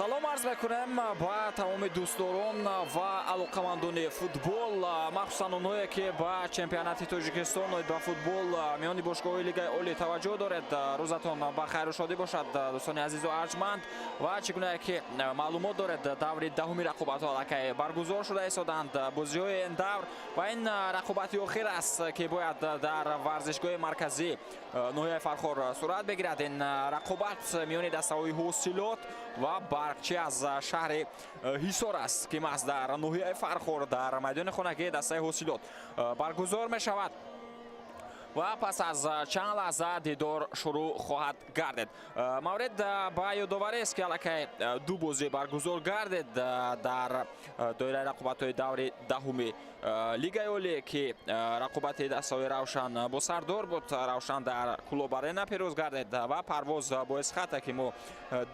Салом арз мекунем ба тамоми дӯстдорон ва алоқамандони футбол, махсусан онҳое, ки ба чемпионати Тоҷикистон оид ба футбол миёни бошгоҳҳои Лигаи Олӣ таваҷҷӯҳ доред. Рӯзатон ба хайру шодӣ бошад, дӯстони азизу арҷманд. Ва чӣ гунае ки маълумот доред, даври даҳуми рақобатҳо аллакай баргузор шуда истоданд. Бозиҳои ин давр ва ин рақобати охир аст, ки бояд дар варзишгоҳи марказӣ ноҳияи Фархор сурат бигирад. Ин рақобат миёни дастаҳои Ҳосилот ва Барқчӣ аз шаҳри Ҳисор аст, ки маҳз дар ноҳияи Фархор дар майдони хонагии дастаи Ҳосилот баргузор мешавад ва пас аз чанд лаҳза дидор шурӯъ хоҳад гардид. Маврид ба ёдоварист, ки аллакай ду бозӣ баргузор гардид дар доираи рақобатҳои даври даҳуми Лигаи Олӣ, ки рақобати дастаҳои Равшан бо сардор буд. Равшан дар Кӯлоб Арена пирӯз гардид ва Парвоз бо Эсхата, ки мо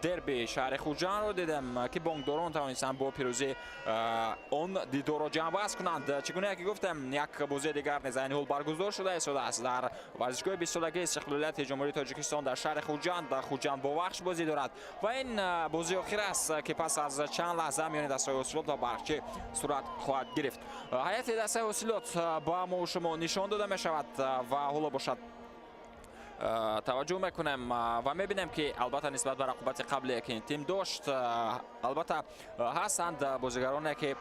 дерби шаҳри Хуҷандро дидем, ки бонкдорон тавонистанд бо пирӯзӣ он дидорро ҷамъбаст кунанд. Чӣ гуна ки гуфтем, як бозии дигар низ айни ҳол баргузор шуда истодааст дар варзишгоҳи бистсолагии истиқлолияти Ҷумҳурии Тоҷикистон дар шаҳри Хуҷанд. Хуҷанд бо Вахш бозӣ дорад ва ин бозии охир аст, ки пас аз чанд лаҳза миёни дастаҳои Ҳосилот ва Барқчӣ сурат хоҳад гирифт. Ҳайати дастаи Ҳосилот ба мо шумо нишон дода мешавад ва ҳоло бошад таваҷҷӯҳ мекунем ва мебинем, ки албатта нисбат ба рақобати қаблие, ки ин тим дошт, албатта ҳастанд бозигароне, ки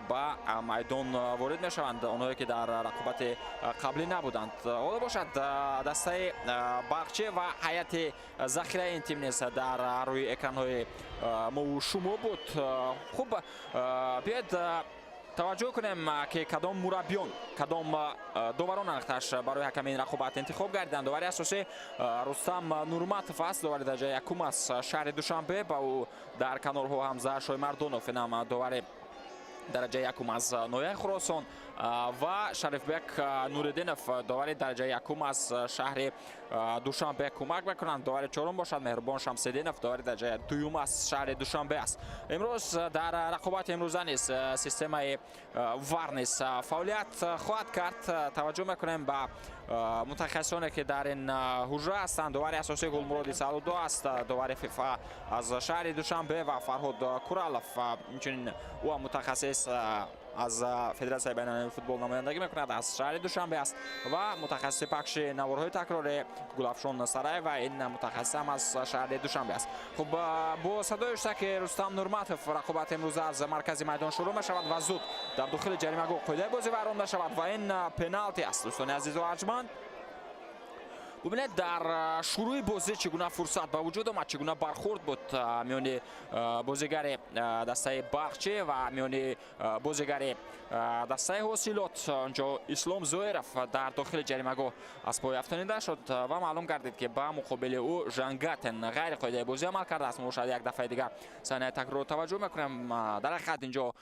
ба майдон ворид мешаванд, онҳое ки дар рақобати қаблӣ набуданд. Ҳоло бошад, дастаи Барқчӣ ва ҳайати захираи ин тим низ дар рӯи экранҳои мову шумо буд. Хуб, биёед таваҷҷӯҳ кунем, ки кадом мураббиён, кадом доварон анықташ барои ҳаками ин рақобат интихоб гардиданд. Довари асосӣ Рустам Нурматов аст, довари дараҷаи якум аз шаҳри Душанбе. Ба ӯ дар канорҳо Ҳамза Шоймардонов, инам довари дараҷаи якум аз ноҳияи Хуросон, ва Шарифбек Нуриддинов, довари дараҷаи якум аз шаҳри Душанбе кӯмак мекунанд. Довари чорум бошад Меҳрубон Шамсиддинов, довари дараҷаи дуюм аз шаҳри Душанбе аст. Имрӯз дар рақобати имрӯза низ системаи ВАР низ фаъолият хоҳад кард. Таваҷҷӯҳ мекунем ба мутахассисоне, ки дар ин ҳуҷра ҳастанд. Довари асосии Гулмуроди Саудо аст, довари ФИФА аз шаҳри Душанбе, ва Фарҳод Куралов, инчунин ӯ мутахассис аз Федератсияи байналмилалии футбол намояндагӣ мекунад, аз шаҳри Душанбе аст, ва мутахассиси пахши наворҳои такрорӣ Гулафшон Сараева, ин мутахассис ҳам аз шаҳри Душанбе аст. Хуб, бо садои уштаки Рустам Нурматов рақобат имрӯза аз маркази майдон шурӯъ мешавад ва зуд дар дохили ҷаримагоҳ қоидаи бозӣ вайрон мешавад ва ин пеналти аст, дӯстони азизу арҷманд. Бубинед, дар шурӯи бозӣ чӣ гуна фурсат ба вуҷуд омад, чӣ гуна бархӯрд буд миёни бозигари дастаи Барқчӣ ва миёни бозигари дастаи Ҳосилот. Онҷо Ислом Зоиров дар дохили ҷаримагоҳ аз пой афтонида шуд ва маълум гардид, ки ба муқобили ӯ Жангатен ғайри қоидаи бозӣ амал кардааст. Мо шояд як дафъаи дигар саҳнаи такрорро таваҷҷӯҳ мекунем. Дар ҳақиқат инҷо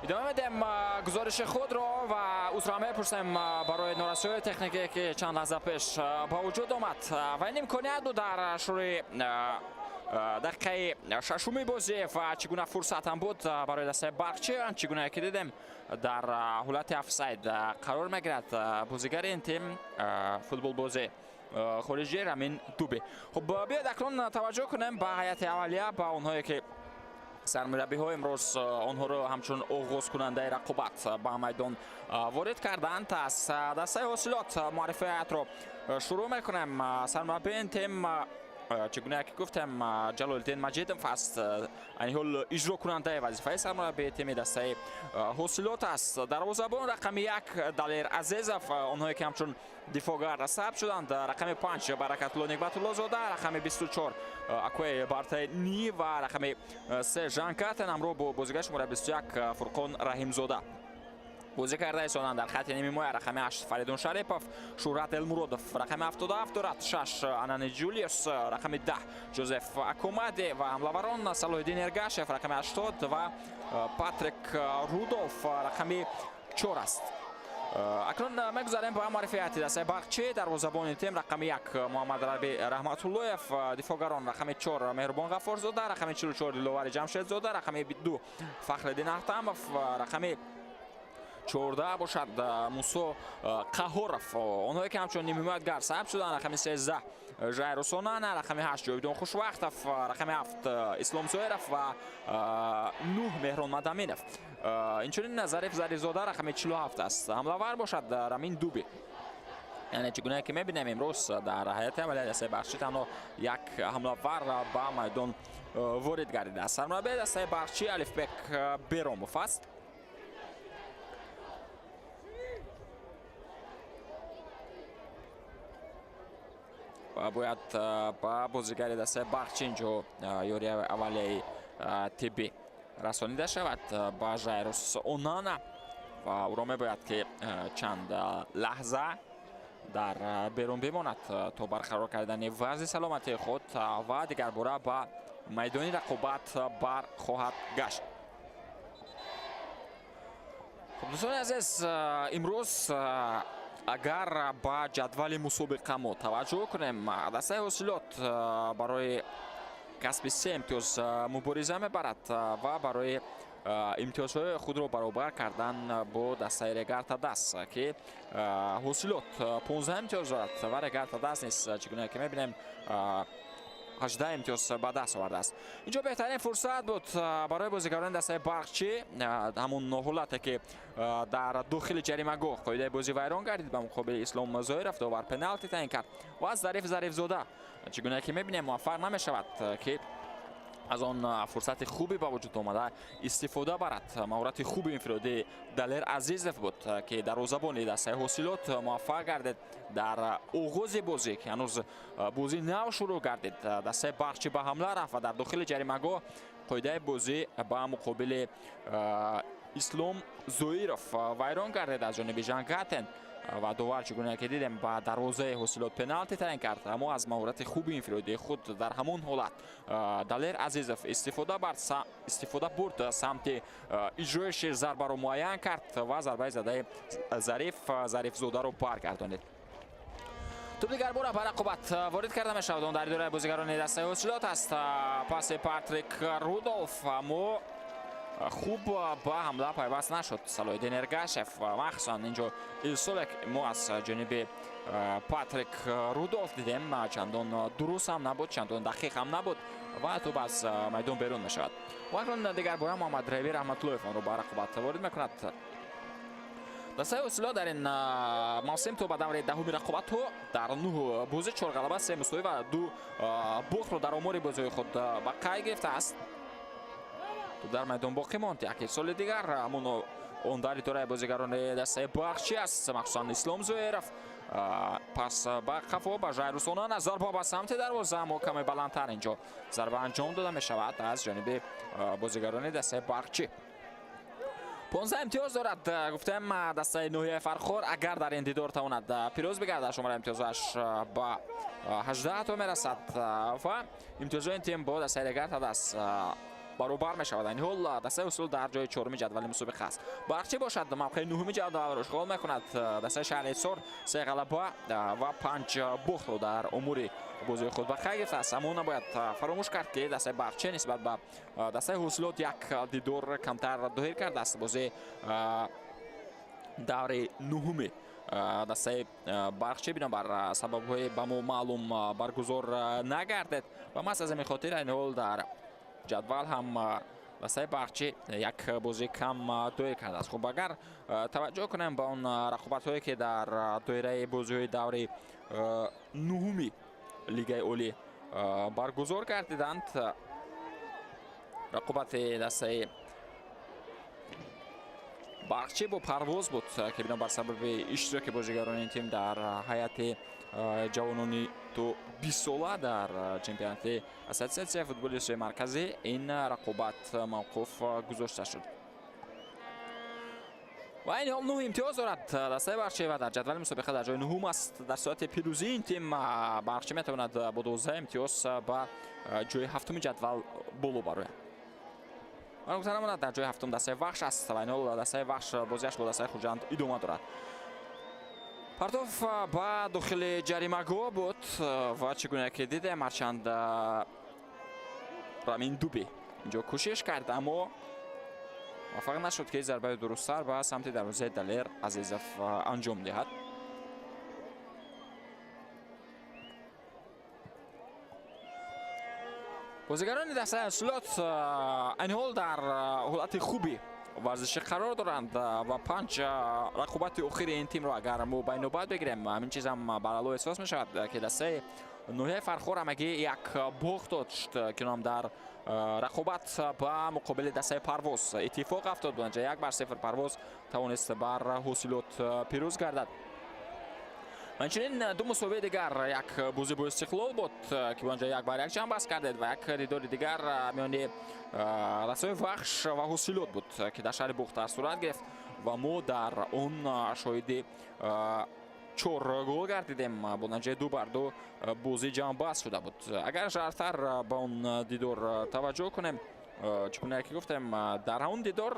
Идома медиҳем гузориши худро ва узрро мепурсем барои норасоии техникие, ки чанд лаҳза пеш ба вуҷуд омад. Ва ин имконият буд дар шурӯи дақиқаи шашуми бозӣ ва чӣ гуна фурсат ҳам буд барои дастаи Барқчӣ. Чӣ гунае ки дидем, дар ҳолати офсайд қарор мегирад бозигари ин тим, футболбози хориҷӣ Рамин Дуби. Хуб, биёед, акнун таваҷҷӯҳ кунем ба ҳайати аввалия, ба онҳое ки сармураббиҳо имрӯз онҳоро ҳамчун оғозкунандаи рақобат ба майдон ворид карданд. Аз дастаи Ҳосилот муаррифи ҳайатро шурӯъ мекунем. Сармураббии ин тим, чӣ гуна ки гуфтем, Ҷалолиддин Маҷидов аст. Айни ҳол иҷрокунандаи вазифаи сармураббии тими дастаи Ҳосилот аст. Дарвозабон рақами 1 Далер Азизов, онҳое ки ҳамчун дифоъгар сабт шуданд: рақами 5 Баракатулло Нигматуллозода, рақами 24 Акои Бартани ва рақами 3 Жанкатен ҳамроҳ бо бозигари шумораи 21 Фурқон Раҳимзода бозӣ карда истоданд. Дар хати нимҳимоя рақами 8 Фаридун Шарипов, Шӯҳрат Элмуродов рақами 77 дорад, 6 Анани Ҷулиус, рақами 10 Ҷозеф Акомаде ва ҳамлаварон Салоҳиддин Эргашев рақами 80 ва Патрик Рудолф рақами 4 аст. Акнун мегузарем ба муаррифияти дастаи Барқчӣ. Дарвозабони тим рақами 1 Муҳаммад Раби Раҳматуллоев, дифоъгарон рақами 4 Меҳрубон Ғаффорзода, рақами 44 Диловари Ҷамшедзода, рақами 2 Фахриддин Ахтамов, рақами 14 бошад Мусо Қаҳоров. Онҳое ки ҳамчун нимҳимоятгар сабт шуданд: рақами 13 Жайрус Онана, рақами 8 Ҷовидон Хушвақтов, рақами 7 Ислом Зоиров ва 9 Меҳрон Мадаминов. Инчунин Зариф Зарифзода рақами 47 аст. Ҳамлавар бошад Рамин Дуби. Яъне, чӣ гунае ки мебинем, имрӯз дар ҳайати аввалияи дастаи Барқчӣ танҳо як ҳамлавар ба майдон ворид гардидааст. Сармураббии дастаи Барқчӣ Алифбек Беромов аст. Ва бояд ба бозигари дастаи Барқчӣ инҷо ёрии аввалияи тиббӣ расонида шавад, ба Жайрус Онана, ва ӯро мебояд ки чанд лаҳза дар берун бимонад то барқарор кардани вазъи саломатии худ ва дигарбора ба майдони рақобат бархоҳад гашт. Хуб, дӯстони азиз, имрӯз агар ба ҷадвали мусобиқа мо таваҷҷӯҳ кунем, дастаи Ҳосилот барои касби се имтиёз мубориза мебарад ва барои имтиёзҳои худро баробар кардан бо дастаи Регар Тадас, ки Ҳосилот 15 имтиёз дорад ва Регар Тадас низ, чӣ гуна ки мебинем, 18 имтиёз ба даст овардааст. Инҷо беҳтарин фурсат буд барои бозигарони дастаи Барқчӣ. Ҳамун ҳолате ки дар дохили ҷаримагоҳ қоидаи бозӣ вайрон гардид ба муқобили Ислом Зоиров, довар пеналти таъин кард ва Зариф Зарифзода, чӣ гуна ки мебинем, муваффақ намешавад, ки аз он фурсати хуби ба вуҷуд омада истифода барад. Маҳорати хуби инфиродии Далер Азизов буд, ки дарвозабони дастаи Ҳосилот муваффақ гардид. Дар оғози бозӣ, ки ҳанӯз бозӣ нав шурӯъ гардид, дастаи Барқчӣ ба ҳамла рафт ва дар дохили ҷаримагоҳ қоидаи бозӣ ба муқобили Ислом Зоиров вайрон гардид аз ҷониби Жан Гатен ва довар, чӣ гуна ки дидем, ба дарвозаи Ҳосилот пеналти таъин кард. Аммо аз маҳорати хуби инфиродии худ дар ҳамон ҳолат Далер Азизов истифода бурд, самти иҷроиши зарбаро муайян кард ва зарбаи задаи Зариф Зарифзодаро баргардонид. Туп дигарбора ба рақобат ворид карда мешавад. Он дар идораи бозигарони дастаи Ҳосилот аст. Паси Патрик Рудолф, аммо хуб ба ҳамла пайваст нашуд Салоҳиддин Эргашев. Махсусан инҷо ирсоле мо аз ҷониби Патрик Рудолф дидем, чандон дуруст ҳам набуд, чандон дақиқ ҳам набуд ва туп аз майдон берун мешавад. Ва акнун дигарбора Муҳаммад Раби Раҳматуллоев онро ба рақобат ворид мекунад. Дастаи Ҳосилот дар ин мавсим то ба давраи даҳуми рақобатҳо дар нӯҳ бозӣ чор ғалаба, се мусовӣ ва ду бохтро дар омори бозиҳои худ ба қайд гирифтааст. Дар майдон боқӣ монд. Як ирсоли дигар, ҳамон он дар идораи бозигарони дастаи Барқчӣ аст, махсусан Ислом Зоиров. Пас ба қафо ба Жайрус Онана, зарба ба самти дарвоза, аммо каме баландтар инҷо зарба анҷом дода мешавад аз ҷониби бозигарони дастаи Барқчӣ. 15 имтиёз дорад, гуфтем, дастаи ноҳияи Фархор. Агар дар ин дидор тавонад пирӯз бигардад, шумораи имтиёзаш ба 18 то мерасад ва имтиёзҳои ин тим бо дастаи Регар Тадас Баробар мешавад. Айни ҳол дастаи Ҳосилот дар ҷои чоруми ҷадвали мусобиқа аст. Барқчӣ бошад, мавқеи нуҳуми ҷадвалро ишғол мекунад. Дастаи шаҳри Ҳисор се ғалаба ва панҷ бохтро дар умури бозии худ ба қайд гирифтааст. Аммо набояд фаромӯш кард, ки дастаи Барқчӣ нисбат ба дастаи Ҳосилот як дидор камтар доир кардааст. Бозии даври нуҳуми дастаи Барқчӣ бинобар сабабҳои ба мо маълум баргузор нагардед ва маҳз аз ҳамин хотир айни ҳол дар ҷадвал ҳам дастаи Барқчӣ як бозӣ кам доир кардааст. Хуб, агар таваҷҷӯҳ кунем ба он рақобатҳое, ки дар доираи бозиҳои даври нуҳуми Лигаи Олӣ баргузор гардиданд, рақобати дастаи Барқчӣ бо Парвоз буд, ки бинобар сабаби иштироки бозигарони ин тим дар ҳайати ҷавонони то 20 сола дар чемпионати Ассотсиатсияи футболи Осиёи Марказӣ ин рақобат мавқуф гузошта шуд. Ва айни ҳол нӯҳ имтиёз дорад дастаи Барқчӣ ва дар ҷадвали мусобиқа дар ҷои нуҳум аст. Дар сурати пирӯзии ин тим Барқчӣ метавонад бо 12 имтиёз ба ҷои ҳафтуми ҷадвал боло барояд. Гуфта намонад, дар ҷои ҳафтум дастаи Вахш аст ва айни ҳол дастаи Вахш бозиаш бо дастаи Хуҷанд идома дорад. Партов ба дохили ҷаримагоҳ буд ва чӣ гуна ки дидем, ҳарчанд Рамин Дуби инҷо кӯшиш кард, аммо муваффақ нашуд, ки зарбаи дурусттар ба самти дарвозаи Далер Азизов анҷом диҳад. Бозигарони дастаи Ҳосилот айни ҳол дар ҳолати хуби варзишӣ қарор доранд ва панҷ рақобати охири ин тимро агар мо ба инобат бигирем, ҳамин чизам барало эҳсос мешавад, ки дастаи ноҳияи Фархор ҳамагӣ як бохт дошт, ки ном дар рақобат ба муқобили дастаи Парвоз иттифоқ афтод. Бо 1-0 Парвоз тавонист бар Ҳосилот пирӯз гардад. Ҳамчунин ду мусобиқаи дигар: як бозӣ бо Истиқлол буд, ки бо анҷа 1-1 ҷамъбаст кардед, ва як дидори дигар миёни дастаҳои Вахш ва Ҳосилот буд, ки дар шаҳри Бохтар сурат гирифт ва мо дар он шоҳиди чор гол гардидем. Бо натиҷаи 2-2 бозӣ ҷамъбаст шуда буд. Агар жарфтар ба он дидор таваҷҷӯҳ кунем, чӣ гуна ки гуфтем, дар ҳамон дидор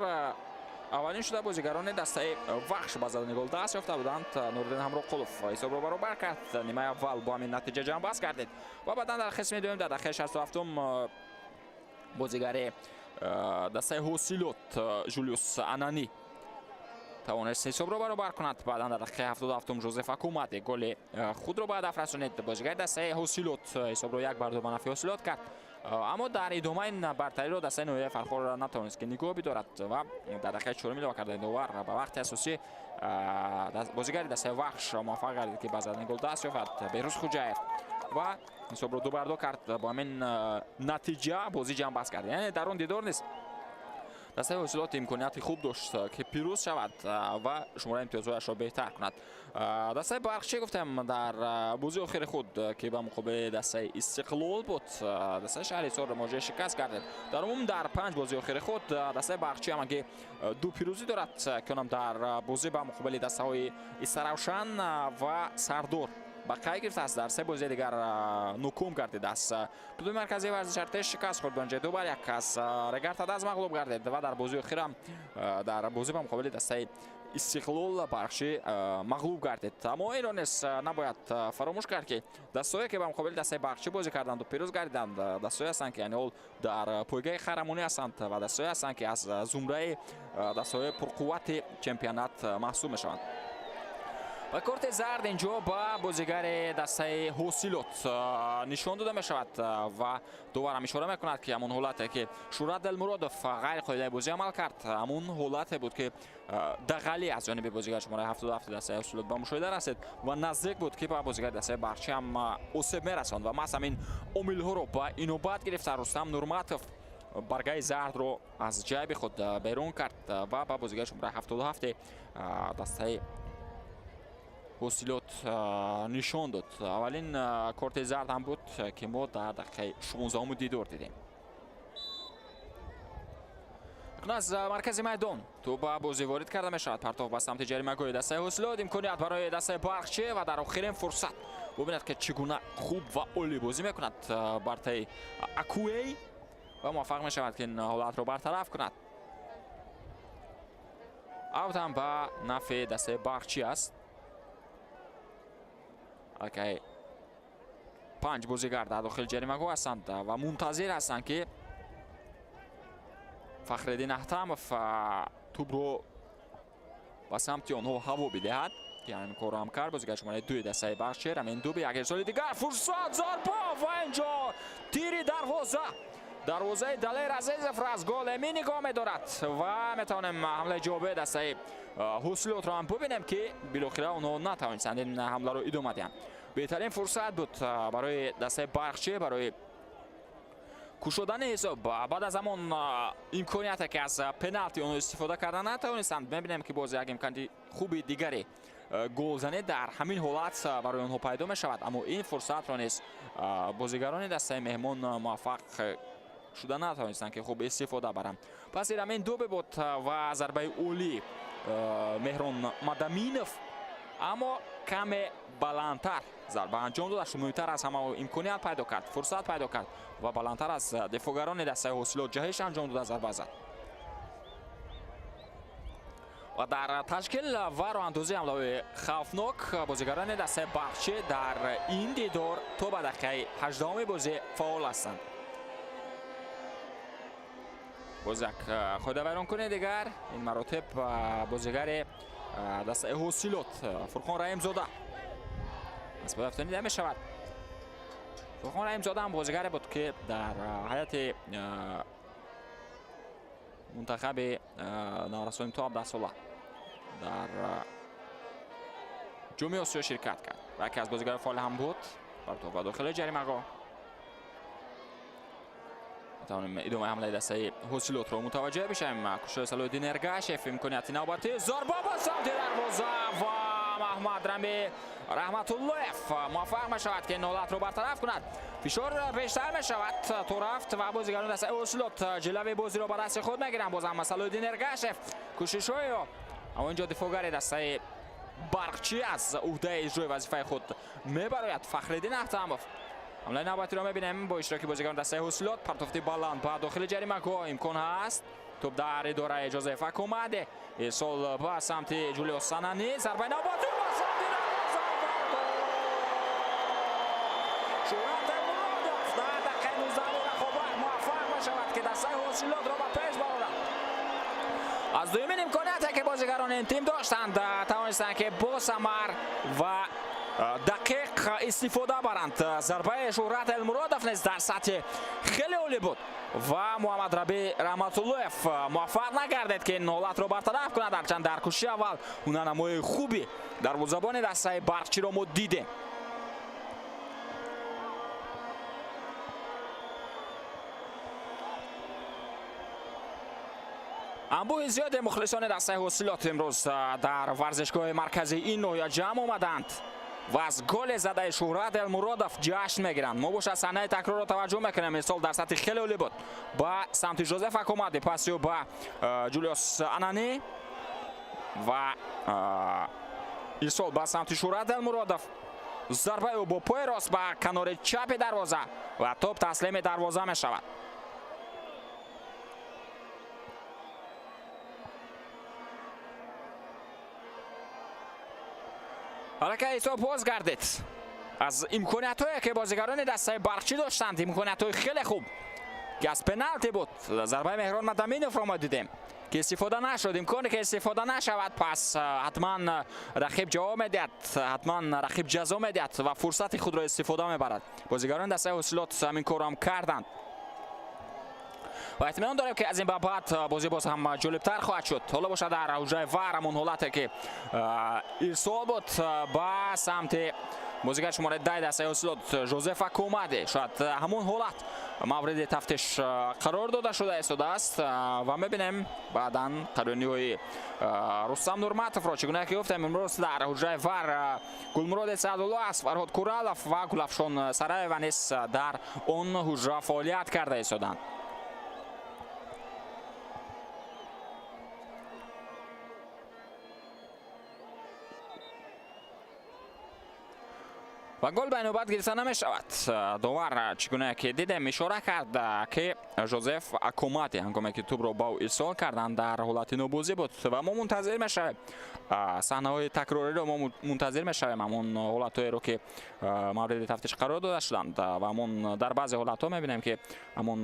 аввалин шуда бозигарони дастаи Вахш ба задани гол даст ёфта буданд. Нуриддин Ҳамроқулов ҳисобро баробар кард. Нимаи аввал бо ҳамин натиҷа ҷамъбаст гардид ва баъдан дар қисми дуюм, дар дақиқаи 67-ум, бозигари дастаи Ҳосилот Жулиус Анани тавонист ҳисобро баробар кунад. Баъдан дар дақиқаи 77-ум Жозеф Акумади голи худро ба ҳадаф расонид. Бозигари дастаи Ҳосилот ҳисобро 1-2 ба нафъи Ҳосилот кард, аммо дар идома ин бартариро дастаи ноҳияи Фархор натавонист, ки нигоҳ бидорад ва дар дақиқаи чоруми илова кардани довар ба вақти асосӣ бозигари дастаи Вахш муваффақ гардид, ки ба задани гол даст ёфт, Беҳрӯз Хуҷаев, ва ҳисобро 2-2 кард. Бо ҳамин натиҷа бозӣ ҷамъбаст кард. Яъне дар он дидор низ дастаи Ҳосилот имконияти хуб дошт, ки пирӯз шавад ва шумораи имтиёзҳояшро беҳтар кунад. Дастаи Барқчӣ, гуфтем, дар бозии охири худ, ки ба муқобили дастаи Истиқлол буд, дастаи шаҳри Ҳисорро моҷиҳи шикаст гардид. Дар умум дар панҷ бозии охири худ дастаи Барқчӣ ҳамагӣ ду пирӯзӣ дорад, ки онам дар бозӣ ба муқобили дастаҳои Истаравшан ва Сардор ба қайд гирифтааст. Дар се бозии дигар ноком гардидааст. Клуби марказии варзиши Артеш шикаст хӯрд, бо 2-1 аз Регар-ТадАЗ мағлуб гардид ва дар бозии охирам дар бозӣ ба муқобили дастаи Истиқлол Барқчӣ мағлуб гардид. Аммо инро низ набояд фаромӯш кард, ки дастаҳое, ки ба муқобили дастаи Барқчӣ бозӣ карданду пирӯз гардиданд, дастаҳое ҳастанд, ки яъне ҳол дар пойгаҳи қаҳрамонӣ ҳастанд ва дастаҳое ҳастанд, ки аз зумраи дастаҳои пурқуввати чемпионат маҳсуб мешаванд. Ва корти зард инҷо ба бозигари дастаи Ҳосилот нишон дода мешавад ва доварам ишора мекунад, ки ҳамон ҳолате, ки Шӯрат Дилмуродов ғайриқоидаи бозӣ амал кард, ҳамон ҳолате буд, ки дағалӣ аз ҷониби бозигари шумораи 77 дастаи Ҳосилот ба мушоҳида расид ва наздик буд, ки ба бозигари дастаи Барқчӣ ҳам осеб мерасонд. Ва маҳз ҳамин омилҳоро ба инобат гирифта, Рустам Нурматов баргаи зардро аз ҷайби худ берун кард ва ба бозигари шумораи 77 дастаи Ҳосилот нишон дод. Аввалин корти зард ҳам буд, ки мо дар дақиқаи 16-уми дидор дидем. Аз маркази майдон тӯб ба бозӣ ворид карда мешавад. Партов ба самти ҷаримагоҳи дастаи Ҳосилот, имконият барои дастаи Барқчӣ ва дар охирин фурсат бубинад, ки чӣ гуна хуб ва олӣ бозӣ мекунад Бартаи Акуэй. ва муваффақ мешавад, ки ин ҳолатро бартараф кунад. Аут ҳам ба нафъи дастаи Барқчӣ аст. Аллакай 5 бозигар дар дохили ҷаримагоҳ ҳастанд ва мунтазир ҳастанд, ки Фахриддин Аҳтамов тӯбро ба самти онҳо ҳаво бидиҳад, ки ҳамин корро ҳам кард бозигар шумораи 2 дастаи Барқчӣ. Рамин Дуби, як ирсоли дигар, фурсат, зарба ва инҷо тири дарвоза. Дарвозаи Далер Азизов аз гол эмин нигоҳ медорад ва метавонем ҳамлаи ҷавобии дастаи Ҳосилотро ҳам бубинем, ки билохира онҳо натавонистанд ин ҳамларо идома диҳанд. Беҳтарин фурсат буд барои дастаи Барқчӣ барои кушодани ҳисоб. Баъд аз ҳамон имконияте, ки аз пеналти онҳо истифода карда натавонистанд, мебинем, ки боз як имконияти хуби дигаре голзанӣ дар ҳамин ҳолат барои онҳо пайдо мешавад, аммо ин фурсатро низ бозигарони дастаи меҳмон муваффақ шуда натавонистанд, ки хуб истифода баранд. Пас Рамин Дубе буд ва зарбаи олӣ Меҳрон Мадаминов, аммо каме баландтар зарба анҷом дод. Муҳимтар аз ҳама, имконият пайдо кард, фурсат пайдо кард ва баландтар аз дифоъгарони дастаи Ҳосилот ҷаҳиш анҷом дода зарба зад. Ва дар ташкил ва роҳандозии ҳамлаҳои хавфнок бозигарони дастаи Барқчӣ дар ин дидор то ба дақиқаи 18-уми бозӣ фаъол ҳастанд. Боз як қоидавайронкунӣ дигар, ин маротиб бозигари дастаи Ҳосилот Фурқон Раҳимзода аз бояфтонида мешавад. Фурқон Раҳимзода ҳам бозигаре буд, ки дар ҳайати мунтахаби наврасони то 17 сола дар Ҷоми Осиё ширкат кард ва яке аз бозигарони фаъол ҳам буд. Партов ба дохили ҷаримагоҳ. Метавонем идомаи ҳамлаи дастаи Ҳосилотро мутаваҷҷеҳ бишавем. Кушои Салоҳиддин Эргашев, имконияти навбатӣ, зарба ба самти дарвоза ва Маҳмад Рами Раҳматуллоев муваффақ мешавад, ки ин ҳолатро бартараф кунад. Фишор бештар мешавад то рафт ва бозигарони дастаи Ҳосилот ҷилави бозиро ба дасти худ мегиранд. Боз ҳам Салоҳиддин Эргашев кӯшишҳои, аммо инҷо дифоъгари дастаи Барқчӣ аз уҳдаи иҷрои вазифаи худ мебарояд. Фахриддин Аҳтамов. Ҳамлаи навбатиро мебинем бо иштироки бозигарони дастаи Ҳосилот. Партофти баланд ба дохили ҷаримагоҳ, имкон ҳаст. Тӯб дар идораи Ҷозеф Акомаде. Ирсол ба самти Ҷулиос Санани. Зарбаи навбатӣ ба самти дарвоза ва гол! Шӯҳрат Элмуродов дар дақиқаи 19 рақобат муваффақ мешавад, ки дастаи Ҳосилотро ба пеш барорад. Аз дуюмин имконияте, ки бозигарони ин тим доштанд, тавонистанд, ки бо самар ва дақиқ истифода баранд. Зарбаи Шӯҳрат Элмуродов низ дар сатҳи хеле олӣ буд ва Муҳаммад Раби Раҳматуллоев муваффақ нагардид, ки ин ҳолатро бартараф кунад. Ҳарчанд дар кӯшиши аввал ҳунарнамоии хуби дарвозабони дастаи Барқчиро мо дидем. Анбӯҳи зиёде мухлисони дастаи Ҳосилот имрӯз дар варзишгоҳи марказии ин ноҳия ҷамъ омаданд ва аз голе задаи Шӯҳрат Элмуродов ҷашн мегиранд. Мо бошад саҳнаи такрорро таваҷҷӯҳ мекунем. Ирсол дар сатҳи хеле олӣ буд ба самти Жозеф Акомади, паси ӯ ба Ҷулиос Анани ва ирсол ба самти Шӯҳрат Элмуродов. Зарбаи ӯ бо пои рост ба канори чапи дарвоза ва топ таслими дарвоза мешавад. Аллакай ҳисоб боз гардид. Аз имкониятҳое, ки бозигарони дастаи Барқчӣ доштанд, имкониятҳои хеле хуб, ки аз пеналти буд, зарбаи Меҳрон Мадаминовро мо дидем, ки истифода нашуд. Имконе, ки истифода нашавад, пас ҳатман рақиб ҷавоб медиҳад, ҳатман рақиб ҷазо медиҳад ва фурсати худро истифода мебарад. Бозигарони дастаи Ҳосилот ҳамин корро ҳам карданд ва итминон дорем, ки аз ин ба баъд бозӣ боз ҳам ҷолибтар хоҳад шуд. Ҳоло бошад, дар ҳуҷраи ВАР ҳамон ҳолате, ки ирсол буд ба самти бозигари шумораи 10 дастаи Ҳосилот Жозеф Акомаде, шояд ҳамон ҳолат мавриди тафтиш қарор дода шуда истодааст ва мебинем баъдан қарори ниҳоии Рустам Нурматовро. Чӣ гуна ки гуфтем, имрӯз дар ҳуҷраи ВАР Гулмуроди Саъдулло аст, Фарҳод Куралов ва Гулафшон Сараева низ дар он ҳуҷра фаъолият карда истоданд. Ва гол ба навбат гирифта намешавад. Довар, чӣ гуна ки дидем, ишора кард, ки Жозеф Акомати ҳангоме ки тӯбро ба ӯ ирсол карданд, дар ҳолати нобозӣ буд. Ва мо мунтазир мешавем саҳнаҳои такрориро, мо мунтазир мешавем ҳамон ҳолатҳоеро, ки мавриди тафтиш қарор дода шуданд. Ва ҳамон дар баъзе ҳолатҳо мебинем, ки ҳамон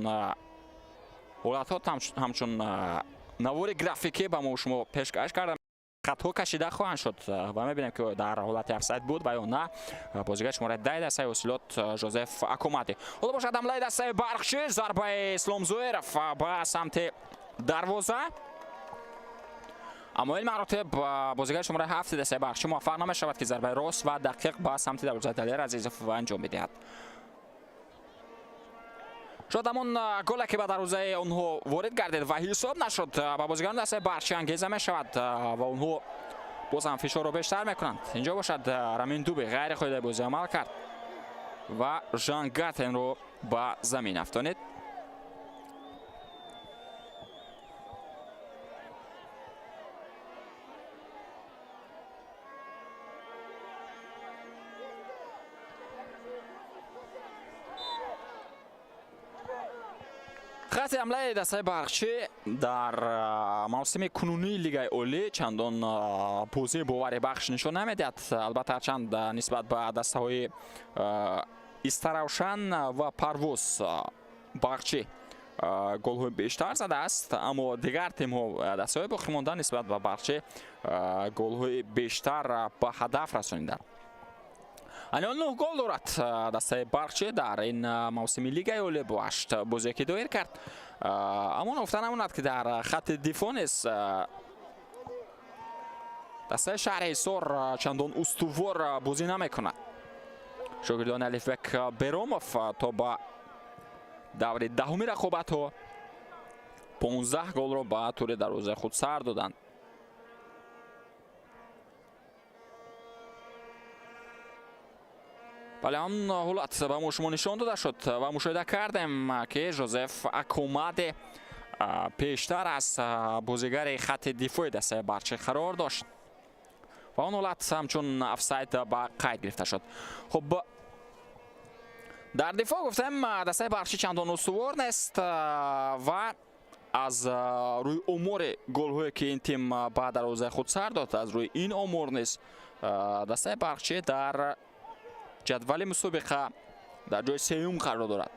ҳолатҳо ҳамчун навори графикӣ ба мо шумо пешкаш карда, хатҳо кашида хоҳанд шуд ва мебинем, ки дар ҳолати офсайд буд ва ё на бозигари шумораи 10 дастаи Ҳосилот Жозеф Акомати. Ҳоло бошад, ҳамлаи дастаи Барқчӣ, зарбаи Ислом Зоиров ба самти дарвоза, аммо ин маротиб бозигари шумораи 7 дастаи Барқчӣ муваффақ намешавад, ки зарбаи рост ва дақиқ ба самти дарвозаи Далер Азизов анҷом бидиҳад. Шояд ҳамон голе, ки ба дарвозаи онҳо ворид гардид ва ҳисоб нашуд, ба бозигарони дастаи Барқчӣ ангеза мешавад ва онҳо боз ҳам фишорро бештар мекунанд. Инҷо бошад, Рамин Дуби ғайри қоидаи бозӣ амал кард ва Жан Гатенро ба замин афтонид. Хати ҳамлаи дастаи Барқчӣ дар мавсими кунунии Лигаи Олӣ чандон бозии боварибахш нишон намедиҳад. Албатта, ҳарчанд нисбат ба дастаҳои Истаравшан ва Парвоз Барқчӣ голҳои бештар задааст, аммо дигар тимҳо, дастаҳои боқимонда нисбат ба Барқчӣ голҳои бештар ба ҳадаф расониданд. Айни нӯҳ гол дорад дастаи Барқчӣ дар ин мавсими Лигаи Олӣ бо ҳашт бозие, ки доир кард. Аммо ногуфта намонад, ки дар хатти дифоъ низ дастаи шаҳри Ҳисор чандон устувор бозӣ намекунад. Шогирдони Алифбек Беромов то ба даври даҳуми рақобатҳо 15 голро ба тури дарвозаи худ сар доданд. Бале, он ҳолат ба мо шумо нишон дода шуд ва мушоҳида кардем, ки Жозеф Акомаде пештар аз бозигари хатти дифои дастаи Барқчӣ қарор дошт ва он ҳолат ҳамчун офсайд ба қайд гирифта шуд. Хуб, дар дифоъ гуфтем, дастаи Барқчӣ чандон устувор нест ва аз рӯи омори голҳое, ки ин тим ба дарвозаи худ сар дод, аз рӯи ин омор низ дастаи Барқчӣ дар ҷадвали мусобиқа дар ҷои сеюм қарор дорад.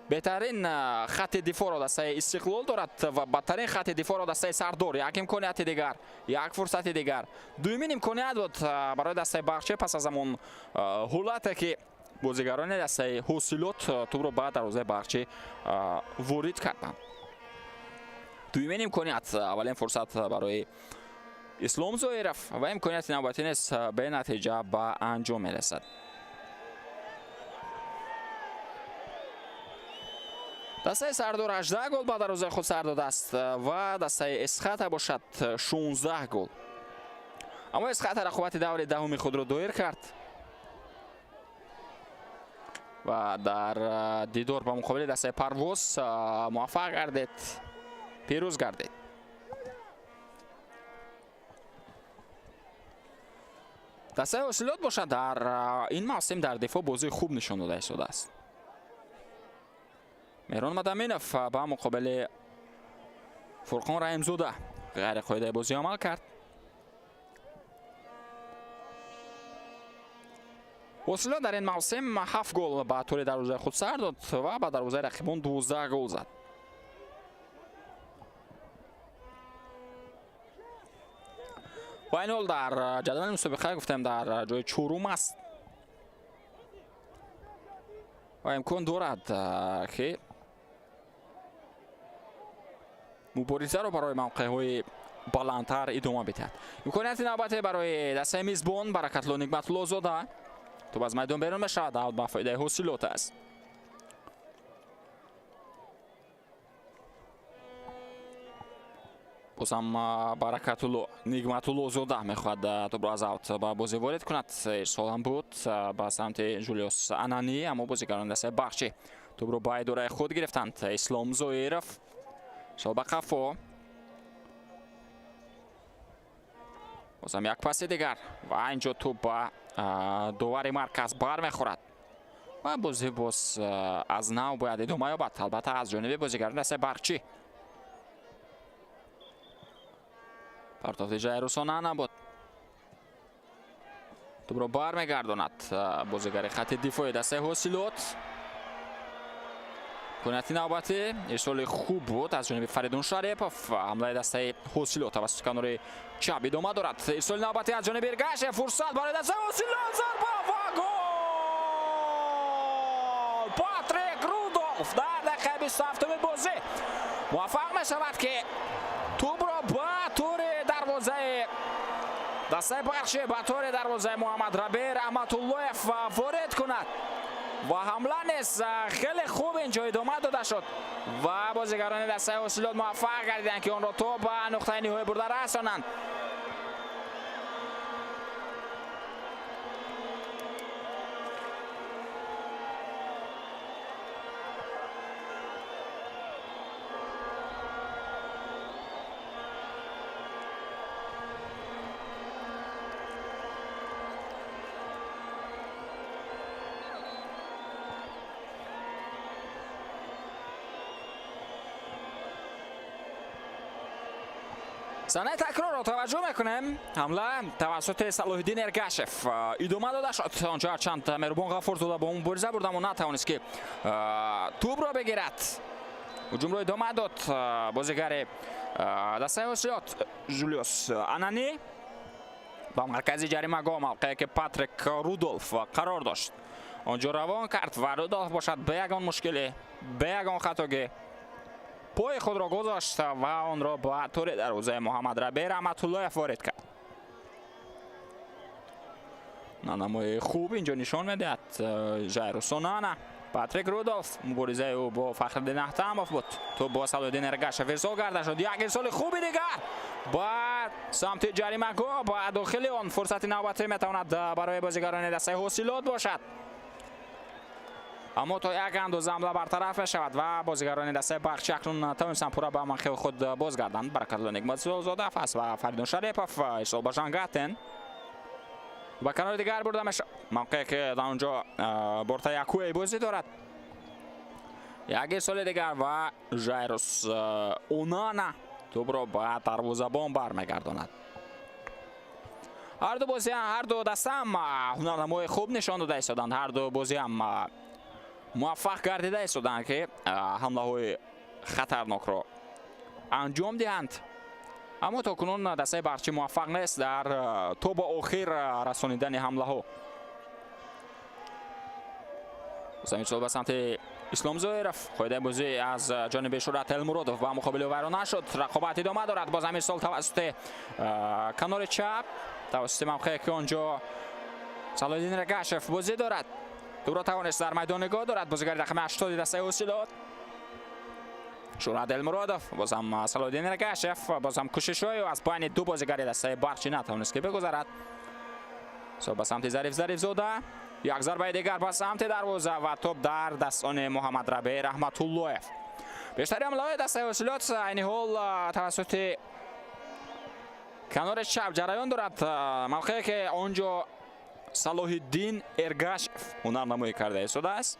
Беҳтарин хатти дифоъро дастаи Истиқлол дорад ва бадтарин хатти дифоъро дастаи Сардор. Як имконияти дигар, як фурсати дигар, дуюмин имконият буд барои дастаи Барқчӣ пас аз ҳамон ҳолате, ки бозигарони дастаи Ҳосилот тӯбро ба дарвозаи Барқчӣ ворид карданд. Дуюмин имконият, аввалин фурсат барои Ислом Зоиров ва имконияти навбатӣ низ бенатиҷа ба анҷом мерасад. Дастаи Сардор 18 гол ба дарвозаи худ сар додааст ва дастаи Эсхата бошад, 16 гол. Аммо Эсхата рақобати даври даҳуми худро доир кард ва дар дидор ба муқобили дастаи Парвоз муваффақ гардид, пирӯз гардид. Дастаи Ҳосилот бошад, дар ин мавсим дар дифоъ бозии хуб нишон дода истодааст. Меҳрон Мадаминов ба муқобили Фурқон Раҳимзода ғайриқоидаи бозӣ амал кард. Ҳосилот дар ин мавсим ҳафт гол ба тури дарвозаи худ сар дод ва ба дарвозаи рақибон 12 гол зад. Ва ин ҳол дар ҷадвали мусобиқа, гуфтем, дар ҷои чорум аст ва имкон дорад, ки муборизаро барои мавқеъҳои баландтар идома бидиҳад. Имконияти навбате барои дастаи мизбон, Баракатло Нигматуллозода, тӯб аз майдон берун мешавад, аут ба фоидаи Ҳосилот аст. Бозам Баракатулло Нигматуллозода мехоҳад тӯбро аз аут ба бозӣ ворид кунад. Ирсол ҳам буд ба самти Жулиус Анани, аммо бозигарони дастаи Барқчӣ тӯбро ба идораи худ гирифтанд. Ислом Зоиров шол ба қафо, бозам як паси дигар ва инҷо тӯб ба Довари марказ бармехӯрад ва бозӣ боз аз нав бояд идома ёбад, албатта аз ҷониби бозигарони дастаи Барқчӣ. Партофти Жайрус Онана буд. Тӯбро бармегардонад бозигари хати дифои дастаи Ҳосилот. Имконияти навбатӣ, ирсоли хуб буд аз ҷониби Фаридун Шарипов. Ҳамлаи дастаи Ҳосилот тавассути канори чап идома дорад. Ирсоли навбатӣ аз ҷониби Эргашев, фурсат барои дастаи Ҳосилот, зарба ва гол! Патрик Рудолф дар дақиқаи 27-уми бозӣ муваффақ мешавад, ки тӯбро ба тӯри дарвозаи дастаи Барқчӣ, ба тӯри дарвозаи Муҳаммад Рабеъ Раҳматуллоев ворид кунад. Ва ҳамла низ хеле хуб инҷо идома дода шуд ва бозигарони дастаи Ҳосилот муваффақ гардиданд, ки онро то ба нуқтаи ниҳоӣ бурда расонанд. Санаи такрорро таваҷҷӯҳ мекунем. Ҳамла тавассути Салоҳиддин Эргашев идома дода шуд. Онҷо ҳарчанд Меҳрубон Ғафурзода бо мубориза бурд, аммо натавонист, ки тӯбро бигирад. Ҳуҷумро идома дод бозигари дастаи Ҳосилот Жулиус Анани ба маркази ҷаримагоҳ, мавқее ки Патрик Рудолф қарор дошт. Онҷо равон кард ва Рудолф бошад бе ягон мушкилӣ, бе ягон хатогӣ пои худро гузошт ва онро ба тӯри дарвозаи Муҳаммад Рабеъ Раҳматуллоев ворид кард. Намои хуб инҷо нишон медиҳад Жайрус Онана. Патрик Рудолф, муборизаи ӯ бо Фахриддин Аҳтамов буд. Тӯб бо Салоҳиддин Эргашев ирсол карда шуд. Як ирсоли хуби дигар ба самти ҷаримагоҳ, ба дохили он. Фурсати навбатӣ метавонад барои бозигарони дастаи Ҳосилот бошад. Аммо то як андоза ҳамла бартараф мешавад ва бозигарони дастаи Барқчӣ акнун тавонистанд пурра ба мавқеи худ бозгарданд. Баракатулло Нигматзодов аст ва Фаридун Шарипов. Ирсол ба Жангатен ба канори дигар бурда мешавад, мавқее ки дар онҷо борта якуе бозӣ дорад. Як ирсоли дигар ва Жайрус Онана тӯбро ба дарвозабон бармегардонад. Ҳарду бозӣ, ҳарду дастаам ҳунарнамои хуб нишон дода истоданд. Ҳарду бозиам муваффақ гардида истоданд, ки ҳамлаҳои хатарнокро анҷом диҳанд, аммо то кунун дастаи Барқчӣ муваффақ нест дар то ба охир расонидани ҳамлаҳо. Заминсол ба самти Ислом Зоиров. Қоидаи бозӣ аз ҷониби Шӯрат Элмуродов ба муқобили ӯ вайрон нашуд. Рақобат идома дорад. Боз ҳамин сол тавассути канори чап, тавассути мавқее ки онҷо Салоҳиддин Эргашев бозӣ дорад. Тӯбро тавонист дар майдон нигоҳ дорад бозигари рақами 80 дастаи Ҳосилот. Шӯрат Элмуродов, бозам Салоҳиддин Эргашев, бозам кӯшишҳои аз байни ду бозигари дастаи Барқчӣ натавонист, ки бигузарад. Ба самти Зариф Зарифзода, як зарбаи дигар ба самти дарвоза ва тӯб дар дастони Муҳаммад Рабеъ Раҳматуллоев. Бештари ҳамлаҳои дастаи Ҳосилот айни ҳол тавассути канори чап ҷараён дорад, мавқее ки он ҷо Салоҳиддин Эргашев ҳунарнамоӣ карда истодааст.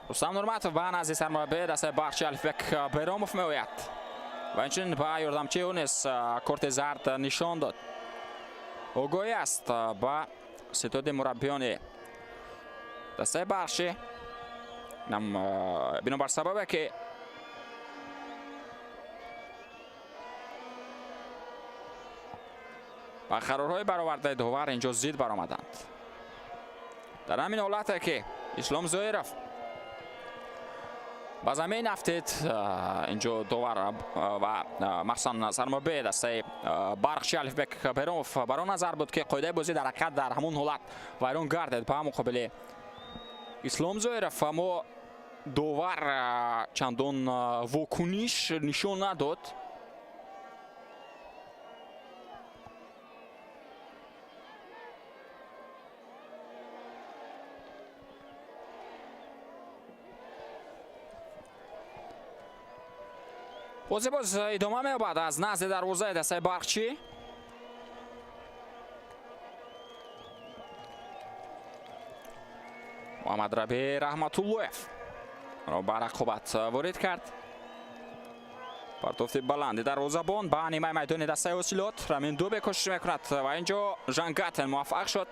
Рустам Нурматов ба назди сармураббии дастаи Барқчӣ Алифбек Беромов меояд ва инчунин ба ёрдамчии ӯ низ корти зард нишон дод. Огоҳӣ аст ба ситоди мураббиёни дастаи Барқчӣ, бинобар сабабе ки ба қарорҳои баровардаи довар инҷо зид баромаданд. Дар ҳамин ҳолате ки Ислом Зоиров ба замин афтид, инҷо довар ва махсусан сармураббии дастаи Барқчӣ Алифбек Беромов бар он назар буд, ки қоидаи бозӣ дар ҳақиқат дар ҳамон ҳолат вайрон гардид ба муқобили Ислом Зоиров, аммо довар чандон вокуниш нишон надод. Бозӣ боз идома меёбад аз назди дарвозаи дастаи Барқчӣ. Муҳаммад Раби Раҳматуллоев ро ба рақобат ворид кард. Партофти баланди дарвозабон ба нимаи майдони дастаи Ҳосилот. Рамин Дубе кӯшиш мекунад ва инҷо Жан Гатен муваффақ шуд.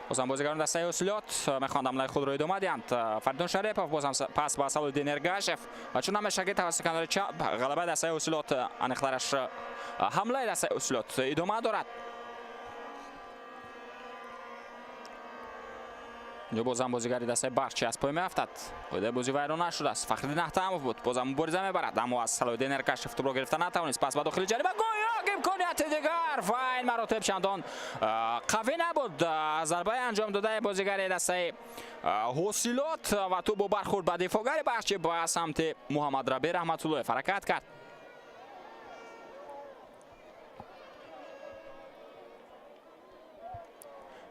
Бозам бозигарони дастаи Ҳосилот мехоҳанд ҳамлаи худро идома диҳанд. Фаридун Шарипов бозам пас ба Салоҳиддин Эргашев ва чун ҳамеша ки тавассути канори чап ғалабаи дастаи Ҳосилот, аниқтараш ҳамлаи дастаи Ҳосилот идома дорад. Инҷо бозам бозигари дастаи Барқчи аз пой меафтад. Қоидаи бозӣ вайрон нашудааст. Фахриддин Аҳтамов буд. Бозам мубориза мебарад, аммо аз Салоҳиддин Эргашев тӯбро гирифта натавонист. Пас ба дохили ҷарима, гӯё имконияти дигар ва ин маротиб чандон қавӣ набуд зарбаи анҷом додаи бозигари дастаи Ҳосилот ва тӯб бо бархӯрд ба дифоъгари Барқчи ба самти Муҳаммад Раби Раҳматуллоев ҳаракат кард.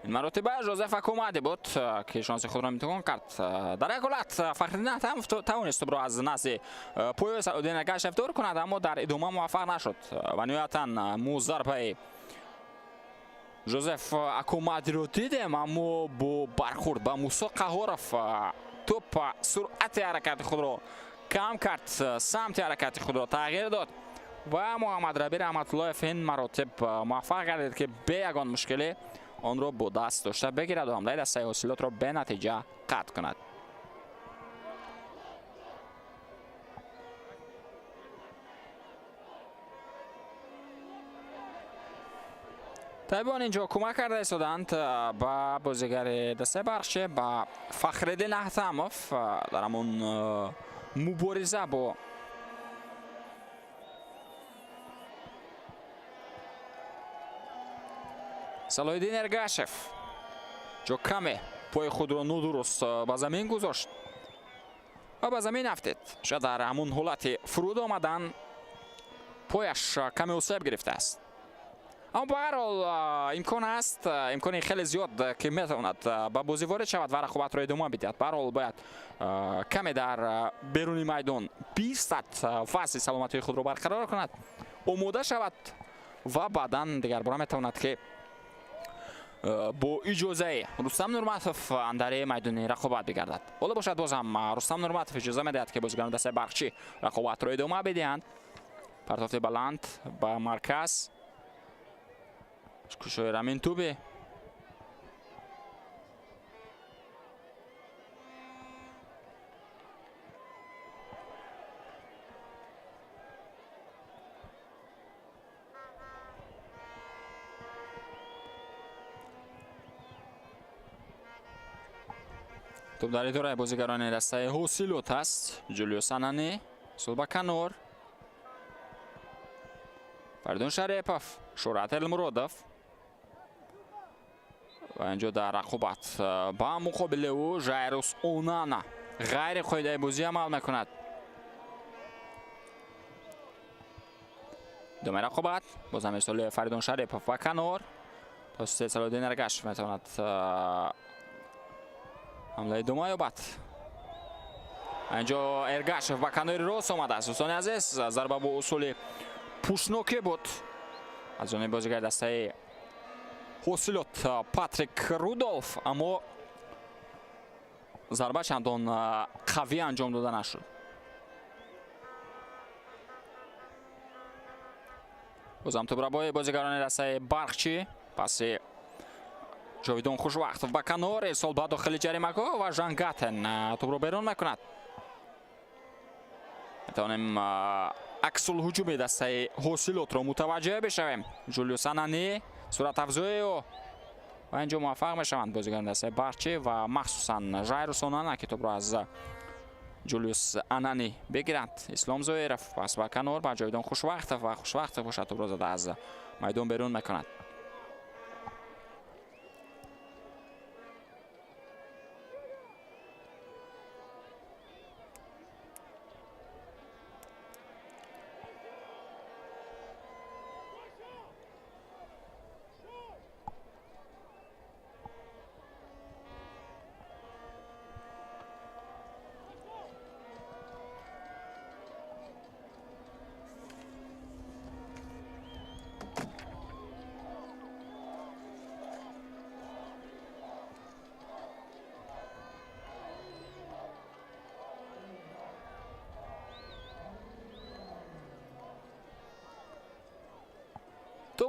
Ин маротиба Жозеф Акумади буд, ки шонси худро имтиҳон кард. Дар як ҳолат Фахриддин Аҳтамов тавонист тӯбро аз назди поёи Салоҳиддин Эргашев дур кунад, аммо дар идома муваффақ нашуд ва ниҳоятан мо зарбаи Жозеф Акумадиро дидем, аммо бо бархӯрд ба Мусо Қаҳоров тӯп суръати ҳаракати худро кам кард, самти ҳаракати худро тағйир дод ва Муҳаммад Раби Раҳматуллоев ин маротиб муваффақ гардид, ки бе ягон мушкилӣ онро бо даст дошта бигирад ва ҳамлаи дастаи Ҳосилотро бенатиҷа қатъ кунад. Табибон инҷо кӯмак карда истоданд ба бозигари дастаи Барқчи, ба Фахриддин Аҳтамов дар ҳамон мубориза бо Салоҳиддин Эргашев. Ҷо каме пои худро нодуруст ба замин гузошт ва ба замин афтид. Шояд дар ҳамон ҳолати фуруд омадан пояш каме осеб гирифтааст. Аммо ба ҳар ҳол имкон аст, имкони хеле зиёд, ки метавонад ба бозӣ ворид шавад ва рақобатро идома бидиҳад. Ба ҳар ҳол бояд каме дар беруни майдон бистад, вазъи саломатии худро барқарор кунад, омода шавад ва баъдан дигарбора метавонад, ки бо иҷозаи Рустам Нурматов андари майдони рақобат бигардад. Ҳоло бошад, бозам Рустам Нурматов иҷоза медиҳад, ки бозигарони дастаи Барқчӣ рақобатро идома бидиҳанд. Партофти баланд ба марказ, кӯшои Рамин Туби. Тӯб дар идораи бозигарони дастаи Ҳосилот аст. Ҷулиус Анани, сул ба канор. Фаридун Шарипов, Шӯҳрат Элмуродов. Ва инҷо дар рақобат ба муқобили ӯ Жайрус Онана ғайри қоидаи бозӣ амал мекунад. Идомаи рақобат, бозам ирсоли Фаридун Шарипов ба канор. Тавассути Салоҳиддин Эргашев метавонад ҳамла идома ёбад. Инҷо Эргашев ба канори рост омадааст. Дӯстони азиз, зарба бо усули пӯшнокӣ буд аз ҷониби бозигари дастаи Ҳосилот Патрик Рудолф, аммо зарба чандон қавӣ анҷом дода нашуд. Бозам тӯбрабои бозигарони дастаи Барқчӣ, паси Ҷовидон Хушвақтов ба канор, ирсол ба дохили ҷаримагоҳ ва Жан Гатен тӯбро берун мекунад. Метавонем аксулҳуҷуми дастаи Ҳосилотро мутаваҷҷеҳ бишавем. Ҷулиус Анани, суръатафзои ӯ ва инҷо муваффақ мешаванд бозигарони дастаи Барқчӣ ва махсусан Жайрус Онана, ки тӯбро аз Ҷулиус Анани бигиранд. Ислом Зоиров пас ба канор ба Ҷовидон Хушвақтов ва Хушвақтов бошад тӯбро зада аз майдон берун мекунад.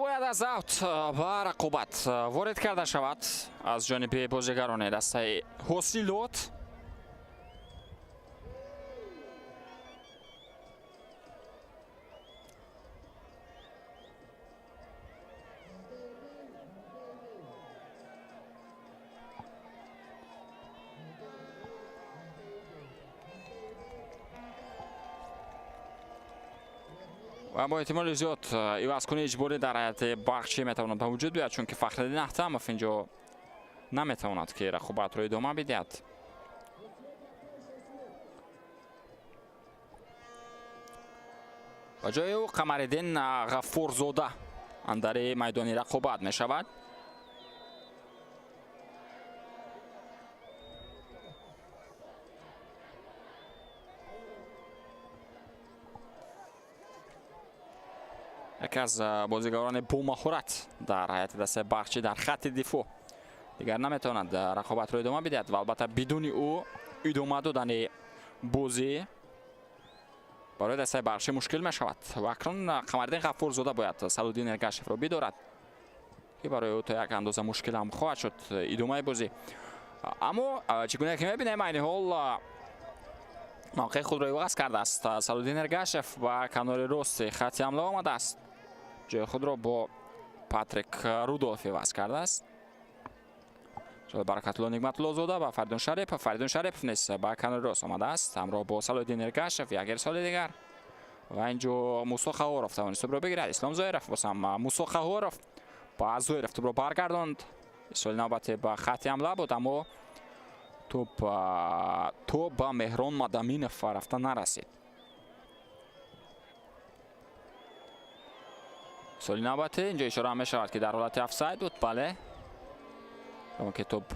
Бояд аз аут ба рақобат ворид карда шавад аз ҷониби бозигарони дастаи Ҳосилот. Ва бо эҳтимоли зиёд ивазкунии иҷборӣ дар ҳайати Барқчӣ метавонад ба вуҷуд биёяд, чунки Фахриддин Ахтамов инҷо наметавонад, ки рақобатро идома бидиҳад. Ба ҷои ӯ Қамариддин Ғаффорзода андари майдони рақобат мешавад. Яке аз бозигарони бомаҳорат дар ҳайати дастаи Барқчӣ дар хатти дифоъ дигар наметавонад рақобатро идома бидиҳад ва албатта, бидуни ӯ идома додани бозӣ барои дастаи Барқчӣ мушкил мешавад. Ва акнун Қамариддин Ғаффорзода бояд Салуддин Эргашевро бидорад, ки барои ӯ то як андоза мушкил ҳам хоҳад шуд идомаи бозӣ. Аммо чӣ гуна ки мебинем, айни ҳол мавқеи худро иваз кардааст. Салуддин Эргашев ба канори рости хатти ҳамла омадааст, ҷои худро бо Патрик Рудолф иваз кардааст. Баракатулло Нигматуллозода ба Фаридун Шарипов. Фаридун Шарипов низ ба канори рост омадааст ҳамроҳ бо Салоҳиддин Эргашев. Як ирсоли дигар ва инҷо Мусо Қаҳоров тавонист тӯбро бигирад. Ислом Зоиров, боз ҳам Мусо Қаҳоров ба Зоиров тӯбро баргардонд. Ирсоли навбате ба хатти ҳамла буд, аммо тӯб то ба Меҳрон Мадаминов рафта нарасид. Соли навбате инҷо ишора мешавад, ки дар ҳолати офсайд буд. Бале, ки тӯб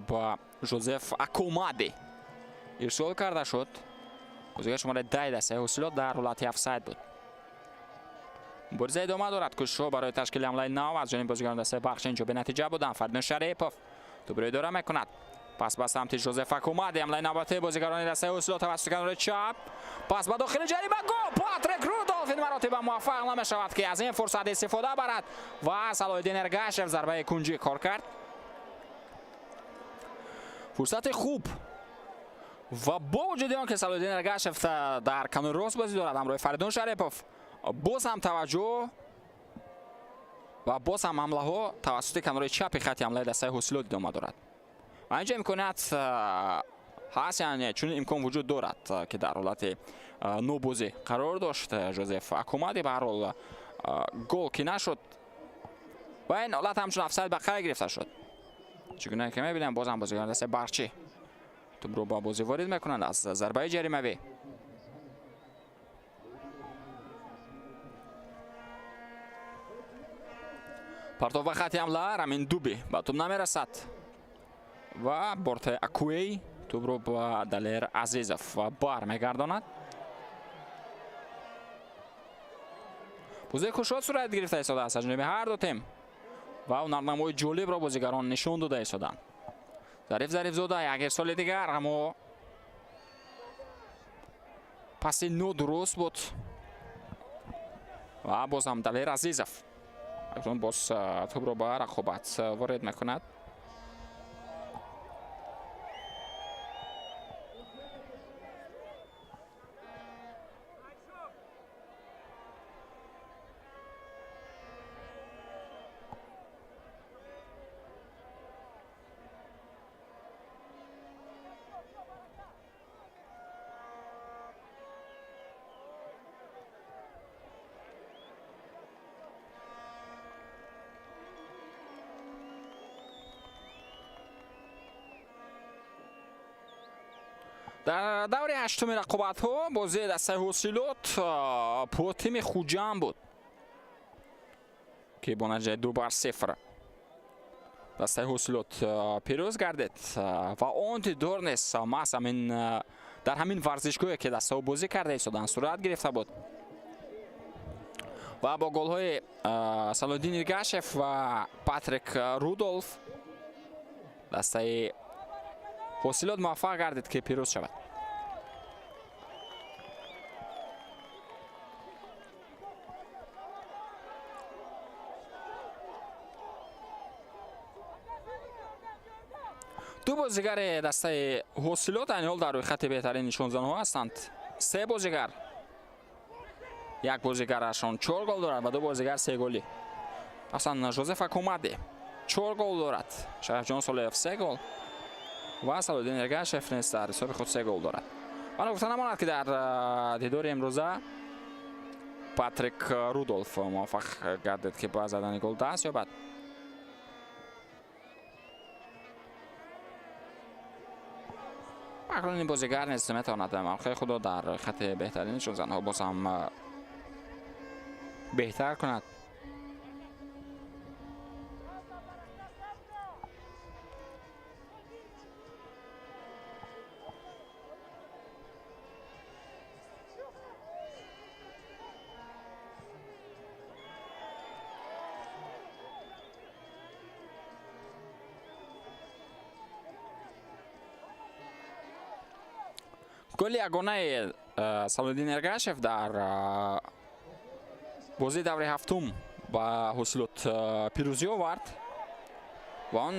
ба Жозеф Акомади ирсол карда шуд. Бозигар шумораи 10 дастаи Ҳосилот дар ҳолати офсайд буд. Мубориза идома дорад. Кӯшишҳо барои ташкили ҳамлаи нав аз ҷониби бозигарони дастаи Барқчӣ инҷо бенатиҷа буданд. Фаридун Шарипов тӯбро идора мекунад. Пас ба самти Жозеф Акомади. Ҳамлаи навбатии бозигарони дастаи Ҳосилот тавассути канори чап. Пас ба дохили ҷарима, гол! Патрик Рудолф ин маротиба муваффақ намешавад, ки аз ин фурсат истифода барад ва Салоҳиддин Эргашев зарбаи кунҷӣ кор кард. Фурсати хуб ва бо вуҷуди он ки Салоҳиддин Эргашев дар канори рост бозӣ дорад ҳамроҳи Фаридун Шарипов, боз ҳам таваҷҷӯҳ ва боз ҳам ҳамлаҳо тавассути канори чапи хатти ҳамлаи дастаи Ҳосилот идома дорад. Ва инҷо имконият ҳаст, яъне чунин имкон вуҷуд дорад, ки дар ҳолати нобозӣ қарор дошт Жозеф Акомади. Ба ҳар ҳол, гол ки нашуд ва ин ҳолат ҳамчун офсайд ба қайд гирифта шуд. Чӣ гуна ки мебинем, боз ҳам бозигарони дастаи Барқчӣ тӯбро ба бозӣ ворид мекунанд аз зарбаи ҷаримавӣ. Партов ба хатти ҳамла, Рамин Дуби ба тӯб намерасад ва Бортаи Акуэй тӯбро ба Далер Азизов бар мегардонад. Бозии кушод сурат гирифта истодааст аз ҷониби ҳар ду тим ва ҳунарнамои ҷолибро бозигарон нишон дода истоданд. Зариф Зарифзода, як ирсоли дигар, аммо паси нодуруст буд ва боз ҳам Далер Азизов акнун боз тӯбро ба рақобат ворид мекунад. Дар даври ҳаштуми рақобатҳо бозии дастаи Ҳосилот бо тими Хуҷанд буд, ки бо натиҷаи 2-0 дастаи Ҳосилот пирӯз гардид. Ва он дидор низ маҳз ҳамин дар ҳамин варзишгоҳе, ки дастаҳо бозӣ карда истоданд, сурат гирифта буд ва бо голҳои Салоҳиддин Иргашев ва Патрик Рудолф дастаи Ҳосилот муваффақ гардид, ки пирӯз шавад. Ду бозигари дастаи Ҳосилот айни ҳол дар рӯйхати беҳтарин нишонзанҳо ҳастанд. Се бозигар, як бозигарашон 4 гол дорад ва ду бозигар 3 голӣ. Аслан Жозеф Акомаде 4 гол дорад, Шарафҷон Солеев 3 гол ва Салоҳиддин Эргашев низ дар ҳисоби худ 3 гол дорад. Ва гуфта намонад, ки дар дидори имрӯза Патрик Рудолф муваффақ гардид, ки ба задани гол даст ёбад. Акнун ин бозигар низ метавонад мавқеи худро дар хати беҳтарин нишонзанҳо боз ҳам беҳтар кунад. Голи ягонаи Салоҳиддин Эргашев дар бозии даври ҳафтум ба Ҳосилот пирӯзӣ овард ва он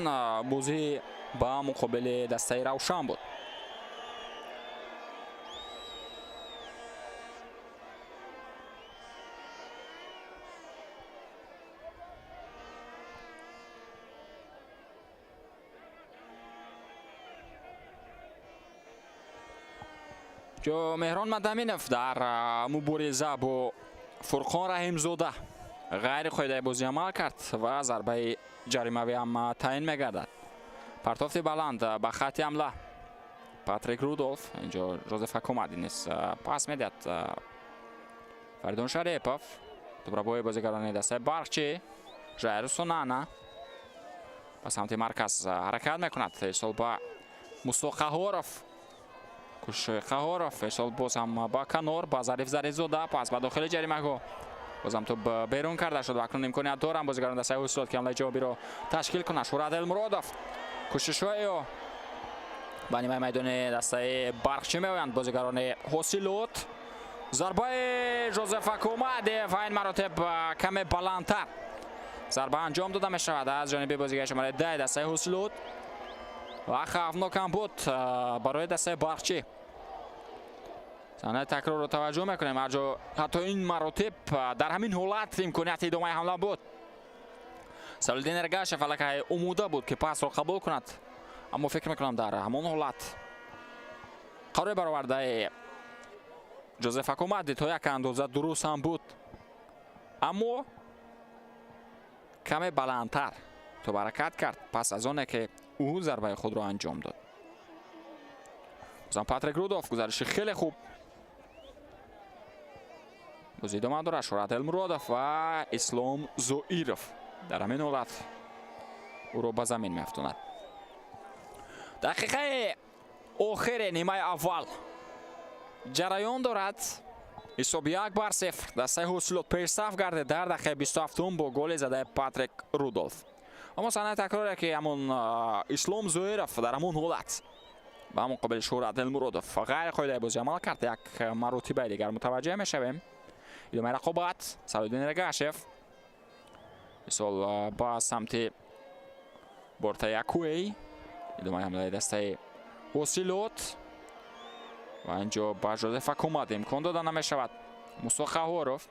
бозӣ ба муқобили дастаи Равшан буд. Ҷо Меҳрон Мадаминов дар мубориза бо Фурқон Раҳимзода ғайри қоидаи бозӣ амал кард ва зарбаи ҷаримавӣ ҳам таъин мегардад. Партофти баланд ба хатти ҳамла. Патрик Рудолф, инҷо Жозеф Акомади низ пас медиҳад. Фаридун Шарипов, тӯбрабои бозигарони дастаи Барқчӣ, Жайру Сунана ба самти марказ ҳаракат мекунад. Ирсол ба Мусо Қаҳоров, кӯшишҳои Қаҳоров, ирсол боз ҳам ба канор, ба Зариф Зарифзода, пас ба дохили ҷаримагоҳ. Бозам тӯб берун карда шуд ва акнун имконият доранд бозигарон дастаи Ҳосилот, ки ҳамлаи ҷавобиро ташкил кунанд. Шӯҳрат Элмуродов, кӯшишҳои ӯ ба нимаи майдони дастаи Барқчӣ меоянд бозигарони Ҳосилот. Зарбаи Жозеф Акомаде ва ин маротиб каме баландтар зарба анҷом дода мешавад аз ҷониби бозигари шумораи 10 дастаи Ҳосилот ва хавфнок ҳам буд барои дастаи Барқчӣ. Саҳнаи такрорро таваҷҷӯҳ мекунем. Ҳарҷо ҳатто ин маротиб дар ҳамин ҳолат имконияти идомаи ҳамла буд. Салоҳиддин Эргашев аллакай омода буд, ки пасро қабул кунад, аммо фикр мекунам, дар ҳамон ҳолат қарори баровардаи Ҷозеф Акомади то як андоза дуруст ҳам буд, аммо каме баландтар тӯб ҳаракат кард пас аз оне ки ӯ зарбаи худро анҷом дод. Бозам Патрик Рудолф, гузариши хеле хуб. Бозӣ идома дорад. Шӯҳрат Элмуродов ва Ислом Зоиров дар ҳамин ҳолат ӯро ба замин меафтонад. Дақиқаи охири нимаи аввал ҷараён дорад. Ҳисоб 1-0. Дастаи Ҳосилот пешсаф гардид дар дақиқаи 27-ум бо голи задаи Патрик Рудолф. Аммо саҳнаи такроре, ки ҳамон Ислом Зоиров дар ҳамон ҳолат ба муқобили Шӯҳрат Элмуродов ғайри қоидаи бозӣ амал кард, як маротибаи дигар мутаваҷҷеҳ мешавем. Идомаи рақобат, Салоҳиддин Эргашев мисол ба самти бортаи Акуэй, идомаи ҳамлаи дастаи Ҳосилот ва инҷо ба Жозеф Акомад имкон дода намешавад. Мусо Қаҳоров,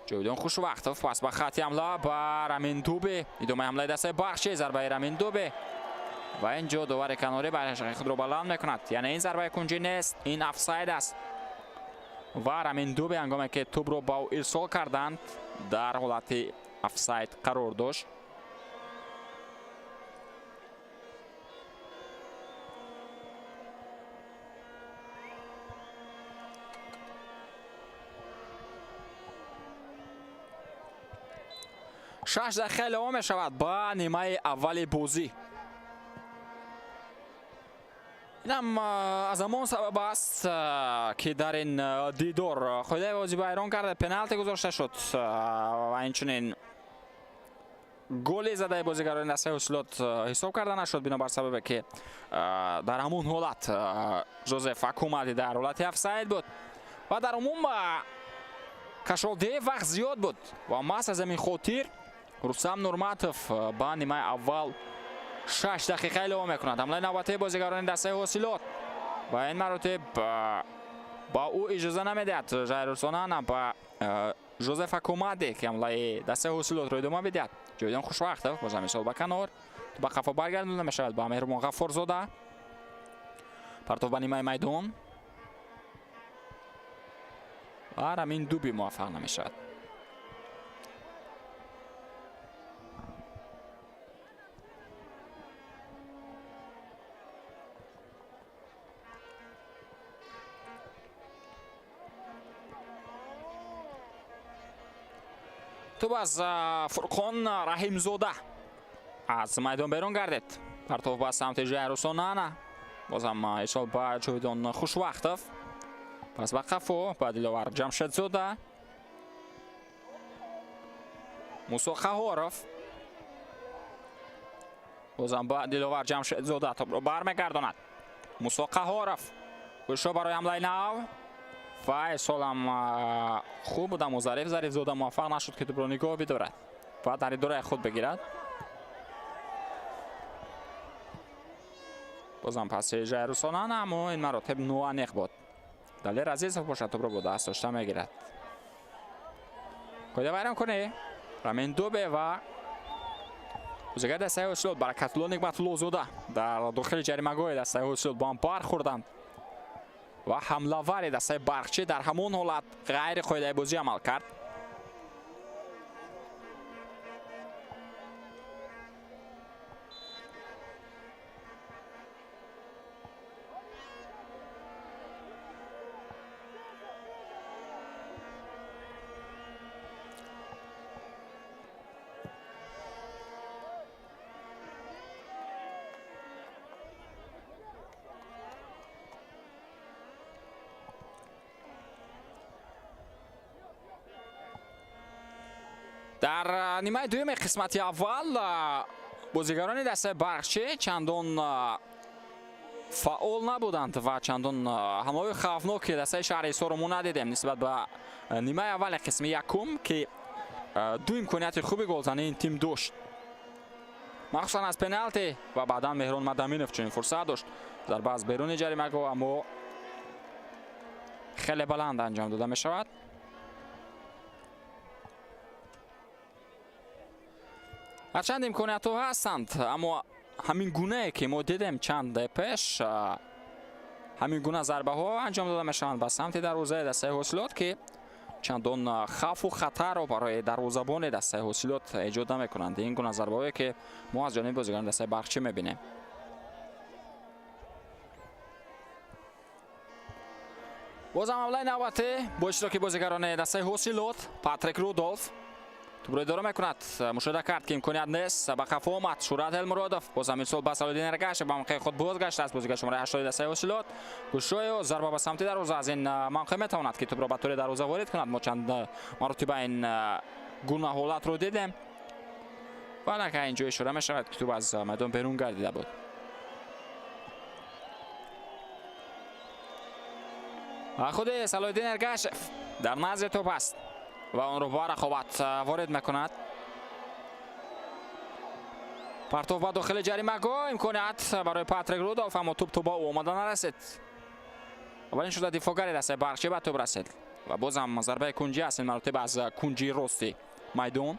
Ҷовидон Хушвақтов, пас ба хатти ҳамла ба Рамин Дубе, идомаи ҳамлаи дастаи Барқчӣ, зарбаи Рамин Дубе ва инҷо довари канорӣ байрақи худро баланд мекунад. Яъне ин зарбаи кунҷӣ нест, ин офсайд аст ва Рамин Дубе ҳангоме ки тӯбро ба ӯ ирсол карданд, дар ҳолати офсайд қарор дошт. 6 дақиқа илова мешавад ба нимаи аввали бозӣ. Инам аз ҳамон сабаб аст, ки дар ин дидор қоидаи бозӣ вайрон карда, пеналти гузошта шуд ва инчунин голи задаи бозигарони дастаи Ҳосилот ҳисоб карда нашуд, бинобар сабабе ки дар ҳамон ҳолат Жозеф Акумади дар ҳолати офсайд буд ва дар умум кашолдиҳии вақт зиёд буд ва маҳз аз ҳамин хотир Рустам Нурматов ба нимаи аввал 6 дақиқа илова мекунад. Ҳамлаи навбатии бозигарони дастаи Ҳосилот ва ин маротиб ба ӯ иҷоза намедиҳад Жайрусонана ба Жозеф Акумаде, ки ҳамлаи дастаи Ҳосилотро идома бидиҳад. Ҷовидон Хушвақтов бозам мисол ба канор, ба қафо баргардонда мешавад ба Меҳрубон Ғаффорзода. Партов ба нимаи майдон ва Рамин Дуби муваффақ намешавад. Тӯб аз Фурқон Раҳимзода аз майдон берун гардид. Партов ба самти Жайрусонана, бозам исол ба Ҷовидон Хушвақтов, пас ба қафо ба Диловар Ҷамшедзода, Мусо Қаҳоров, бозам ба Диловар Ҷамшедзода топро бармегардонад. Мусо Қаҳоров кӯшо барои ҳамлаи нав ва исолам хуб буд, аммо Зариф Зарифзода муваффақ нашуд, ки тӯбро нигоҳ бидорад ва дар идораи худ бигирад. Бозам паси Жайрусонана, аммо ин маротиб ноаниқ буд. Далер Азизов бошад тӯбро бо даст дошта мегирад. Қоида вайрон кунӣ Рамин Дубе ва бозигари дастаи Ҳосилот Баракатулло Нигматуллозода дар дохили ҷаримагоҳи дастаи Ҳосилот бо ҳам бархӯрданд ва ҳамлавари дастаи Барқчӣ дар ҳамон ҳолат ғайри қоидаи бозӣ амал кард. Дар нимаи дуюми қисмати аввал бозигарони дастаи Барқчӣ чандон фаъол набуданд ва чандон ҳамлаҳои хавфноки дастаи шаҳри Ҳисорро мо надидем нисбат ба нимаи аввали қисми якум, ки ду имконияти хуби голзании ин тим дошт, махсусан аз пеналти ва баъдан Меҳрон Мадаминов чунин фурсат дошт. Зарба аз беруни ҷаримагоҳ, аммо хеле баланд анҷом дода мешавад. Ҳарчанд имкониятҳо ҳастанд, аммо ҳамин гунае ки мо дидем чанд пеш, ҳамин гуна зарбаҳо анҷом дода мешаванд ба самти дарвозаи дастаи Ҳосилот, ки чандон хавфу хатарро барои дарвозабони дастаи Ҳосилот эҷод намекунанд. Ин гуна зарбаҳое ки мо аз ҷониби бозигарони дастаи Барқчӣ мебинем. Бозам ҳамлаи навбатӣ бо иштироки бозигарони дастаи Ҳосилот. Патрик Рудолф тӯбро идора мекунад, мушоҳида кард, ки имконият нест, ба қафо омад Шӯрат Элмуродов. Бозам ин сол ба Салоддин Эргашев ба мавқеи худ бозгаштааст. Бозигар шумораи 80 дастаи Ҳосилот. Кӯшоё зарба ба самти дарвоза, аз ин мавқеъ метавонад, ки тӯбро ба тӯри дарвоза ворид кунад. Мо чанд маротиба ин гуна ҳолатро дидем ва аллакай инҷо ишора мешавад, ки тӯб аз майдон берун гардида буд. Худи Салоҳиддин Эргашев дар назди тӯб аст ва онро ба рақобат ворид мекунад. Партов ба дохили ҷаримагоҳ, имконият барои Патрик Рудолф, аммо тӯб то ба ӯ омада нарасид. Аввалин шуда дифоъгари дастаи Барқчӣ ба тӯб расид ва бозам зарбаи кунҷӣ аст, ин маротиба аз кунҷи рости майдон.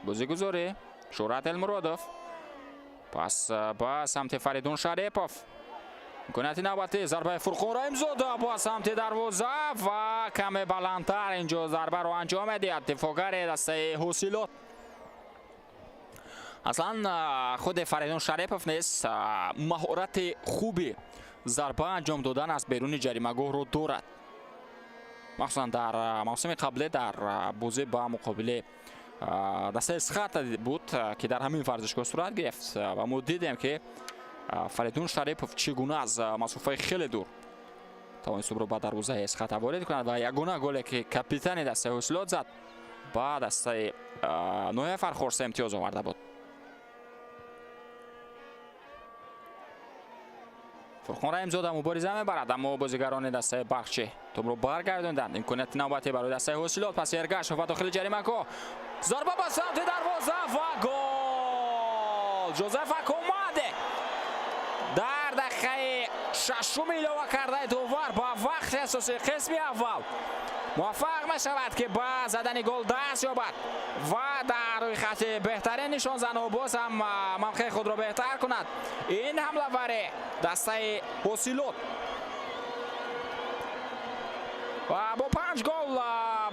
Бозигузорӣ Шӯрат Элмуродов, пас ба самти Фаридун Шарипов. Имконияти навбатӣ, зарбаи Фурқон Раҳимзода ба самти дарвоза ва каме баландтар инҷо зарбаро анҷом медиҳад дифоъгари дастаи Ҳосилот. Аслан худи Фаридун Шарипов низ маҳорати хуби зарба анҷом додан аз беруни ҷаримагоҳро дорад. Махсусан дар мавсими қаблӣ дар бозӣ ба муқобили дастаи Исхата буд, ки дар ҳамин варзишгоҳ сурат гирифт ва мо дидем, ки Фаридун Шарипов чӣ гуна аз масофаи хеле дур тавонист тӯбро ба дарвозаи Исхата ворид кунад ва ягона голе ки капитани дастаи Ҳосилот зад ба дастаи ноҳияи Фархор се имтиёз оварда буд. Фурқон Раҳимзода мубориза мебарад, аммо бозигарони дастаи Барқчӣ тӯбро баргардонданд. Имконияти навбатӣ барои дастаи Ҳосилот. Пас Эргашев ба дохили ҷаримагоҳ, зарба ба самти дарвоза ва гол! Ҷозеф Акомаде дар дақиқаи шашуми илова кардаи довар ба вақти асосии қисми аввал муваффақ мешавад, ки ба задани гол даст ёбад ва дар рӯйхати беҳтарин нишонзанҳо боз ҳам мавқеи худро беҳтар кунад. Ин ҳамлавари дастаи Ҳосилот ва бо 5 гол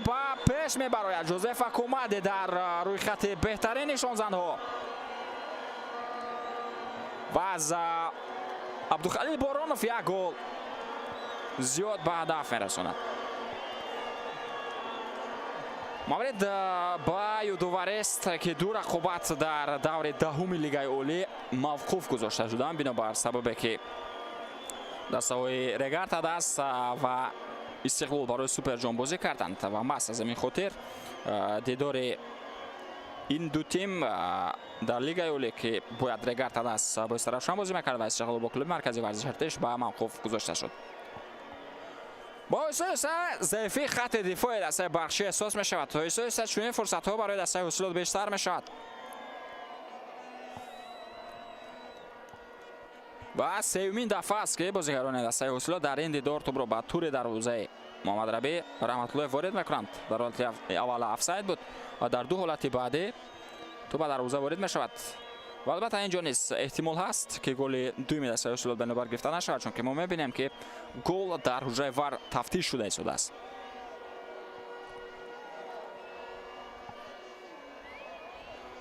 ба пеш мебарояд Ҷозеф Акомаде дар рӯйхати беҳтарин нишонзанҳо ва аз Абдухалил Боронов як гол зиёд ба ҳадаф мерасонад. Маврид ба ёдоварест, ки ду рақобат дар даври даҳуми Лигаи Олӣ мавқуф гузошта шуданд, бинобар сабабе ки дастаҳои Регар ТадАЗ ва Истиқлол барои Суперҷом бозӣ карданд ва маҳз аз ҳамин хотир дидори ин ду тим дар Лигаи Олӣ, ки бояд Регар ТадАЗ бо Истаравшан бозӣ мекард ва Истиқлол бо клуби марказии варзиши Артиш, ба мавқуф гузошта шуд. Бо оҳиста заифии хатти дифои дастаи Барқчӣ эҳсос мешавад. Оҳиста оҳиста чунин фурсатҳо барои дастаи Ҳосилот бештар мешавад. Ва сеюмин дафъа аст, ки бозигарони дастаи Ҳосилот дар ин дидор тӯбро ба тури дарвозаи Муҳаммадрабӣ Раҳматуллоев ворид мекунанд. Дар ҳолати аввал офсайд буд ва дар ду ҳолати баъдӣ тӯб ба дарвоза ворид мешавад. Ва албатта инҷо низ эҳтимол ҳаст, ки голи дуюми дастаи Ҳосилот ба навбат гирифта нашавад, чунки мо мебинем, ки гол дар ҳуҷраи ВАР тафтиш шуда истодааст.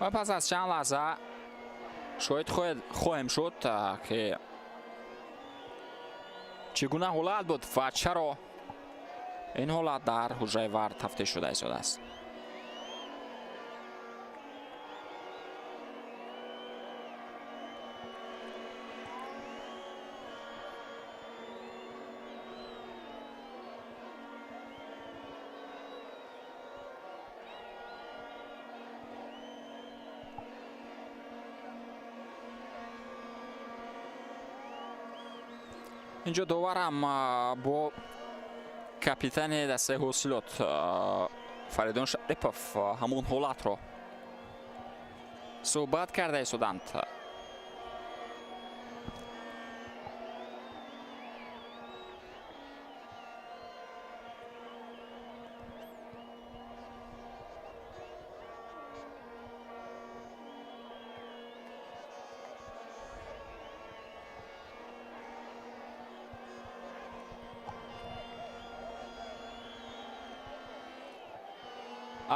Ва пас аз чанд лаҳза шоҳид хоҳем шуд, ки чӣ гуна ҳолат буд ва чаро ин ҳолат дар ҳуҷраи ВАР тафтиш шуда истодааст. Инҷо доварам бо капитани дастаи Ҳосилот Фаридун Шарипов ҳамон ҳолатро суҳбат карда истоданд.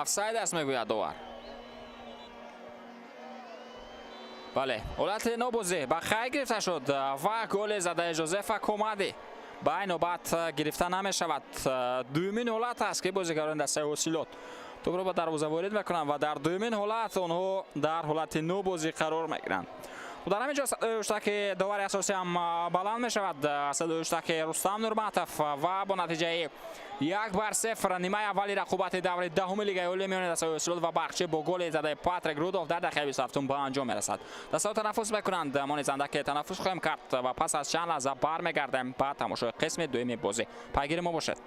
Офсайд аст, мегӯяд довар. Бале, ҳолати нобозӣ ба хайр гирифта шуд ва голи задаи Жозеф Акомади ба ин навбат гирифта намешавад. Дуюмин ҳолат аст, ки бозигарони дастаи Ҳосилот тӯбро ба дарвоза ворид мекунанд ва дар дуюмин ҳолат онҳо дар ҳолати нобозӣ қарор мегиранд. Дар ҳамин ҷо садои ҳуштаки довари асосӣ ҳам баланд мешавад, садои ҳуштаки Рустам Нурматов, ва бо натиҷаи 1-0 нимаи аввали рақобати даври даҳуми Лигаи Олӣ миёни дастаҳои Ҳосилот ва Барқчӣ бо голи задаи Патрик Рудолф дар дақиқаи 27 ба анҷом мерасад. Дастаҳо танаффус мекунанд, мо низ андаке танаффус хоҳем кард ва пас аз чанд лаҳза бармегардем ба тамошои қисми дуюми бозӣ. Пайгири мо бошед.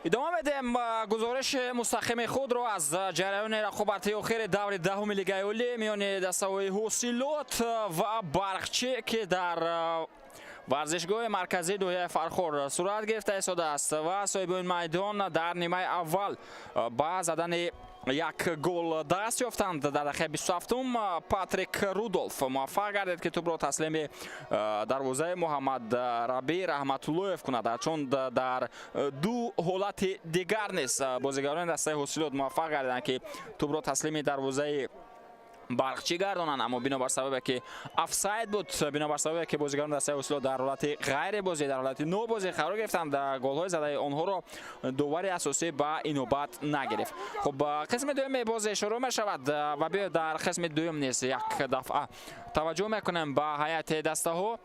Идома медиҳем гузориши мустақими худро аз ҷараёни рақобати охири даври 10-уми Лигаи Олӣ миёни дастаҳои Ҳосилот ва Барқчӣ, ки дар варзишгоҳи марказии ноҳияи Фархор сурат гирифта истодааст ва соҳибони майдон дар нимаи аввал ба задани як гол даст ёфтанд. Дар дақиқаи 27-ум Патрик Рудолф муваффақ гардид, ки тӯбро таслими дарвозаи Муҳаммад Рабӣ Раҳматуллоев кунад. Ҳарчанд дар ду ҳолати дигар низ бозигарони дастаи Ҳосилот муваффақ гардиданд, ки тӯбро таслими дарвозаи Барқчӣ гардонанд, аммо бинобар сабабе, ки офсайд буд, бинобар сабабе, ки бозигарони дастаи Ҳосилот дар ҳолати ғайрибозӣ, дар ҳолати нобозӣ қарор гирифтанд, голҳои задаи онҳоро довари асосӣ ба инобат нагирифт. Хуб, қисми дуюми бозӣ шурӯъ мешавад ва биёед, дар қисми дуюм низ як дафъа таваҷҷӯҳ мекунем ба ҳайати дастаҳо.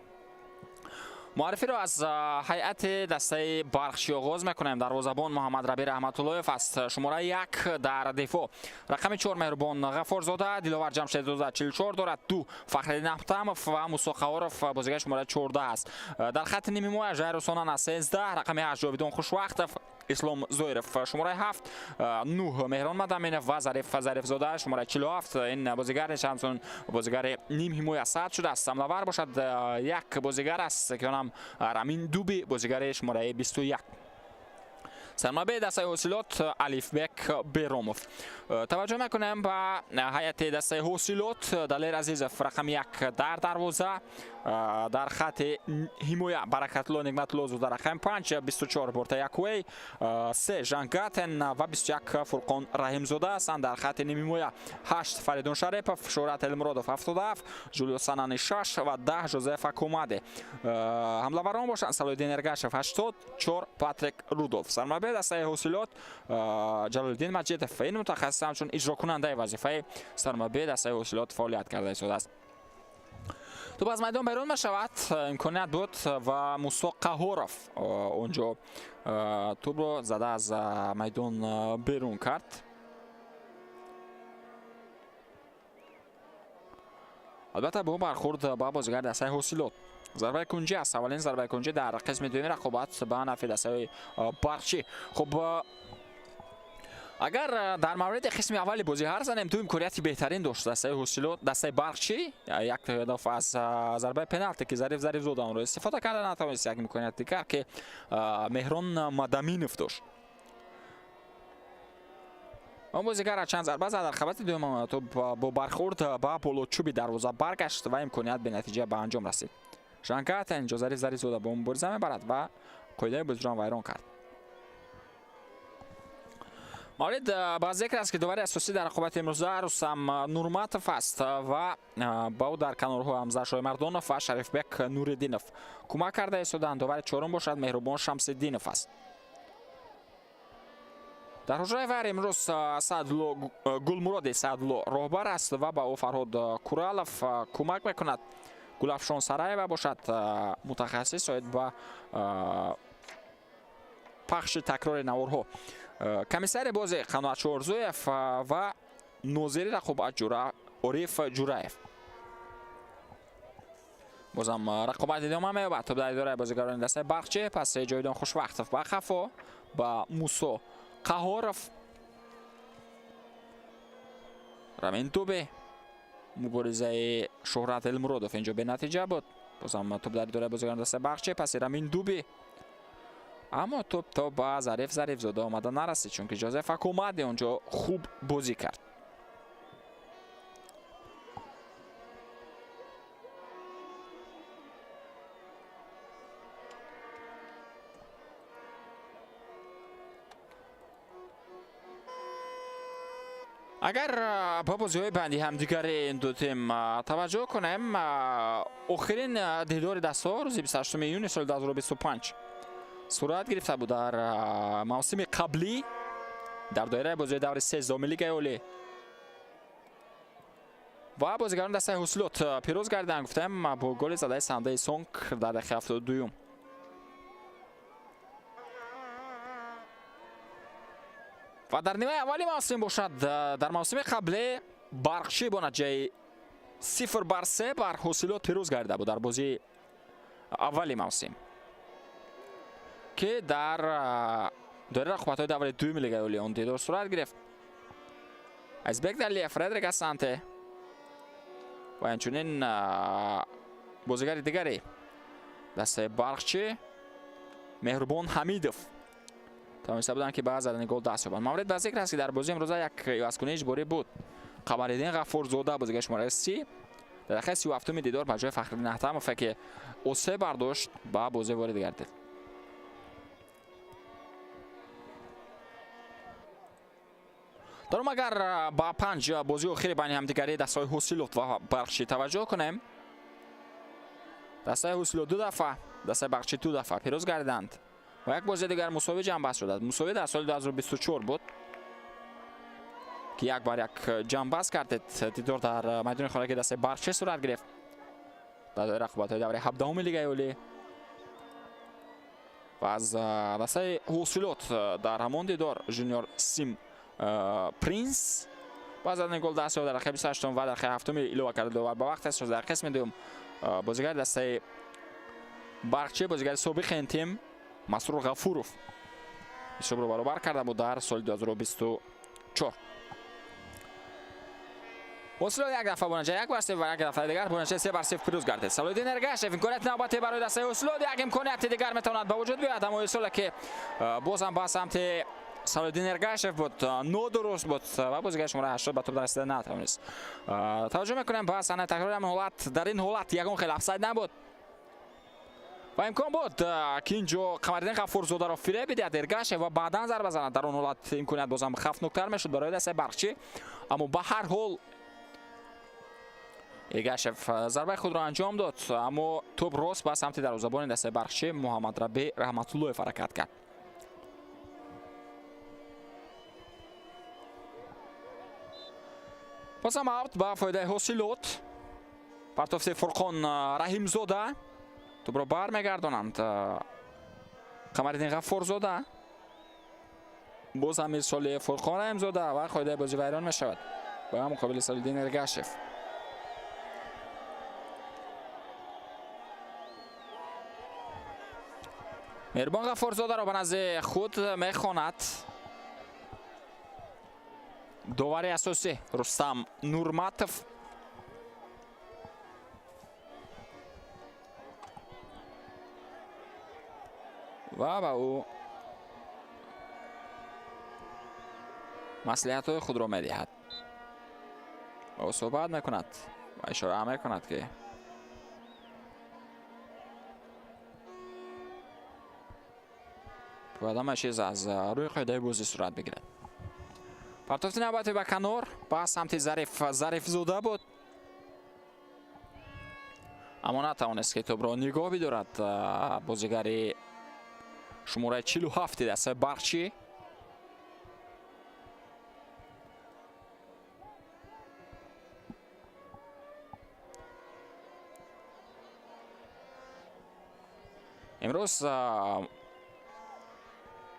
Муаррифиро аз ҳайати дастаи Барқчӣ оғоз мекунем. Дарвозабон Муҳаммад Рабӣ Раҳматуллоев аст, шумораи 1. Дар дифоъ рақами 4 Меҳрубон Ғафорзода, Диловар Ҷамшедзода 44 дорад, 2 Фахриддин Аҳтамов ва Мусо Қаҳоров бозигари шумораи 14 аст. Дар хатти нимҳимоя Жайру Сонана 13, рақами 8 Ҷовидон Хушвақтов, Ислом Зоиров шумораи 7, 9 Меҳрон Мадаминов ва Зариф Зарифзода шумораи 47. Ин бозигар низ ҳамчун бозигари нимҳимоя сабт шудааст. Ҳамлавар бошад як бозигар аст, ки онам Рамин Дуби, бозигари шумораи 21. Сармураббии дастаи Ҳосилот Алифбек Беромов. Таваҷҷӯҳ мекунем ба ҳайати дастаи Ҳосилот. Далер Азизов рақами 1 дар дарвоза, дар хатти ҳимоя Баракатулло Нигматуллозода рақами 5, 24 Борта Якуэй, 3 Жангатен ва 21 Фурқон Раҳимзода ҳастанд. Дар хатти нимҳимоя 8 Фаридун Шарипов, Шӯҳрат Элмуродов 77, Жулио Санани 6 ва 10 Жозеф Акумаде. Ҳамлаварон бошанд Салоҳиддин Эргашев 84, Патрик Рудолф. Сармураббии дастаи Ҳосилот Ҷалолиддин Маҷидов. Ин мутахассис ҳамчун иҷрокунандаи вазифаи сармураббии дастаи Ҳосилот фаъолият карда истодааст. Тӯб аз майдон берун мешавад, имконият буд ва Мусо Қаҳоров онҷо тӯбро зада аз майдон берун кард. Албатта, бо бархӯрд ба бозигари дастаи Ҳосилот. Зарбаи кунҷӣ аст, аввалин зарбаи кунҷӣ дар қисми дуюми рақобат ба нафъи дастаи Барқчӣ. Хуб, агар дар мавриди қисми аввали бозӣ ҳарф занем, ду имконияти беҳтарин дошт дастаи Ҳосилот, дастаи Барқчӣ. Як дафъа аз зарбаи пеналте, ки Зариф Зарифзода онро истифода карда натавонист, як имконияти дигар, ки Меҳрон Мадаминов дошт. Он бозигар чанд зарба зад, дар қабати дуюм тӯб бо бархӯрд ба болочӯби дарвоза баргашт ва имконият бенатиҷа ба анҷом расид. Жанкатен инҷо Зариф Зарифзода бо мубориза мебарад ва қоидаи бозиро вайрон кард. Маврид ба зикр аст, ки довари асосӣ дар рақобати имрӯза Рустам Нурматов аст ва ба ӯ дар канорҳо Ҳамза Шоҳимардонов ва Шарифбек Нуриддинов кӯмак карда истоданд. Довари чорум бошад Меҳрубон Шамсиддинов аст. Дар ҳуҷраи вар имрӯз Саъдулло Гулмуроди Саъдулло роҳбар аст ва ба ӯ Фарҳод Куралов кӯмак мекунад. Гулафшон Сараева бошад мутахассис оид ба пахши такрори наворҳо. Комиссари бозӣ Қаноат Шоҳурзоев ва нозири рақобат Ориф Ҷураев. Бозам рақобат идома меёбад. Тӯб дар идораи бозигарони дастаи Барқчӣ, пас Ҷовидон Хушвақтов ба қафо ба Мусо Қаҳоров, Рамин Дубе. Муборизаи Шӯҳрат Элмуродов инҷо бенатиҷа буд. Бозам тӯб дар идораи бозигарони дастаи Барқчӣ, паси Рамин Дуби, аммо тӯб то ба Зариф Зарифзода омада нарасид, чунки Ҷозеф Акумади онҷо хуб бозӣ кард. Агар ба бозиҳои банди ҳамдигари ин ду тим таваҷҷӯҳ кунем, охирин дидори дастҳо рӯзи 28 июни соли 2025 сурат гирифта буд, дар мавсими қаблӣ, дар доираи бозиҳои даври 13-уми Лигаи Олӣ, ва бозигарони дастаи Ҳусилот пирӯз гардиданд, гуфтем, бо голи задаи Сандаи Сонг дар дақиқаи 72-юм. Ва дар нимаи аввали мавсим бошад, дар мавсими қаблӣ, Барқчӣ бо натиҷаи 0-3 бар Ҳосилот пирӯз гардида буд дар бозии аввали мавсим, ки дар Доираи рақобатҳои давраи дуюми Лигаи Олии он дидор сурат гирифт. Азизбек Далиев, Фредрик Асанте ва инчунин бозигари дигари дастаи Барқчӣ Меҳрубон Ҳамидов тавониста буданд, ки ба задани гол даст ёбанд. Маврид ба зикр аст, ки дар бозии имрӯза як ивазкунии иҷборӣ буд. Қамариддин Ғаффорзода, бозигари шумораи 30, дар дақиқаи 37-уми дидор ба ҷои Фахриддин Аҳтамов, ки осе бардошт, ба бозӣ ворид гардид. Даром агар ба панҷ бозии охири байни ҳамдигарии дастаҳои Ҳосилот ва Барқчӣ таваҷҷӯҳ кунем, дастаи Ҳосилот ду дафъа, дастаи Барқчӣ ду дафъа пирӯз гардиданд ва як бозии дигар мусовӣ ҷамъбаст шудааст. Мусовӣ дар соли 2024 буд, ки як бар як ҷамъбаст кардед. Дидор дар майдони хонагии дастаи Барқчӣ сурат гирифт дар доираи рақобатҳои давраи 17-уми Лигаи Олӣ ва аз дастаи Ҳосилот дар ҳамон дидор Жуниор Сим Принс ба задани гол даст ёфт дар дақиқаи 28 ва дақиқаи 7-уми илова карда довар ба вақт аст. Дар қисми дуюм бозигари дастаи Барқчӣ, бозигари собиқи ин тим Масрур Ғафуров ҳисобро баробар карда буд дар соли 2024. Ҳосилот як дафъа бо натиҷаи 1-0 ва як дафъаи дигар бо натиҷаи 3-0 пирӯз гардид. Салоҳиддин Эргашев, имконияти навбатӣ барои дастаи Ҳосилот, як имконияти дигар метавонад ба вуҷуд биёяд, аммо ирсоле ки боз ҳам ба самти Салоҳиддин Эргашев буд, нодуруст буд ва бозигари шумораи 80 ба топ расида натавонист. Таваҷҷӯҳ мекунем ба саҳнаи такрори ҳамин ҳолат. Дар ин ҳолат ягон хел офсайд набуд ва имкон буд, ки ин ҷо Қамариддин Ғаффорзодаро фиреб бидиҳад Эргашев ва баъдан зарба занад. Дар он ҳолат имконият бозам хавфноктар мешуд барои дастаи Барқчӣ, аммо ба ҳар ҳол Эргашев зарбаи худро анҷом дод, аммо тӯб рост ба самти дарвозабони дастаи Барқчӣ Муҳаммадраби Раҳматуллоев ҳаракат кард. Бозам аут ба фоидаи Ҳосилот. Партофти Фурқон Раҳимзода, тӯбро бармегардонанд. Қамариддин Ғаффорзода, боз ҳам ирсоли Фурқон Раҳимзода ва қоидаи бозӣ вайрон мешавад ба муқобили Салоҳиддин Эргашев. Меҳрубон Ғаффорзодаро ба назди худ мехонад довари асосӣ Рустам Нурматов. Ва ба ӯ маслиҳатҳои худро медиҳад. Ба ӯ суҳбат мекунад ва ишора мекунад, ки бояд ҳама чиз аз рӯи қоидаи бозӣ сурат бигирад. Партофти навбатӣ ба канор ба самти Зариф Зарифзода буд, аммо натавонист, ки тӯбро нигоҳ бидорад бозигари шумораи 47 дастаи Барқчӣ. Имрӯз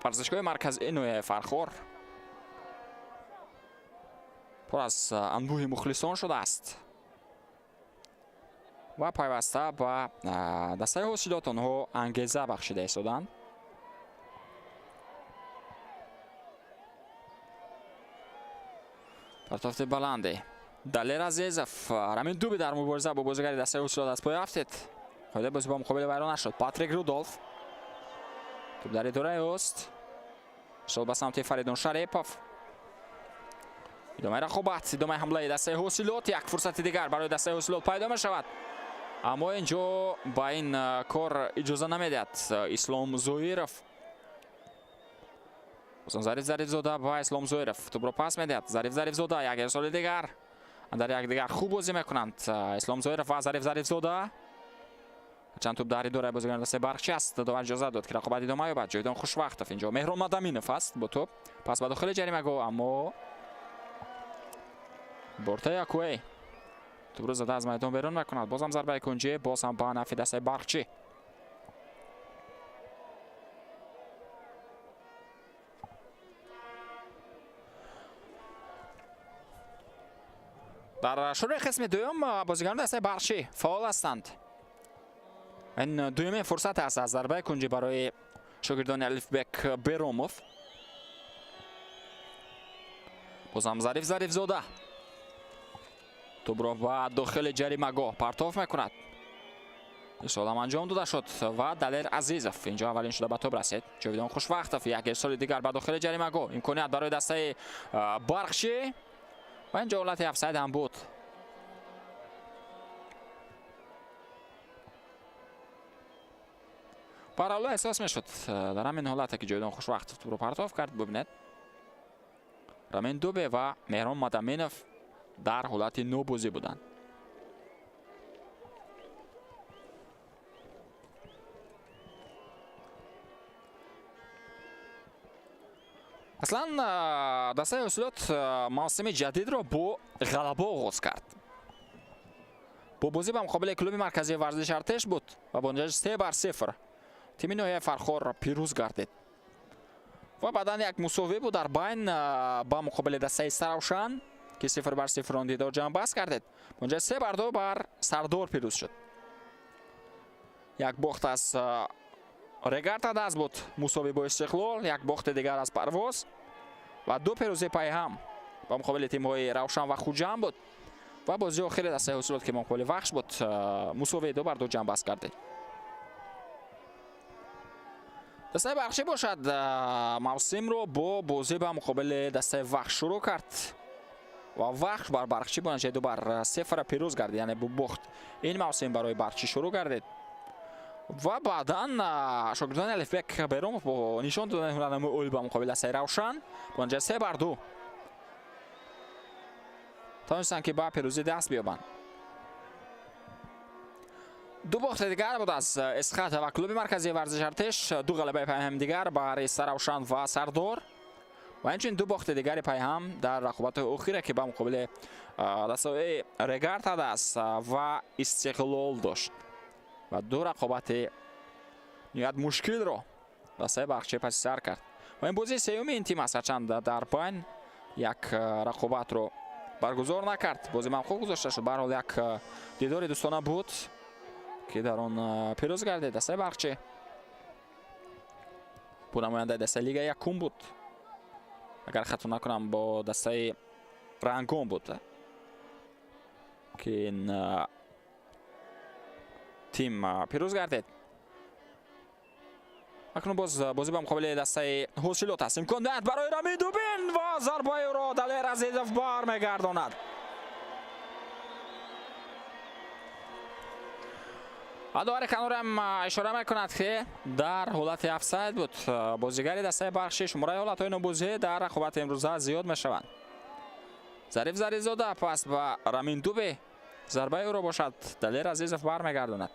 варзишгоҳи марказии ноҳияи Фархор пур аз анбӯҳи мухлисон шудааст ва пайваста ба дастаи Ҳосилот онҳо ангеза бахшида истоданд. Партофти баланде Далер Азизов, Рамин Дуби дар мубориза бо бозигари дастаи Ҳосилот аз пой афтид. Қоидаи бозӣ ба муқобили вайрон нашуд. Патрик Рудолф, тӯб дар идораи ӯст. Шол ба самти Фаридун Шарипов. Идомаи рақобат, идомаи ҳамлаи дастаи Ҳосилот, як фурсати дигар барои дастаи Ҳосилот пайдо мешавад, аммо ин ҷо ба ин кор иҷоза намедиҳад Ислом Зоиров. Бозам Зариф Зарифзода ба Ислом Зоиров тӯбро пас медиҳад. Зариф Зарифзода, як ирсоли дигар, дар якдигар хуб бозӣ мекунанд Ислом Зоиров ва Зариф Зарифзода. Чанд тӯб дар идораи бозигарони дастаи Барқчӣ аст. Довар иҷоза дод, ки рақобат идома ёбад. Ҷовидон Хушвақтов, инҷо Меҳрон Мадаминов аст бо тӯб, пас ба дохили ҷаримагоҳ, аммо Бортаи Акуэй тӯбро зада аз майдон берун мекунад. Бозам зарбаи кунҷӣ, боз ҳам ба нафи дастаи Барқчӣ. Дар шурӯи қисми дуюм бозигарони дастаи Барқчӣ фаъол ҳастанд. Ин дуюмин фурсат аст аз зарбаи кунҷӣ барои шогирдони Алифбек Беромов. Бозам Зариф Зарифзода тӯбро ба дохили ҷаримагоҳ партоф мекунад. Ирсолам анҷом дода шуд ва Далер Азизов инҷо аввалин шуда ба тӯб расид. Ҷовидон Хушвақтов як ирсоли дигар ба дохили ҷаримагоҳ. Имконият барои дастаи Барқчӣ ва инҷо ҳолати офсайд ҳам буд. Паралло эҳсос мешуд дар ҳамин ҳолате ки Ҷовидон Хушвақтов тӯбро партоф кард. Бубинед, Рамин Дубе ва Меҳрон Мадаминов дар ҳолати нобозӣ буданд. Аслан дастаи Ҳосилот мавсими ҷадидро бо ғалаба оғоз кард. Бо бозӣ ба муқобили клуби марказии варзиши Артеш буд ва бо натиҷаи 3-0 тими ноҳияи Фархор пирӯз гардид. Ва баъдан як мусовӣ буд дар байн ба муқобили дастаи Саравшан, ки 0-0 он дидор ҷамъбаст гардид. Бо натиҷаи 3-2 бар Сардор пирӯз шуд. Як бохт аз Регарта даст буд, мусовӣ бо Истиқлол, як бохти дигар аз Парвоз ва ду пирӯзии пайҳам ба муқобили тимҳои Равшан ва Хуҷанд буд. Ва бозии охири дастаи Ҳосилот, ки муқобили Вахш буд, мусовии 2-2 ҷамъбаст гардид. Дастаи Барқчӣ бошад мавсимро бо бозӣ ба муқобили дастаи Вахш шурӯъ кард ва Вахш бар Барқчӣ бо натиҷаи 2-0 пирӯз гардид, яъне бо бохт ин мавсим барои Барқчӣ шурӯъ гардид. Ва баъдан шогирдони Алифбек Беромов бо нишон додани ҳунарнамои олӣ ба муқобили дастаи Равшан бо натиҷаи 3-2 тавонистанд, ки ба пирӯзӣ даст биёбанд. Ду бохти дигар буд аз Эсхата ва клуби марказии варзиши Артеш, ду ғалабаи пайҳам дигар бар Саравшан ва Сардор ва инчунин ду бохти дигари пайҳам дар рақобатҳои охире, ки ба муқобили дастаҳои Регард Адас ва Истиқлол дошт. Ва ду рақобати ниҳоят мушкилро дастаи Барқчӣ паси сар кард. Ва ин бозии сеюми ин тим аст, ҳарчанд дар байн як рақобатро баргузор накард. Бозӣ мавқуф гузошта шуд. Ба ҳар ҳол як дидори дӯстона буд, ки дар он пирӯз гардид дастаи Барқчӣ. Бо намояндаи дастаи лига якум буд, агар хато накунам, бо дастаи Рангон буд, ки ин тим пирӯз гардид. Акнун боз бозӣ ба муқобили дастаи Ҳосилот аст. Имконият барои Рамин Дубин ва зарбаи ӯро Далер Азизов бармегардонад. Ва довари канорам ишора мекунад, ки дар ҳолати офсайд буд бозигари дастаи Барқчӣ. Шумораи ҳолатҳои нобозӣ дар рақобати имрӯза зиёд мешаванд. Зариф Зарифзода пас ба Рамин Дубе, зарбаи ӯро бошад Далер Азизов бармегардонад.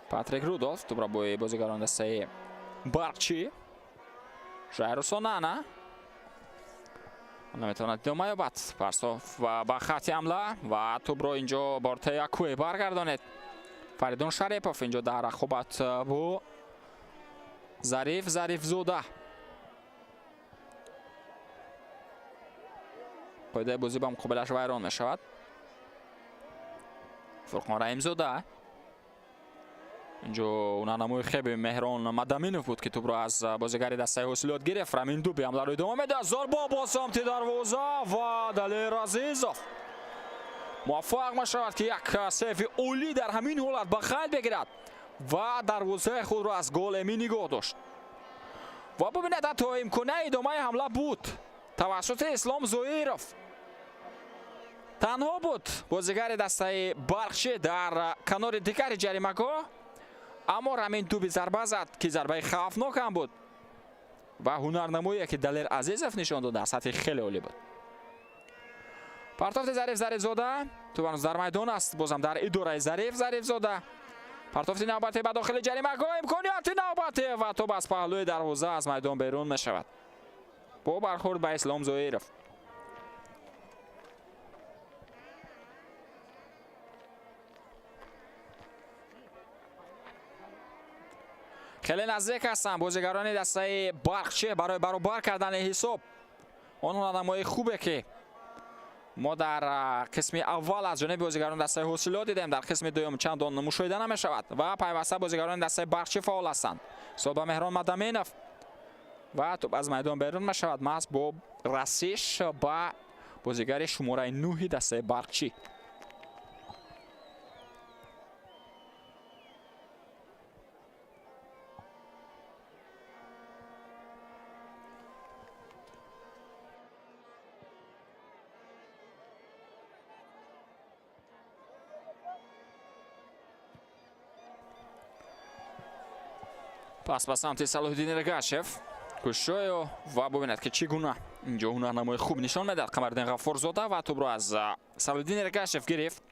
Патрик Рудолф тӯбро бо бозигарон дастаи Барқчӣ. Жайрус Онана наметавонад идома ёбад. Парсов ба хати ҳамла ва тӯбро инҷо Бортея Куе баргардонед. Фаридун Шарипов инҷо дар рақобат бо Зариф Зарифзода. Қоидаи бозӣ ба муқобилаш вайрон мешавад. Фурқон Раҳимзода инҷо ҳунарнамои хеби Меҳрон Мадаминов буд, ки тӯбро аз бозигари дастаи Ҳосилот гирифт. Рамин Дуби ҳамларо идома медиҳад. Зарба бо самти дарвоза ва Далер Азизов муваффақ мешавад, ки як сейфи олӣ дар ҳамин ҳолат ба қайд бигирад ва дарвозаи худро аз гол эмин нигоҳ дошт. Ва бубинед, ҳатто имконияи идомаи ҳамла буд тавассути Ислом Зоиров. Танҳо буд бозигари дастаи Барқчӣ дар канори дигари ҷаримагоҳ, аммо Рамин Дуби зарба зад, ки зарбаи хавфнок ҳам буд ва ҳунарнамоие, ки Далер Азизов нишон дод, дар сатҳи хеле олӣ буд. Партофти Зариф Зарифзода, тӯб ҳанӯз дар майдон аст, бозам дар идораи Зариф Зарифзода. Партофти навбатӣ ба дохили ҷаримагоҳ, имконияти навбатӣ ва тӯб аз паҳлӯи дарвоза аз майдон берун мешавад бо бархӯрд ба Ислом Зоиров. Хеле наздик ҳастанд бозигарони дастаи Барқчӣ барои баробар кардани ҳисоб. Он ҳунарнамоии хубе, ки Мо дар қисми аввал аз ҷониби бозигарони дастаи Ҳосилот дидем, дар қисми дуюм чандон мушоҳида намешавад ва пайваста бозигарони дастаи Барқчӣ фаъол ҳастанд. Ҳисоб ба Меҳрон Мадаминов ва тӯб аз майдон берун мешавад, маҳз бо расиш ба бозигари шумораи 9 дастаи Барқчӣ. Пас ба самти Салоҳиддин Эргашев кӯшишҳоё ва бубинед, ки чӣ гуна инҷо ҳунарнамои хуб нишон медиҳад Қамариддин Ғаффорзода ва тӯбро аз Салоҳиддин Эргашев гирифт.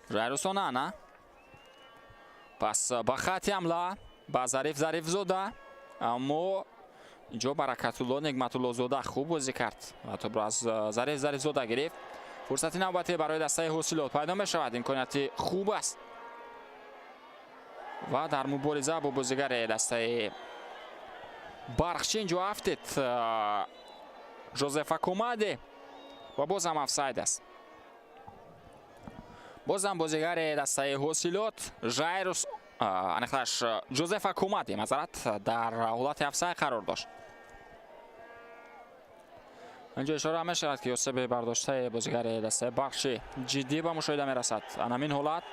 Жайрус Онана пас ба хати ҳамла ба Зариф Зарифзода, аммо инҷо Баракатулло Негматуллозода хуб бозӣ кард ва тӯбро аз Зариф Зарифзода гирифт. Фурсати навбатӣ барои дастаи Ҳосилот пайдо мешавад, имконияти хуб аст ва дар мубориза бо бозигари дастаи Барқчӣ инҷо афтид Жозеф Акомаде ва боз ҳам офсайд аст. Боз ҳам бозигари дастаи Ҳосилот Жайрус, аниқтараш Жозеф Акомаде, маъзарат, дар ҳолати офсайд қарор дошт. Инҷо ишора мешавад, ки осеби бардоштаи бозигари дастаи Барқчӣ ҷиддӣ ба мушоҳида мерасад. Ан ҳамин ҳолат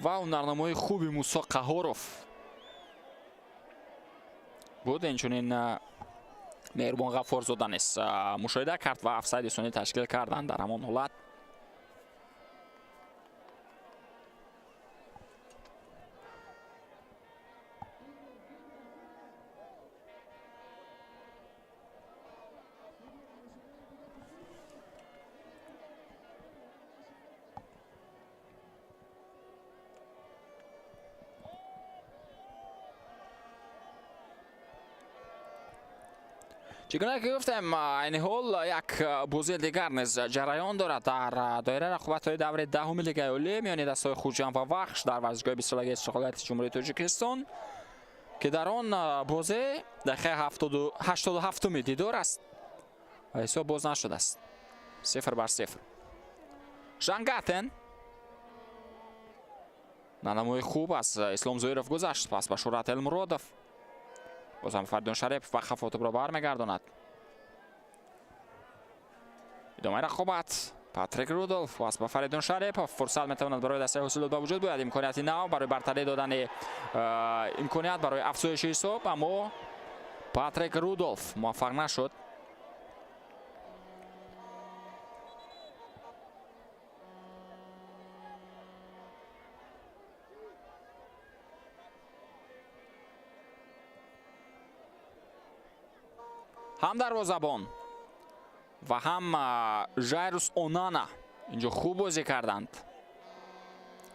ва ҳунарнамои хуби Мусо Қаҳоров буд. Инчунин Меҳрубон Ғаффорзода низ мушоҳида кард ва офсайди сунъӣ ташкил карданд дар ҳамон ҳолат. Чӣ гуна ки гуфтем, айни ҳол як бозии дигар низ ҷараён дорад дар доираи рақобатҳои даври 10-уми Лигаи Олӣ миёни дастаҳои Хуҷанд ва Вахш дар варзишгоҳи 20-солагии истиқлолияти Ҷумҳурии Тоҷикистон, ки дар он бозӣ дақиқаи 87-уми дидор аст ва ҳисоб боз нашудааст, 0-0. Жангатен нанамои хуб аз Ислом Зоиров гузашт, пас ба Шӯҳрат Элмуродов, боз ҳам Фаридун Шарипов ба қафо тӯбро бармегардонад. Идомаи рақобат, Патрик Рудолф пас ба Фаридун Шарипов, фурсат метавонад барои дастаи Ҳосилот ба вуҷуд биёяд, имконияти нав барои бартарӣ додани, имконият барои афзоиши ҳисоб, аммо Патрик Рудолф муваффақ нашуд. Ҳам дарвозабон ва ҳам Жайрус Онана инҷо хуб бозӣ карданд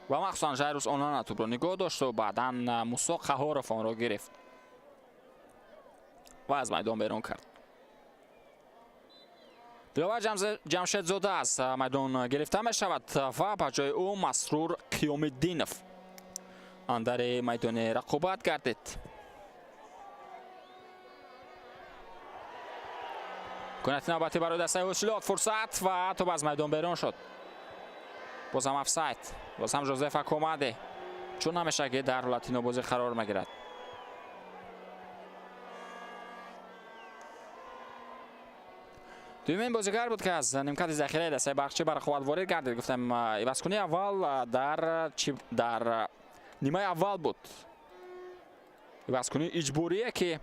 ва махсусан Жайрус Онана тӯбро нигоҳ дошту баъдан Мусо Қаҳоров онро гирифт ва аз майдон берун кард. Диловар Ҷамшедзода аз майдон гирифта мешавад ва ба ҷои ӯ Масрур Қиёмиддинов андари майдони рақобат гардид. Имконияти навбатӣ барои дастаи Ҳосилот, фурсат ва тӯб аз майдон берун шуд. Боз ҳам офсайд, боз ҳам Жозеф Акомаде, чун ҳамеша ки дар ҳолати нобозӣ қарор мегирад. Дуюмин бозигар буд, ки аз нимкати захираи дастаи Барқчӣ ба рақобат ворид гардид. Гуфтем, ивазкунии аввал дар нимаи аввал буд, ивазкунии иҷборие, ки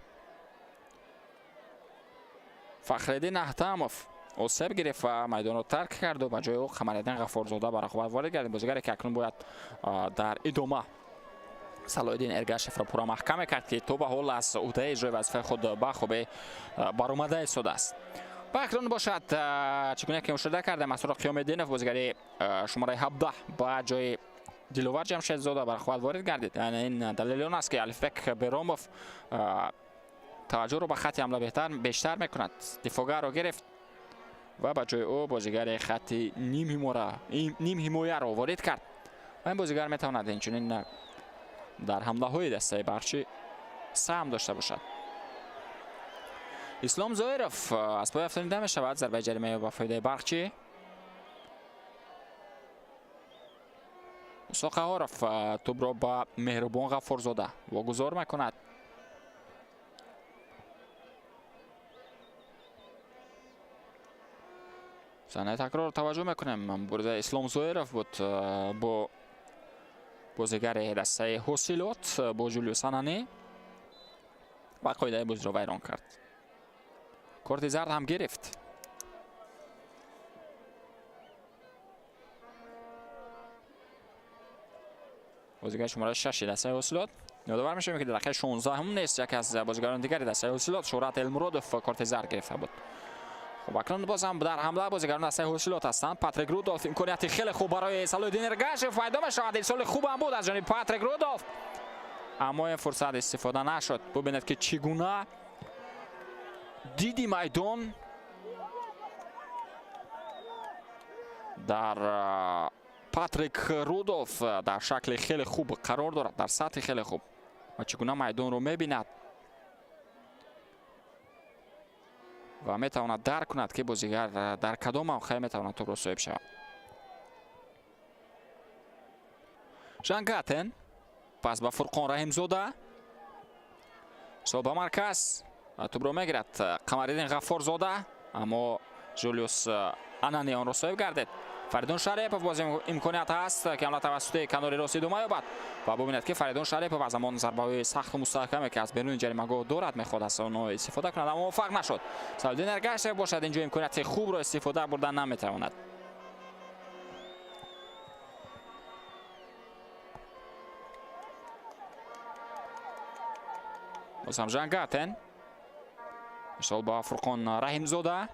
Фахриддин Аҳтамов осеб гирифт ва майдонро тарк карду ба ҷои ӯ Қамариддин Ғаффорзода ба рақобат ворид гардид, бозигаре ки акнун бояд дар идома Салоҳиддин Эргашевро пурра маҳкам мекард, ки то ба ҳол аз уҳдаи иҷрои вазифаи худ ба хубӣ баромада истодааст. Ва акнун бошад, чӣ гуна ки мушоҳида кардем, Масрур Қиёмиддинов, бозигари шумораи 17, ба ҷои Диловар Ҷамшедзода ба рақобат ворид гардид. Яъне ин далели он аст, ки Алифбек Беромов таваҷҷӯҳро ба хатти ҳамла бештар мекунад. Дифоъгарро гирифт ва ба ҷои ӯ бозигари хатти нимҳимояро ворид кард ва ин бозигар метавонад инчунин дар ҳамлаҳои дастаи Барқчӣ саҳм дошта бошад. Ислом Зоиров аз пой афтонида мешавад. Зарбаи ҷарима ба фоидаи Барқчӣ. Мусо Қаҳоров тӯбро ба Меҳрубон Ғаффорзода вогузор мекунад. Саҳнаи такрор таваҷҷӯҳ мекунем. Муборизаи Ислом Зоиров буд бо бозигари дастаи Ҳосилот, бо Жулиус Ананӣ ва қоидаи бозиро вайрон кард. Корти зард ҳам гирифт. Бозигари шумораи 6 дастаи Ҳосилот. Ёдовар мешавем, ки дар дақиқаи 16 нест яке аз бозигарони дигари дастаи Ҳосилот, Шӯҳрат Элмуродов, корти зард гирифта буд. Хуб, акнун боз ҳам дар ҳамла бозигарони дастаи Ҳосилот ҳастанд. Патрик Рудолф, имконияти хеле хуб барои Салоҳиддин Эргашев пайдо мешавад. Ирсоли хуб ҳам буд аз ҷониби Патрик Рудолф, аммо ин фурсат истифода нашуд. Бубинед, ки чӣ гуна диди майдон дар Патрик Рудолф дар шакли хеле хуб қарор дорад, дар сатҳи хеле хуб, ва чӣ гуна майдонро мебинад ва метавонад дарк кунад, ки бозигар дар кадом мавқеъ метавонад тӯбро соҳиб шавад. Жангатен, пас ба Фурқон Раҳимзода, со ба марказ тӯбро мегирад Қамариддин Ғаффорзода, аммо Жулиус Анани онро соҳиб гардид. Фаридун Шарипов, боз имконият ҳаст, ки ҳамла тавассути канори рост идома ёбад ва бубинед, ки Фаридун Шарипов аз ҳамон зарбаҳои сахту мустаҳкаме, ки аз беруни ҷаримагоҳ дорад, мехоҳад аз онҳо истифода кунад, аммо муваффақ нашуд. Салоҳиддин Эргашев бошад, инҷо имконияти хубро истифода бурда наметавонад. Боз ҳам Жангатен, мисол ба Фурқон Раҳимзода,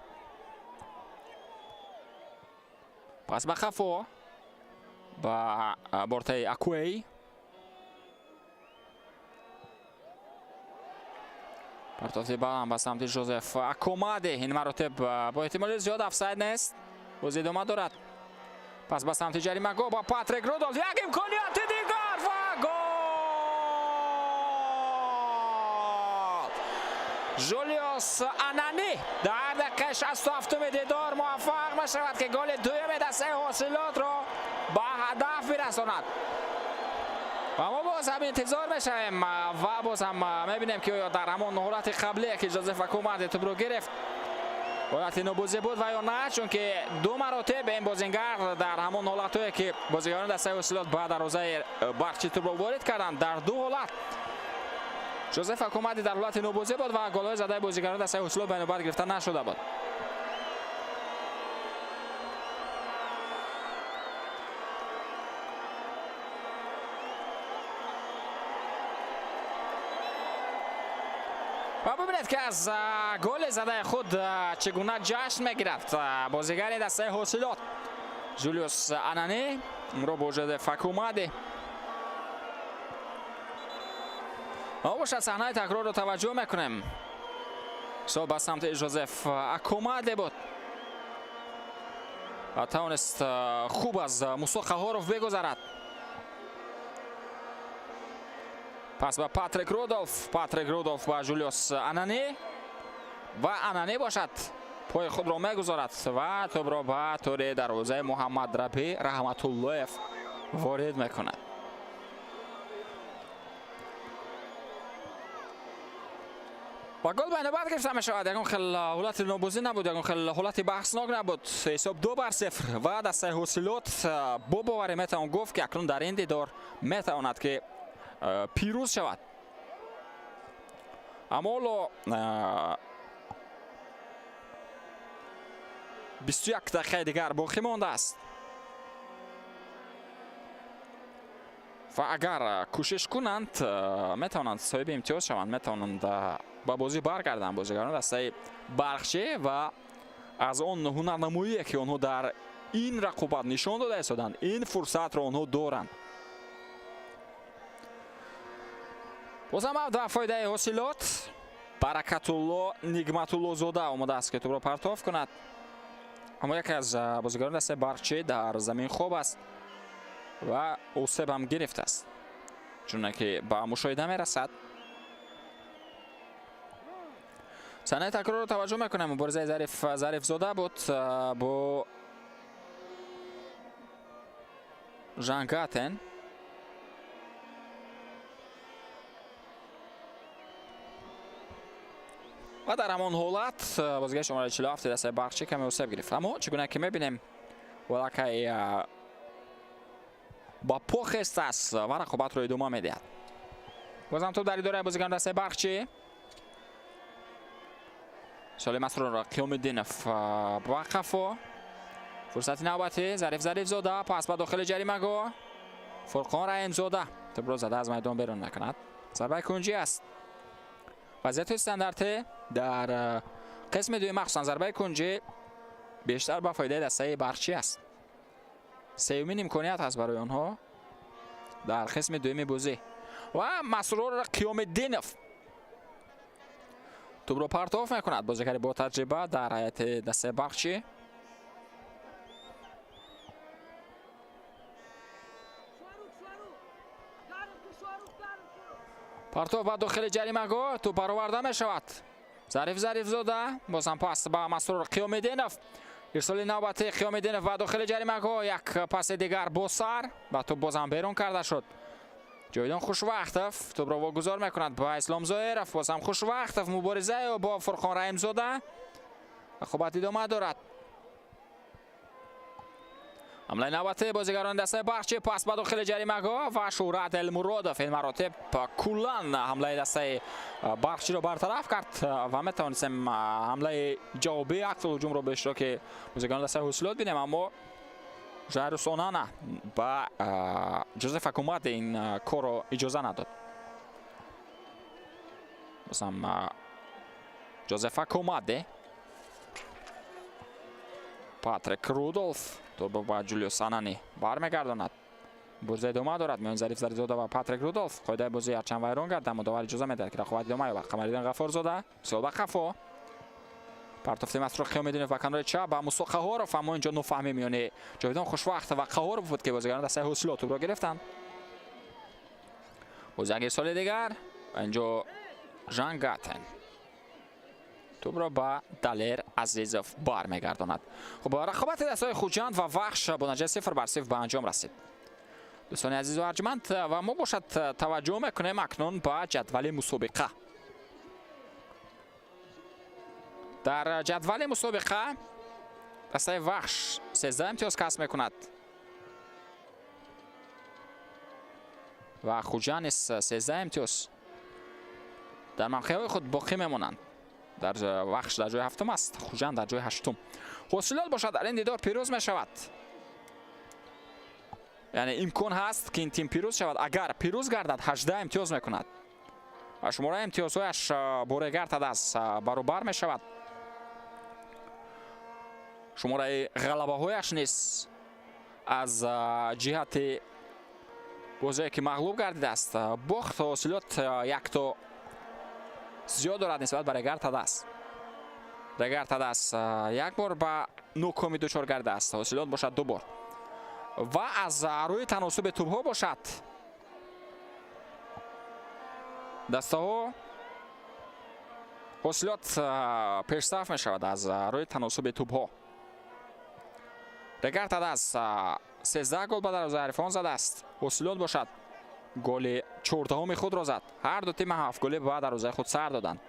пас ба қафо ба бортаи Акуэй. Партофти баланд ба самти Жозеф Акомаде. Ин маротиб бо эҳтимоли зиёд офсайд нест, боз идома дорад. Пас ба самти ҷаримагоҳ ба Патрик Рудолф, як имконияти дигар ва гол! Жулиус Анани дар дақиқаи 67-уми дидор муваффақ мешавад, ки голи дуюми дастаи Ҳосилотро ба ҳадаф бирасонад. Ва мо боз ҳам интизор мешавем ва боз ҳам мебинем, ки оё дар ҳамон ҳолати қаблие, ки Жозеф Акомаде тӯбро гирифт, ҳолати нобозӣ буд ва ё на, чунки ду маротиб ин бозингар дар ҳамон ҳолатҳое, ки бозигарони дастаи Ҳосилот ба дарвозаи Барқчӣ тӯбро ворид карданд, дар ду ҳолат Жозеф Акомади дар ҳолати нобозӣ буд ва голҳои задаи бозигарони дастаи Ҳосилот ба навбат гирифта нашуда буд. Ва бубинед, ки аз голи задаи худ чӣ гуна ҷашн мегирад бозигари дастаи Ҳосилот Жулиус Анани ро бо Жозеф Акомади. Бошад, саҳнаи такрорро таваҷҷӯҳ мекунем. Сол ба самти Жозеф Акомаде буд ва тавонист хуб аз Мусо Қаҳоров бигузарад. Пас ба Патрик Рудолф, Патрик Рудолф ба Жулиус Анани ва Анани бошад, пои худро мегузорад ва тӯбро ба тӯри дарвозаи Муҳаммад Рабӣ Раҳматуллоев ворид мекунад. Ва гол ба навбат гирифта мешавад. Ягон хел ҳолати нобозӣ набуд, ягон хел ҳолати баҳснок набуд. Ҳисоб 2-0 ва дастаи Ҳосилот бо боварӣ метавон гуфт, ки акнун дар ин дидор метавонад, ки пирӯз шавад. Аммо ҳоло 21 дақиқаи дигар боқӣ мондааст ва агар кӯшиш кунанд, метавонанд соҳиби имтиёз шаванд, метавонанд ба бозӣ баргарданд бозигарони дастаи Барқчӣ ва аз он ҳунарнамоие, ки онҳо дар ин рақобат нишон дода истоданд, ин фурсатро онҳо доранд. Бозам ба фоидаи Ҳосилот. Баракатулло Нигматуллозода омодааст, ки тӯбро партоф кунад, аммо яке аз бозигарони дастаи Барқчӣ дар замин хоб аст ва осеб ҳам гирифтааст, чуне ки ба мушоҳида мерасад. Саҳнаи такрорро таваҷҷӯҳ мекунем. Муборизаи Зариф Зарифзода буд бо Жангатен. Ва дар ҳамон ҳолат бозигари шумораи 47 дастаи Барқчӣ каме осеб гирифт. Аммо чӣ гуна ки мебинем, валакай ба по хест аст ва рақобатро идома медиҳад. Бозам топ дар идораи бозигарони дастаи Барқчӣ. Соли Масрур Қиёмиддинов ба қафо. Фурсати навбатӣ Зариф Зарифзода, пас ба дохили ҷаримагоҳ. Фурқон Раҳимзода тӯбро зада аз майдон берун мекунад. Зарбаи кунҷӣ аст. Вазъияти стандартӣ дар қисми дуюм, махсусан зарбаи кунҷӣ, бештар ба фоидаи дастаи Барқчӣ аст. Сеюмин имконият аст барои онҳо дар қисми дуюми бозӣ. Ва Масрур Қиёмиддинов тӯбро партоф мекунад. Бозигари бо таҷриба дар ҳайати дастаи Барқчӣ. Партоф ба дохили ҷаримагоҳ, тӯб бароварда мешавад. Зариф Зарифзода бозам пас ба Масрур Қиёмиддинов. Ирсоли навбати Қиёмиддинов ба дохили ҷаримагоҳ, як паси дигар бо сар ва тӯб бозам берун карда шуд. Ҷовидон Хушвақтов тӯбро вогузор мекунад ба Ислом Зоиров. Бозам Хушвақтов, муборизаи бо Фурқон Раҳимзода. Рақобат идома дорад. Ҳамлаи навбати бозигарони дастаи Барқчӣ, пас ба дохили ҷаримагоҳ ва Шӯҳрат Элмуродов ин маротиб куллан ҳамлаи дастаи Барқчиро бартараф кард ва метавонистем ҳамлаи ҷавобии аксулҳуҷумро бо иштироки бозигарони дастаи Ҳосилот бинем, аммо Жайрус Онана ба Ҷозеф Акумаде ин корро иҷоза надод. Бозам Ҷозеф Акумаде, Патрик Рудолф тӯбро ба Ҷулиус Анани бармегардонад. Бозӣ идома дорад миёни Зариф Зарифзода ва Патрик Рудолф. Қоидаи бозӣ ҳарчанд вайрон кард, аммо довар иҷоза медиҳад, ки рақобат идома ёбад. Қамариддин Ғаффорзода сол ба қафо. Партофти Масрур Қиёмиддинов ба канори чап ба Мусо Қаҳоров, аммо инҷо нофаҳмӣ миёни Ҷовидон Хушвақт ва Қаҳоров буд, ки бозигарони дастаи Ҳосилот тӯбро гирифтанд. Боз як ирсоли дигар ва инҷо Жан Гатен тӯбро ба Далер Азизов бармегардонад. Хуб, рақобати дастаҳои Хуҷанд ва Вахш бо натиҷаи 0-0 ба анҷом расид. Дӯстони азизу арҷманд, ва мо бошад таваҷҷӯҳ мекунем акнун ба ҷадвали мусобиқа. Дар ҷадвали мусобиқа дастаи Вахш 13 имтиёз касб мекунад ва Хуҷанд низ 13 имтиёз дар мавқеъҳои худ боқӣ мемонанд. Дар Вахш дар ҷои ҳафтум аст, Хуҷанд дар ҷои ҳаштум. Ҳосилот бошад дар ин дидор пирӯз мешавад. Яъне имкон ҳаст, ки ин тим пирӯз шавад. Агар пирӯз гардад, 18 имтиёз мекунад ва шумораи имтиёзҳояш бо Регар Тадас баробар мешавад. Шумораи ғалабаҳояш низ аз ҷиҳати бозие ки мағлуб гардидааст, бохт Ҳосилот якто зиёд дорад нисбат ба Регар Тадас. Регар Тадас як бор ба нокомӣ дучор гардидааст, Ҳосилот бошад ду бор. Ва аз рӯи таносуби тӯбҳо бошад, дастаҳо Ҳосилот пешсаф мешавад аз рӯи таносуби тӯбҳо. Регар Тадас 13 гол ба дарвозаи ҳарифон задааст. Ҳосилот бошад голи 14-уми худро зад. Ҳар ду тим 7 голӣ ба дарвозаи худ сар доданд.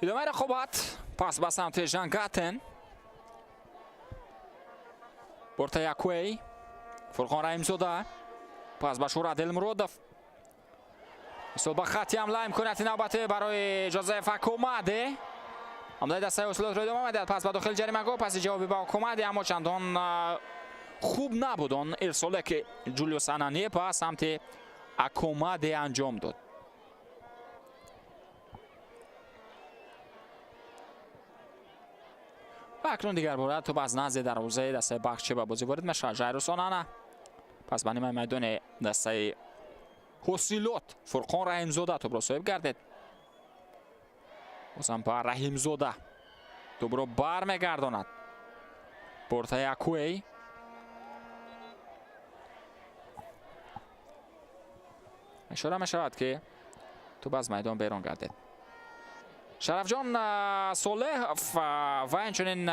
Идомаи рақобат, пас ба самти Жан Гатен. Борта Якуэй, Фурқон Раҳимзода, пас ба Шӯҳрат Элмуродов. Сол ба хатти ҳамла, имконияти навбатӣ барои Ҷозеф Акумаде. Ҳамлаи дастаи Ҳосилотро идома медиҳад. Пас ба дохили ҷаримагоҳ, паси ҷавоби ба Акумаде, аммо чандон хуб набуд он ирсоле, ки Ҷулиус Анани ба самти Акумаде анҷом дод. Ва акнун дигар бора тӯб аз назди дарвозаи дастаи Бахчӣ ба бозӣ ворид мешавад. Жайрус Онана пас ба нимаи майдони дастаи Ҳосилот. Фурқон Раҳимзода тӯбро соҳиб гардид. Бозам ба Раҳимзода тӯбро бармегардонад. Портаи Акуэй. Ишора мешавад, ки тӯб аз майдон берун гардид. Шарафҷон Солеҳов ва инчунин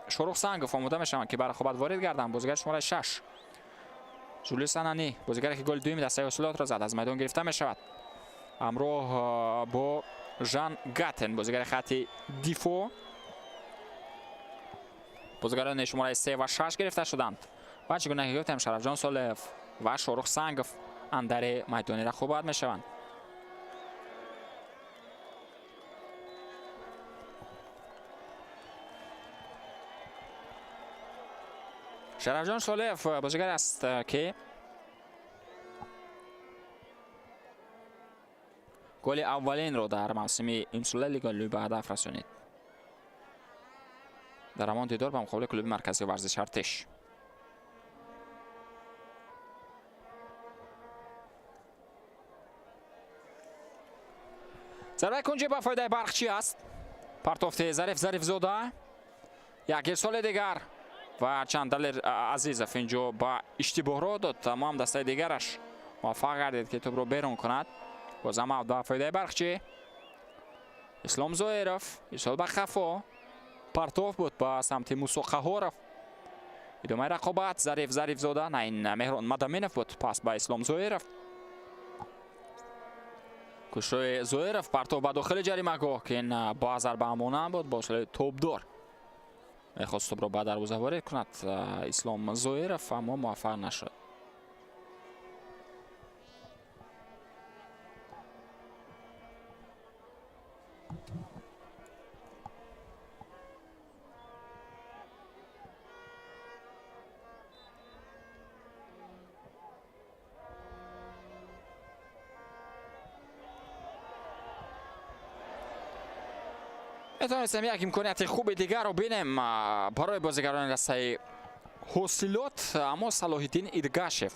Шорух Сангов омода мешаванд, ки ба рақобат ворид гарданд. Бозигари шумораи 6 Жулиус Анани, бозигаре, ки голи дуюми дастаи Ҳосилотро зад, аз майдон гирифта мешавад ҳамроҳ бо Жан Гаттен, бозигари хатти дифоъ. Бозигарони шумораи 3 ва 6 гирифта шуданд ва, чӣ гуна ки гуфтем, Шарафҷон Солеҳов ва Шорух Сангов андари майдони рақобат мешаванд. Шарафҷон Солеҳов бозигар аст, ки голи аввалинро дар мавсими имсолаи Лигаи Олӣ ба ҳадаф расонид дар ҳамон дидор ба муқобили клуби марказии варзиши Артиш. Зарбаи кунҷӣ ба фоидаи Барқчӣ аст. Партофти Зариф Зарифзода, як ирсоли дигар ва ҳарчанд Далер Азизов инҷо ба иштибоҳ роҳ дод, аммо ҳам дастаи дигараш муваффақ гардид, ки тӯбро берун кунад. Бозам аут ба фоидаи Барқчӣ. Ислом Зоиров, ирсол ба қафо, партоф буд ба самти Мусо Қаҳоров. Идомаи рақобат, Зариф Зарифзода, на, ин Меҳрон Мадаминов буд, пас ба Ислом Зоиров. Кӯшои Зоиров, партоф ба дохили ҷаримагоҳ, ки ин ба зарбаамонанд буд. Бо услуби тобдор мехост тӯбро ба дарвоза ворид кунад Ислом Зоиров, аммо муваффақ нашуд. Метавонистем як имконияти хуби дигарро бинем барои бозигарони дастаи Ҳосилот, аммо Салоҳиддин Иргашев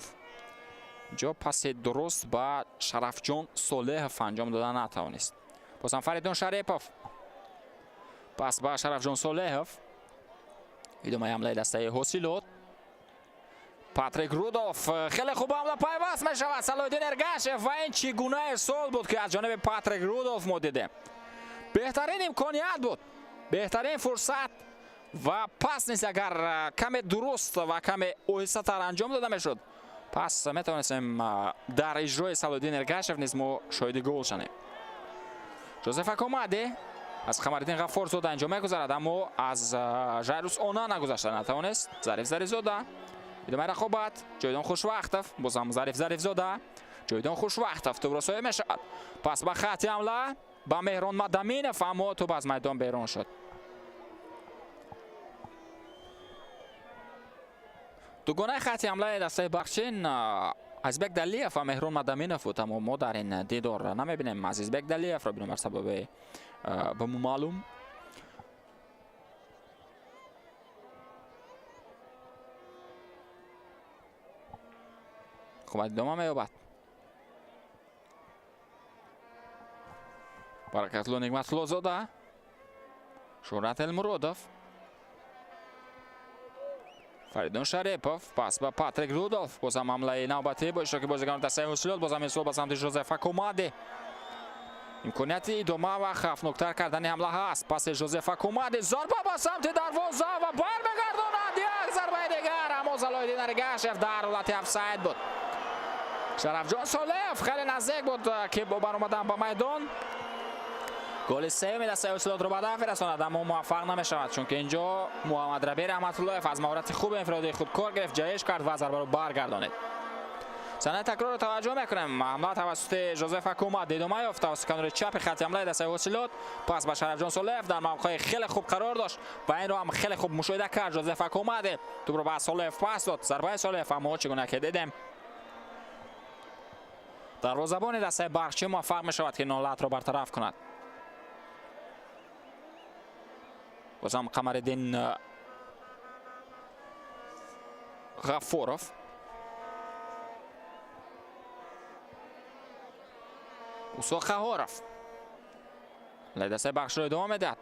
ҷо паси дуруст ба Шарафҷон Солеҳов анҷом дода натавонист. Бозам Фаридун Шарипов, пас ба Шарафҷон Солеҳов. Идомаи ҳамлаи дастаи Ҳосилот. Патрик Рудолф, хеле хуб ҳамла, пайваст мешавад Салоҳиддин Эргашев ва ин чӣ гуна ирсол буд, ки аз ҷониби Патрик Рудолф мо дидем! Беҳтарин имконият буд, беҳтарин фурсат ва пас низ агар каме дуруст ва каме оҳистатар анҷом дода мешуд, пас метавонистем дар иҷрои Салоҳиддин Эргашев низ мо шоҳиди гол шавем. Жозеф Акомаде аз Қамариддин Ғаффорзода инҷо мегузарад, аммо аз Жайрус Она нагузашта натавонист. Зариф Зарифзода, идомаи рақобат, Ҷовидон Хушвақтов, бозам Зариф Зарифзода, Ҷовидон Хушвақтов, тӯбро соҳиб мешавад, пас ба хатти ҳамла ба Меҳрон Мадаминов, аммо тӯб аз майдон берун шуд. Дугонаи хатти ҳамлаи дастаи Барқчин Азизбек Далиев ва Меҳрон Мадаминов буд, аммо мо дар ин дидор намебинем Азизбек Далиевро бинобар сабаби ба мо маълум. Хуб, идома меёбад. Баракатулло Нигматуллозода, Шӯҳрат Элмуродов, Фаридун Шарипов, пас ба Патрик Рудолф. Бозам ҳамлаи навбатӣ бо иштироки бозигарони дастаи Ҳосилот. Бозам ирсол ба самти Жозеф Акомаде. Имконияти идома ва хавфноктар кардани ҳамла ҳаст. Паси Жозеф Акомаде, зарба ба самти дарвоза ва бармегардонад, як зарбаи дигар, аммо Салоҳиддин Эргашев дар ҳолати офсайд буд. Шарафҷон Солеҳов хеле наздик буд, ки бо баромадан ба майдон голи сеюми дастаи Ҳосилотро ба ҳадаф расонад, аммо муваффақ намешавад, чунки инҷо Муҳаммадраби Раҳматуллоев аз маҳорати хуби инфиродии худ кор гирифт, ҷаҳиш кард ва зарбаро баргардонид. Саҳнаи такрорро таваҷҷӯҳ мекунем. Ҳамла тавассути Жозеф Акомаде идома ёфт тавассути канори чапи хатти ҳамлаи дастаи Ҳосилот. Пас ба Шарафҷон Солеҳов, дар мавқеи хеле хуб қарор дошт ва инро ҳам хеле хуб мушоҳида кард Жозеф Акомаде. Тӯбро ба Солеҳов пас дод, зарбаи Солеҳов, аммо чӣ гуна ки дидем, дарвозабони дастаи Барқчӣ муваффақ мешавад, ки ин ҳолатро бартараф кунад. Бозам Қамариддин Ғаффоров. Мусо Қаҳоров дастаи Барқчиро идома медиҳад,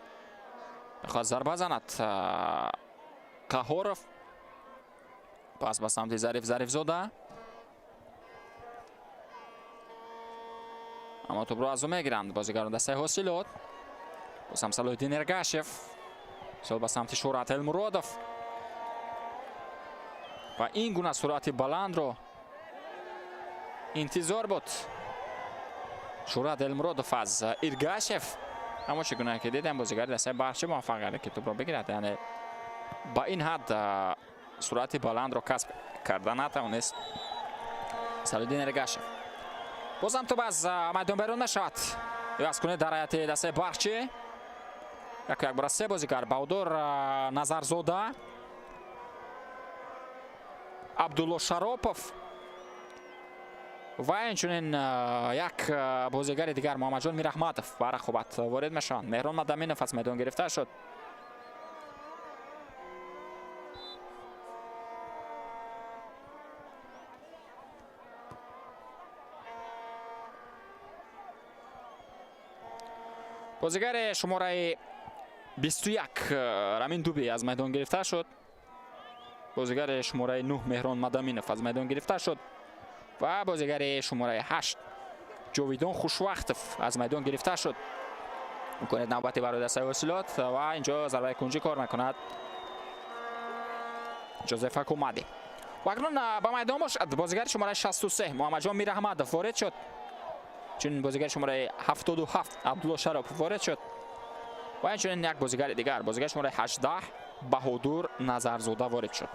мехоҳад зарба занад. Қаҳоров. Пас ба самти Зариф Зарифзода. Аммо тӯбро аз ӯ мегиранд бозигарон дастаи Ҳосилот. Боз ҳам Салоҳиддин Эргашев. Сол ба самти Шӯҳрат Элмуродов. Ва ин гуна суръати баландро интизор буд Шӯҳрат Элмуродов аз Иргашев. Аммо чӣ гуна ки дидем, бозигари дастаи Барқчӣ муваффақ гардид, ки тӯбро бигирад. Яъне ба ин ҳад суръати баландро касб карда натавонист Салоҳиддин Эргашев. Бозам тӯб аз майдон берун мешавад. Ивазкунӣ дар ҳайати дастаи Барқчӣ. Яку якбора се бозигар: Баҳодур Назарзода, Абдулло Шаропов ва инчунин як бозигари дигар Муҳаммадҷон Мираҳматов ба рақобат ворид мешаванд. Меҳрон Мадаминов аз майдон гирифта шуд. Бозигари шумораи 21 Рамин Дуби аз майдон гирифта шуд. Бозигари шумораи 9 Меҳрон Мадаминов аз майдон гирифта шуд ва бозигари шумораи 8 Ҷовидон Хушвақтов аз майдон гирифта шуд. Имконият навбати барои дастаи Ҳосилот ва инҷо зарбаи кунҷӣ кор мекунад Ҷозеф Акумади. Ва акнун ба майдон бошад бозигари шумораи 63 Муҳаммадҷон Мираҳмадов ворид шуд. Чунин бозигари шумораи 77 Абдулло Шаропов ворид шуд. Ва инчунин як бозигари дигар, бозигари шумораи 18 Баҳодур Назарзода ворид шуд.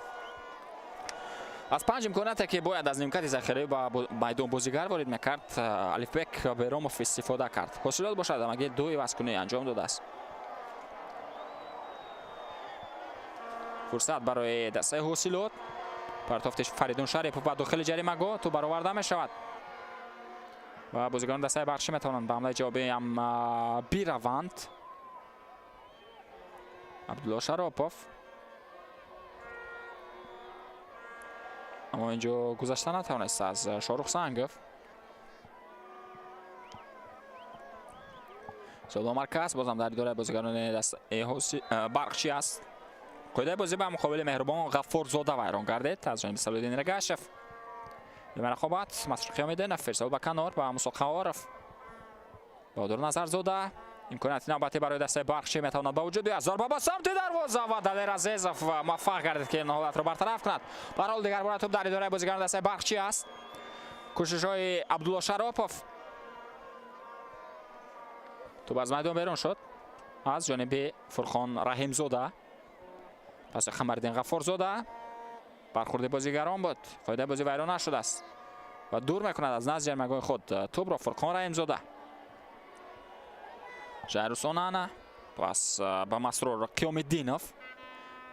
Аз панҷ имконияте, ки бояд аз нимкати захиравӣ ба майдон бозигар ворид мекард, Алифбек Беромов истифода кард. Ҳосилот бошад ҳамагӣ ду ивазкунӣ анҷом додааст. Фурсат барои дастаи Ҳосилот. Партофти Фаридун Шарипов ба дохили ҷаримагоҳ, тӯб бароварда мешавад. Ва бозигарони дастаи Барқчӣ метавонанд ба ҳамлаи ҷавобӣ ҳам бираванд. Абдулло Шаропов. Аммо инҷо гузашта натавонист аз Шорух Сангов. Соло марказ бозам дар идораи бозигарони дастаи Барқчӣ аст. Қоидаи бозӣ ба муқобили Меҳрубон Ғаффорзода вайрон гардид аз ҷониби Салоҳиддин Эргашев. Нима рақобат Масрур Қиёмиддинов фирсол ба канор ба Мусо Қаҳоров. Баҳодур Назарзода. Имконияти навбатӣ барои дастаи Барқчӣ метавонад ба вуҷуд биёяд. Зарба ба самти дарвоза ва Далер Азизов муваффақ гардид, ки ин ҳолатро бартараф кунад. Ба ҳар ҳол дигар бора тӯб дар идораи бозигарони дастаи Барқчӣ аст. Кӯшишҳои Абдулло Шаропов. Тӯб аз майдон берун шуд аз ҷониби Фурқон Раҳимзода. Пас Қамариддин Ғаффорзода. Бархурди бозигарон буд. Қоидаи бозӣ вайрон нашудааст ва дур мекунад аз назди ҷаримагоҳи худ тӯбро Фурқон Раҳимзода. Жайрус Онана пас ба Масрур Қиёмиддинов.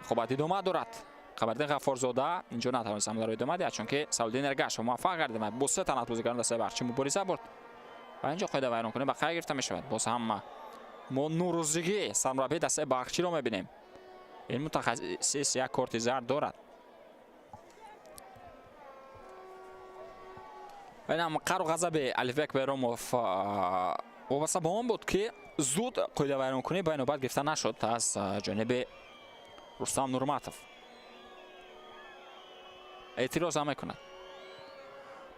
Рақобат идома дорад. Қамариддин Ғаффорзода инҷо натавонист ҳамларо идома диҳад, чунки Салоҳиддин Эргашев муваффақ гардид ва бо се тан аз бозигарони дастаи Барқчӣ мубориза бурд. Ва инҷо қоида вайронкунӣ ба қайд гирифта мешавад. Боз ҳам мо нурӯзигӣ сармураббии дастаи Барқчиро мебинем. Ин мутахассис як корти зард дорад. Ва инам қару ғазаби Алифбек Беромов вобаста ба он буд, ки зуд қоида вайронкунӣ ба навбат гирифта нашуд аз ҷониби Рустам Нурматов. Эътироз ҳам мекунад.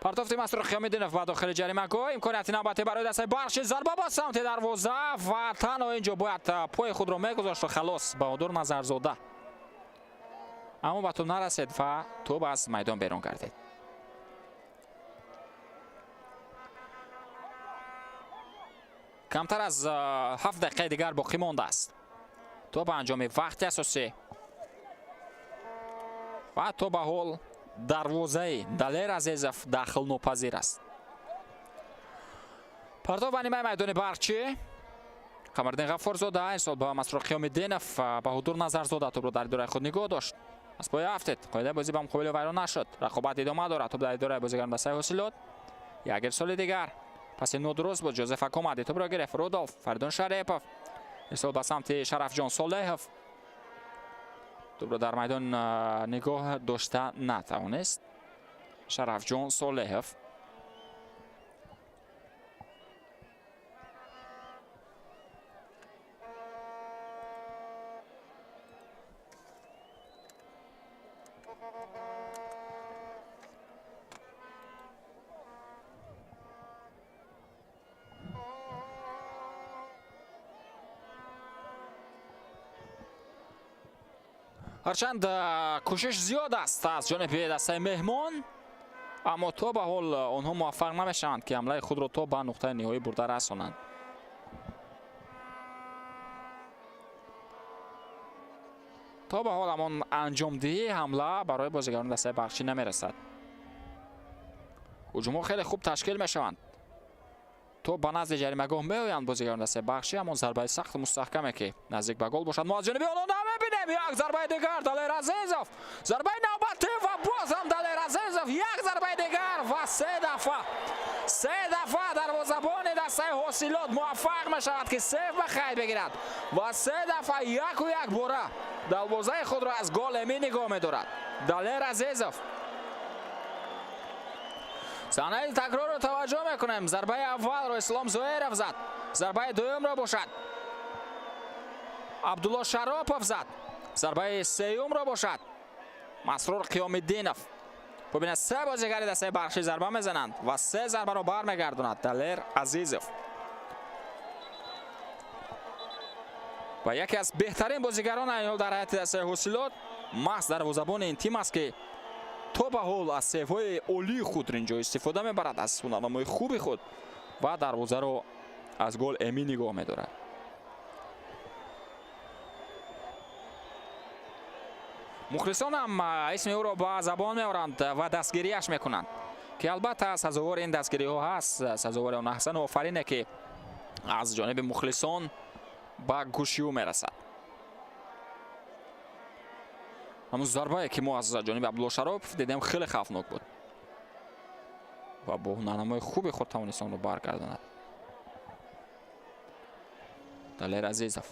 Партофти Масрур Қиёмиддинов ба дохили ҷаримагоҳ. Имконияти навбатӣ барои дастаи Барқчӣ. Зарба ба самти дарвоза ва танҳо инҷо бояд пои худро мегузошт ва халос Баҳодур Назарзода. Аммо ба тӯб нарасид ва тӯб аз майдон берун гардид. Камтар аз 7 дақиқаи дигар боқӣ мондааст то ба анҷоми вақти асосӣ ва то ба ҳол дарвозаи Далер Азизов дахлнопазир аст. Партов ба нимаи майдони Барқчӣ. Қамариддин Ғаффорзода ирсол ба Масрур Қиёмиддинов. Баҳодур Назарзода тӯбро дар идораи худ нигоҳ дошт. Аз поя афтид. Қоидаи бозӣ ба муқобили вайрон нашуд. Рақобат идома дорад. Тӯб дар идораи бозигарон дастаи Ҳосилот. Як ирсоли дигар. Паси нодуруст буд. Ҷозеф Акомади тӯбро гирифт. Рудолф, Фаридун Шарипов. Ирсол ба самти Шарафҷон Солеҳов. Тӯбро дар майдон нигоҳ дошта натавонист Шарафҷон Солеҳов. Ҳарчанд кӯшиш зиёд аст аз ҷониби дастаи меҳмон, аммо то ба ҳол онҳо муваффақ намешаванд, ки ҳамлаи худро то ба нуқтаи ниҳоӣ бурда расонанд. То ба ҳол ҳамон анҷомдиҳии ҳамла барои бозигарони дастаи Барқчӣ намерасад. Ҳуҷумҳо хеле хуб ташкил мешаванд. То ба назди ҷаримагоҳ меоянд бозигарони дастаи Барқчӣ, ҳамон зарбаи сахту мустаҳкаме, ки наздик ба гол бошад. Мо аз ҷониби онҳо намебинем. Як зарбаи дигар Далер Азизов, зарбаи навбатӣ ва боз ҳам Далер Азизов, як зарбаи дигар ва се дафъа, се дафъа дарвозабони дастаи Ҳосилот муваффақ мешавад, ки сейф ба қайд бигирад ва се дафъа яку як бора дарвозаи худро аз гол эмин нигоҳ медорад Далер Азизов. Саҳнаи такрорро таваҷҷӯҳ мекунем. Зарбаи аввалро Ислом Зоиров зад, зарбаи дуюмро бошад Абдулло Шаропов зад, зарбаи сеюмро бошад Масрур Қиёмиддинов. Бубинед, се бозигари дастаи Барқчӣ зарба мезананд ва се зарбаро бармегардонад Далер Азизов. Ва яке аз беҳтарин бозигарон айни дар ҳайати дастаи Ҳосилот маҳз дарвозабони ин тим аст, ки то ба ҳол аз сейфҳои олии худ инҷо истифода мебарад, аз ҳунарнамои хуби худ ва дарвозаро аз гол эмин нигоҳ медорад. Мухлисонам исми ӯро ба забон меоранд ва дастгириаш мекунанд, ки албатта сазовори ин дастгириҳо ҳаст, сазовори он аҳсану офарине, ки аз ҷониби мухлисон ба гӯши ӯ мерасад. Ҳамун зарбае, ки мо аз ҷониби Абдулло Шаропов дидем, хеле хавфнок буд ва бо ҳунарнамои хуби худ тавонист онро баргардонад Далер Азизов.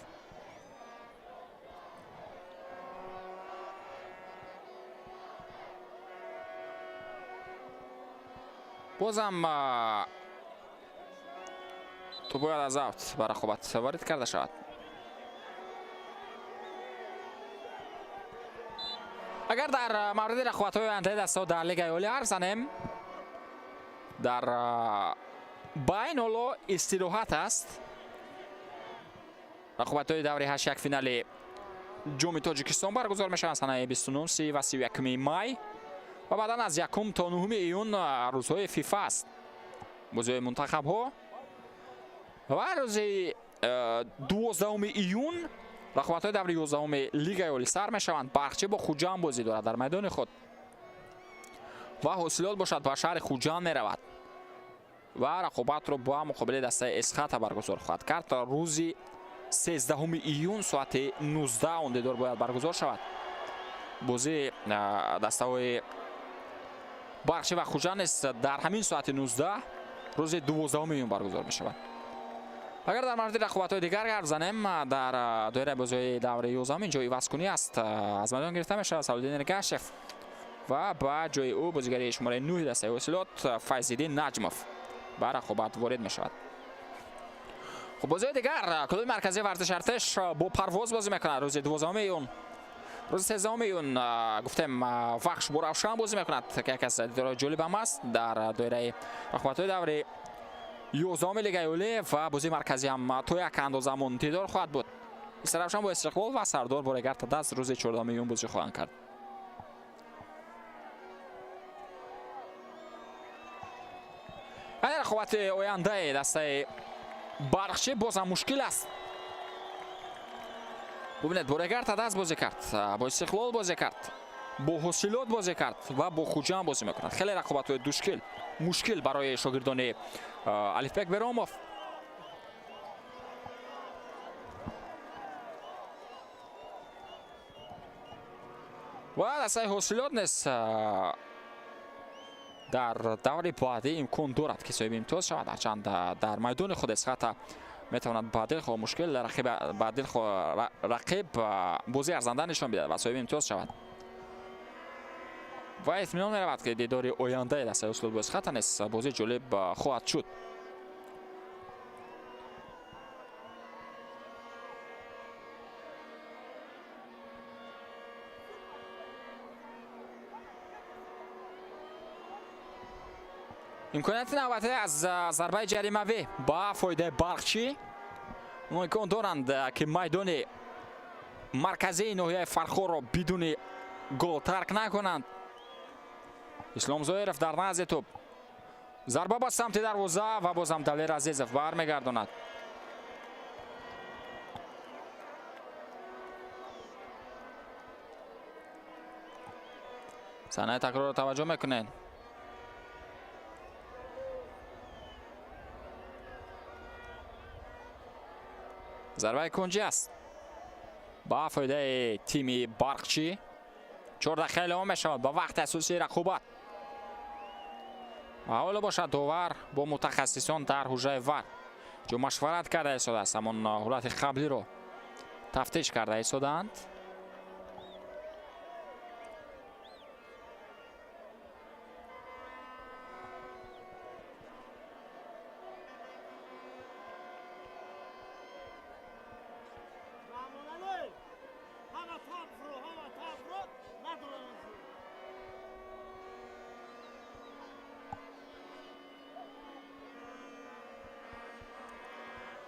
Бозам ту бояд аз авт ба рақобат ворид карда шавад. Агар дар мавриди рақобатҳои ояндаи дастаҳо дар Лигаи Олӣ ҳарф занем, дар байн ҳоло истироҳат аст. Рақобатҳои даври 8 финали Ҷоми Тоҷикистон баргузор мешаванд санаи 29, 30 ва 31 май ва баъдан аз 1 то 9 июн рӯзҳои ФИФА аст, бозиҳои мунтахабҳо, ва рӯзи 12 июн рақобатҳои даври 11 Лигаи Олӣ сар мешаванд. Барқчӣ бо Хуҷанд бозӣ дорад дар майдони худ ва Ҳосилот бошад ба шаҳри Хуҷанд меравад ва рақобатро ба муқобили дастаи Эсхата баргузор хоҳад кард. Рӯзи 13 июн соати 19 он дидор бояд баргузор шавад. Бозии дастаҳои Барқчӣ ва Хуҷанд низ дар ҳамин соати 19 рӯзи 12 июн баргузор мешавад. Агар дар мавриди рақобатҳои дигар гап занем, дар доираи бозиҳои даври 11 инҷо ивазкунӣ аст. Аз майдон гирифта мешавад Салуддин Эргашев ва ба ҷои ӯ бозигари шумораи 9 дастаи Ҳосилот Файзиддин Наҷмов ба рақобат ворид мешавад. Хуб, бозиҳои дигар: клуби марказии варзиши Артеш бо Парвоз бозӣ мекунад рӯзи 12 июн. Рӯзи 13 июн гуфтем, Вахш бо Равшан бозӣ мекунад, ки яке аз дидорҳои ҷолибам аст дар доираи рақобатҳои даври 11 Лигаи Олӣ ва бозии марказӣ ҳам то як андоза ҳамон дидор хоҳад буд. Истаравшан бо Истиқлол ва Сардор бо Регарта даст рӯзи 14 июн бозӣ хоҳанд кард. Айн рақобати ояндаи дастаи Барқчӣ боз ҳам мушкил аст. Бубинед, бо Регарта даст бозӣ кард, бо Истиқлол бозӣ кард, бо Ҳосилот бозӣ кард ва бо Хуҷанд бозӣ мекунад. Хеле рақобатҳои душкил, мушкил барои шогирдони Алифбек Беромов. Ва дастаи Ҳосилот низ дар даври баъдӣ имкон дорад, ки соҳиби имтиёз шавад. Ҳарчанд дар майдони худ Эсхата метавонад ба дилхоҳ мушкил рақиб, ба дилхоҳ рақиб бозӣ арзанда нишон бидиҳад ва соҳиби имтиёз шавад. Ва итминон меравад, ки дидори ояндаи дастаи Ҳосилот бо Эсхата низ бозии ҷолиб хоҳад шуд. Имконияти навбатӣ аз зарбаи ҷаримавӣ ба фоидаи Барқчӣ. Онҳо имкон доранд, ки майдони марказии ноҳияи Фархорро бидуни гол тарк накунанд. Ислом Зоиров дар назди тӯб, зарба ба самти дарвоза ва бозам Далер Азизов бармегардонад. Саҳнаи такрорро таваҷҷӯҳ мекунед. Зарбаи кунҷӣ аст ба фоидаи тими Барқчӣ. 4 дақиқа илова мешавад ба вақти асосии рақобат ва ҳоло бошад, довар бо мутахассисон дар ҳуҷраи ВАР ҷо машварат карда истодааст, ҳамон ҳолати қаблиро тафтиш карда истодаанд.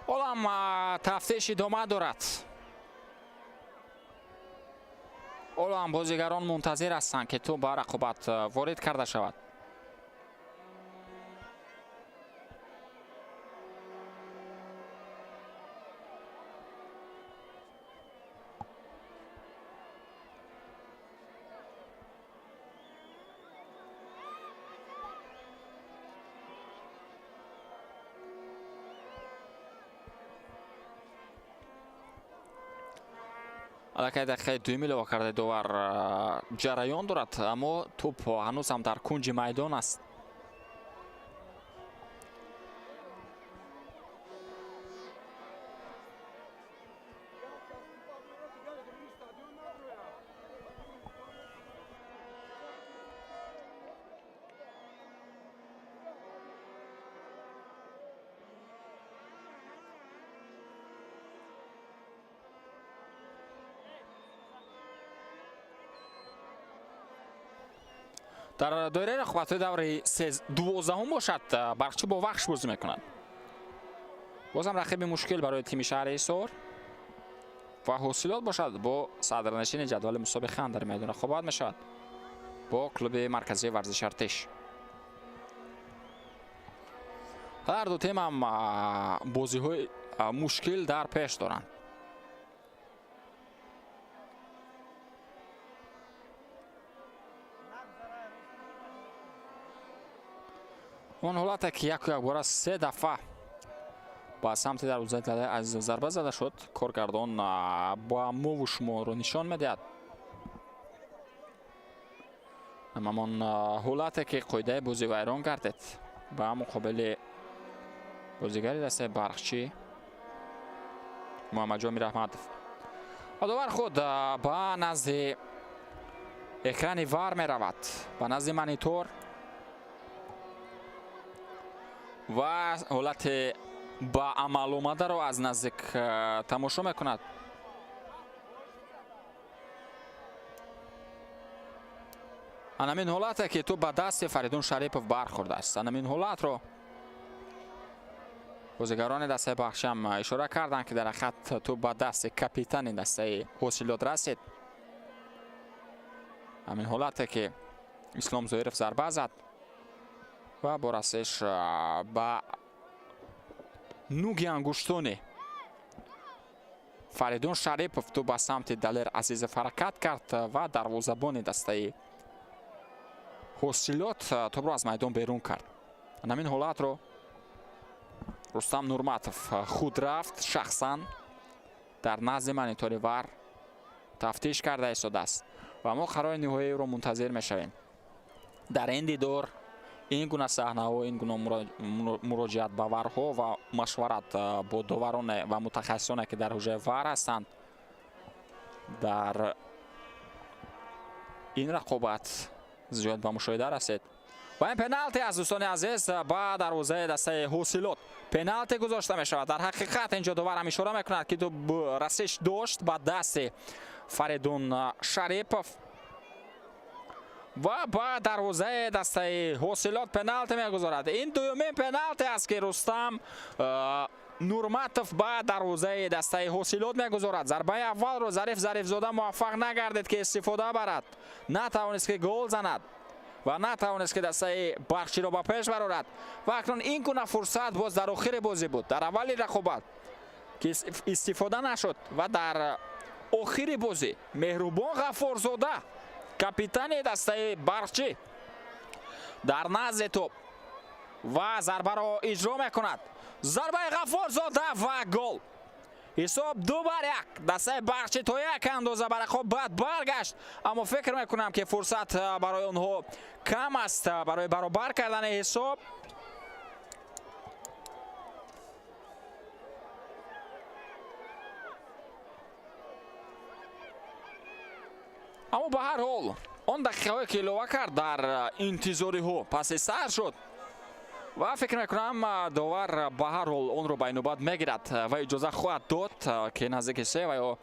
Ҳолам тафтиш идома дорад, ҳоло ҳам бозигарон мунтазир ҳастанд, ки тӯб ба рақобат ворид карда шавад. Аллакай дақиқаи дуюми илова кардаи довар ҷараён дорад, аммо тӯб ҳанӯз ҳам дар кунҷи майдон аст. Дар доираи рақобатҳои даври 12-ум бошад, Барқчӣ бо Вахш бозӣ мекунад. Бозам рақиби мушкил барои тими шаҳри Ҳисор. Ва Ҳосилот бошад, бо садрнишини ҷадвали мусобиқа дар майдон рақобат мешавад бо клуби марказии варзиши Артиш. Ҳар ду тим ҳам бозиҳои мушкил дар пеш доранд. Он ҳолате, ки яку якбора се дафъа ба самти дарвозаи Далер Азизов зарба зада шуд, коргардон ба мову шуморо нишон медиҳад. Ҳамон ҳолате, ки қоидаи бозӣ вайрон гардид ба муқобили бозигари дастаи Барқчӣ Муҳаммадҷон Мираҳматов. Довар худ ба назди экрани ВАР меравад, ба назди монитор ва ҳолати ба амал омадаро аз наздик тамошо мекунад. Анамин ҳолате, ки тӯб ба дасти Фаридун Шарипов бархӯрдааст, анамин ҳолатро бозигарони дастаи Барқчиам ишора карданд, ки дар ҳақиқат тӯб ба дасти капитани дастаи Ҳосилот расид. Ҳамин ҳолате, ки Ислом Зоиров зарба зад ва бо расиш ба нуги ангуштони Фаридун Шарипов тӯб ба самти Далер Азизов ҳаракат кард ва дарвозабони дастаи Ҳосилот тӯбро аз майдон берун кард. Ҳамин ҳолатро Рустам Нурматов худ рафт, шахсан дар назди монитори ВАР тафтиш карда истодааст ва мо қарори ниҳоиро мунтазир мешавем. Дар ин дидор ин гуна саҳнаҳо, ин гуна муроҷиат ба ВАРҳо ва машварат бо довароне ва мутахассисоне, ки дар ҳуҷраи ВАР ҳастанд, дар ин рақобат зиёд ба мушоҳида расид. Ва ин пеналти аст, дӯстони азиз, ба дарвозаи дастаи Ҳосилот пеналти гузошта мешавад. Дар ҳақиқат, инҷо доварам ишора мекунад, ки расиш дошт ба дасти Фаридун Шарипов. Ва ба дарвозаи дастаи Ҳосилот пеналти мегузорад. Ин дуюмин пеналте аст, ки Рустам Нурматов ба дарвозаи дастаи Ҳосилот мегузорад. Зарбаи аввалро Зариф Зарифзода муваффақ нагардид, ки истифода барад, натавонист, ки гол занад ва натавонист, ки дастаи Барқчиро ба пеш барорад. Ва акнун ин гуна фурсат боз дар охири бозӣ буд, дар аввали рақобат, ки истифода нашуд, ва дар охири бозӣ Меҳрубон Ғаффорзода, капитани дастаи Барқчӣ, дар назди тӯб ва зарбаро иҷро мекунад. Зарбаи Ғаффорзода ва гол! Ҳисоб 2-1. Дастаи Барқчӣ то як андоза ба рақобат баргашт, аммо фикр мекунам, ки фурсат барои онҳо кам аст барои баробар кардани ҳисоб. Аммо ба ҳар ҳол, он дақиқаҳое, ки илова кард, дар интизориҳо паси сар шуд ва фикр мекунам, довар ба ҳар ҳол онро ба инобат мегирад ва иҷоза хоҳад дод, ки наздики 3 ва ё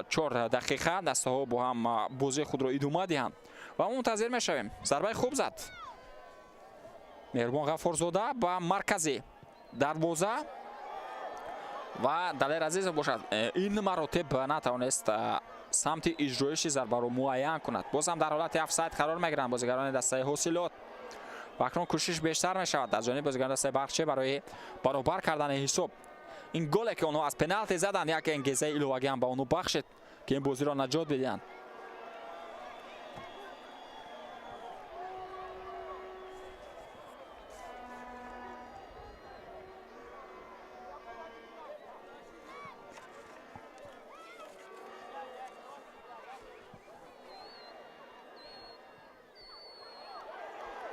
4 дақиқа дастаҳо бо ҳам бозии худро идома диҳанд ва мо мунтазир мешавем. Зарбаи хуб зад Меҳрубон Ғаффорзода ба маркази дарвоза ва Далер Азизов бошад, ин маротиб натавонист самти иҷроиши зарбаро муайян кунад. Боз ҳам дар ҳолати офсайд қарор мегиранд бозигарони дастаи Ҳосилот ва акнун кӯшиш бештар мешавад аз ҷониби бозигарони дастаи Барқчӣ барои баробар кардани ҳисоб. Ин голе, ки онҳо аз пеналти заданд, як ангезаи иловагӣ ҳам ба онҳо бахшид, ки ин бозиро наҷот бидиҳанд.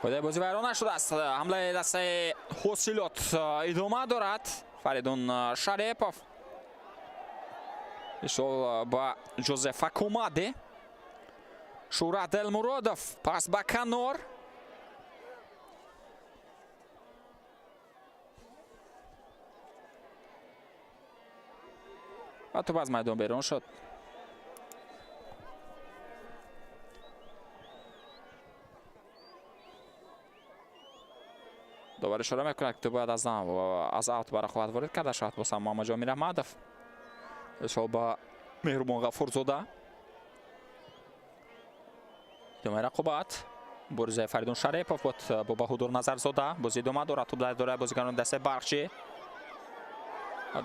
Қоидаи бозӣ вайрон нашудааст. Ҳамлаи дастаи Ҳосилот идома дорад. Фаридун Шарепов, ирсол ба Ҷозеф Акумаде. Шӯҳрат Элмуродов, пас ба канор. Ва тӯб аз майдон берун шуд. Довар ишора мекунад, ки ту бояд аз аут ба рақобат ворид карда шавад. Боз ҳам Муҳаммадҷон Мираҳмадов, ирсол ба Меҳрубон Ғаффорзода. Идомаи рақобат, муборизаи Фаридун Шарепов буд бо Баҳудур Назарзода. Бозӣ идома дорад, тӯб дар дораи бозигарони дастаи Барқчӣ.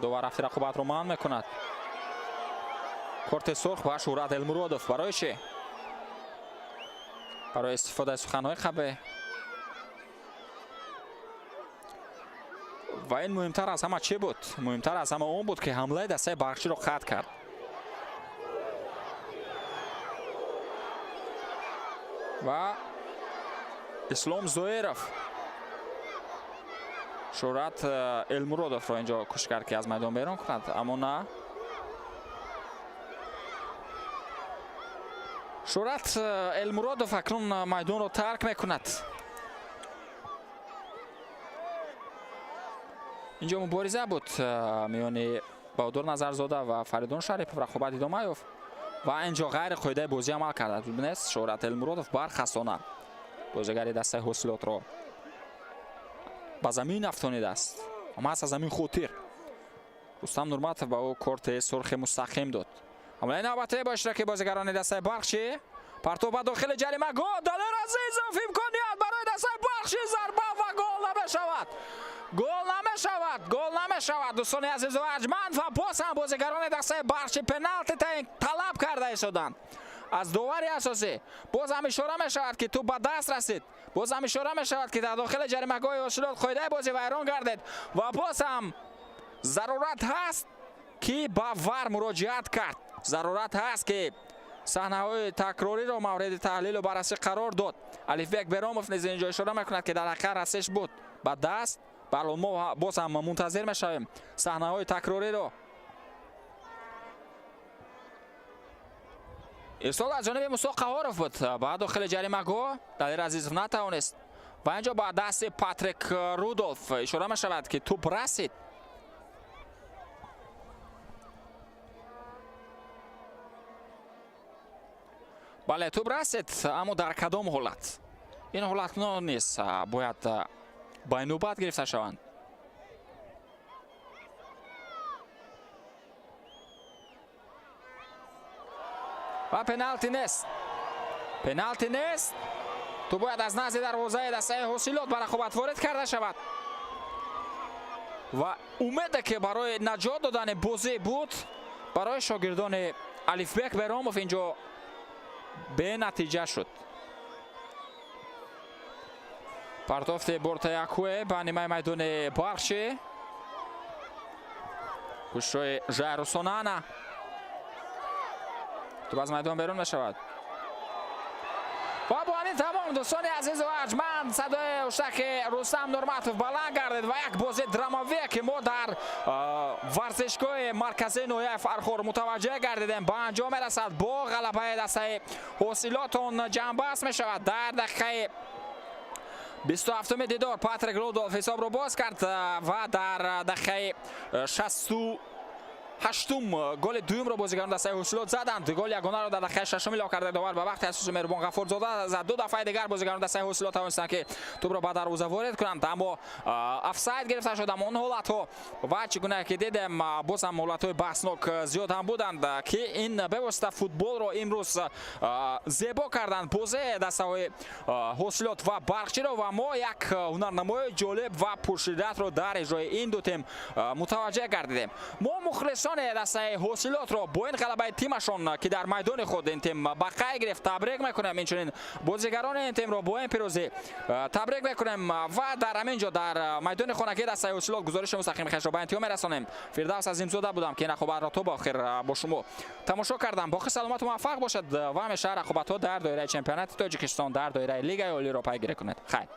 Довар рафти рақобатро манъ мекунад. Корти сурх ба Шӯҳрат Элмуродов. Барои чӣ? Барои истифодаи суханҳои қабеҳ. Ва ин муҳимтар аз ҳама чӣ буд? Муҳимтар аз ҳама он буд, ки ҳамлаи дастаи Барқчиро қатъ кард. Ва Ислом Зоиров Шӯҳрат Элмуродовро инҷо кӯшиш кард, ки аз майдон берун кунад, аммо на. Шӯҳрат Элмуродов акнун майдонро тарк мекунад. Инҷо мубориза буд миёни Баҳодур Назарзода ва Фаридун Шарипов. Рақобат идома ёфт ва инҷо ғайри қоидаи бозӣ амал кард. Бибинед, Шӯҳрат Элмуродов бархастона бозигари дастаи Ҳосилотро ба замин афтонидааст. Маҳз аз ҳамин хотир Рустам Нурматов ба ӯ корти сурхи мустақим дод. Ҳамлаи навбатӣ бо иштироки бозигарони дастаи Барқчӣ. Партов ба дохили ҷаримагоҳ. Далер Азизов, имконият барои дастаи Барқчӣ. Зарба ва гол! Намешавад, гол намешавад, гол намешавад, дӯстони азизу арҷманд. Ва боз ҳам бозигарони дастаи Барқчӣ пеналти талаб карда истоданд аз довари асосӣ. Боз ҳам ишора мешавад, ки тӯб ба даст расид. Боз ҳам ишора мешавад, ки дар дохили ҷаримагоҳи Ҳосилот қоидаи бозӣ вайрон гардид. Ва боз ҳам зарурат ҳаст, ки ба ВАР муроҷиат кард. Зарурат ҳаст, ки саҳнаҳои такрориро мавриди таҳлилу баррасӣ қарор дод. Алифбек Беромов низ инҷо ишора мекунад, ки дар ҳақиқат расиш буд ба даст. Бале, мо боз ҳам мунтазир мешавем саҳнаҳои такрориро. Ирсол аз ҷониби Мусо Қаҳоров буд ба дохили ҷаримагоҳ. Далер Азизов натавонист ва инҷо ба дасти Патрик Рудолф ишора мешавад, ки тӯб расид. Бале, тӯб расид, аммо дар кадом ҳолат? Ин ҳолатно низ бояд ба инобат гирифта шаванд. Ва пеналти нест, пеналти нест. Тӯб бояд аз назди дарвозаи дастаи Ҳосилот ба рақобат ворид карда шавад. Ва умеде, ки барои наҷот додани бозӣ буд барои шогирдони Алифбек Беромов, инҷо бенатиҷа шуд. Партофти Бортаякуе ба нимаи майдони Барқчӣ, кӯшишҳои Жайрусонана, тӯб аз майдон берун мешавад. Ва бо ҳамин тамом, дӯстони азизу арҷманд, садои ҳуштаки Рустам Нурматов баланд гардид ва як бозии драмавие, ки мо дар варзишгоҳи марказии ноҳияи Фархор мутаваҷҷеҳ гардидем, ба анҷом мерасад. Бо ғалабаи дастаи Ҳосилотон ҷамъбаст мешавад. Дар дақиқаи 27-уми дидор Патрик Рудолф ҳисобро боз кард ва дар дақиқаи 68-ум голи дуюмро бозигарон дастаи Ҳосилот заданд. Голи ягонаро дар дақиқаи шашум илова карда довар ба вақти асосу Меҳрубон Ғаффорзода зад. Ду дафъаи дигар бозигарон дастаи Ҳосилот тавонистанд, ки тӯбро ба дарвоза ворид кунанд, аммо офсайд гирифта шуд ҳамон ҳолатҳо. Ва чӣ гуна ки дидем, боз ҳам ҳолатҳои баҳснок зиёд ҳам буданд, ки ин бевосита футболро имрӯз зебо карданд, бозии дастаҳои Ҳосилот ва Барқчиро. Ва мо як ҳунарнамои ҷолиб ва пуршиддатро дар иҷрои ин ду тим мутаваҷҷеҳ гардидем. Мо мухлисони дастаи Ҳосилотро бо ин ғалабаи тимашон, ки дар майдони худ ин тим ба қайд гирифт, табрик мекунем. Инчунин бозигарони ин тимро бо ин пирӯзӣ табрик мекунем. Ва дар ҳамин ҷо, дар майдони хонагии дастаи Ҳосилот, гузориши мустақими хешро ба интиҳо мерасонем. Фирдавс Азимзода будам, ки ин рақобатро то ба охир бо шумо тамошо кардам. Боқӣ саломату муваффақ бошад ва ҳамеша рақобатҳо дар доираи чемпионати Тоҷикистон, дар доираи Лигаи Олиро пайгирӣ кунед. Хайр.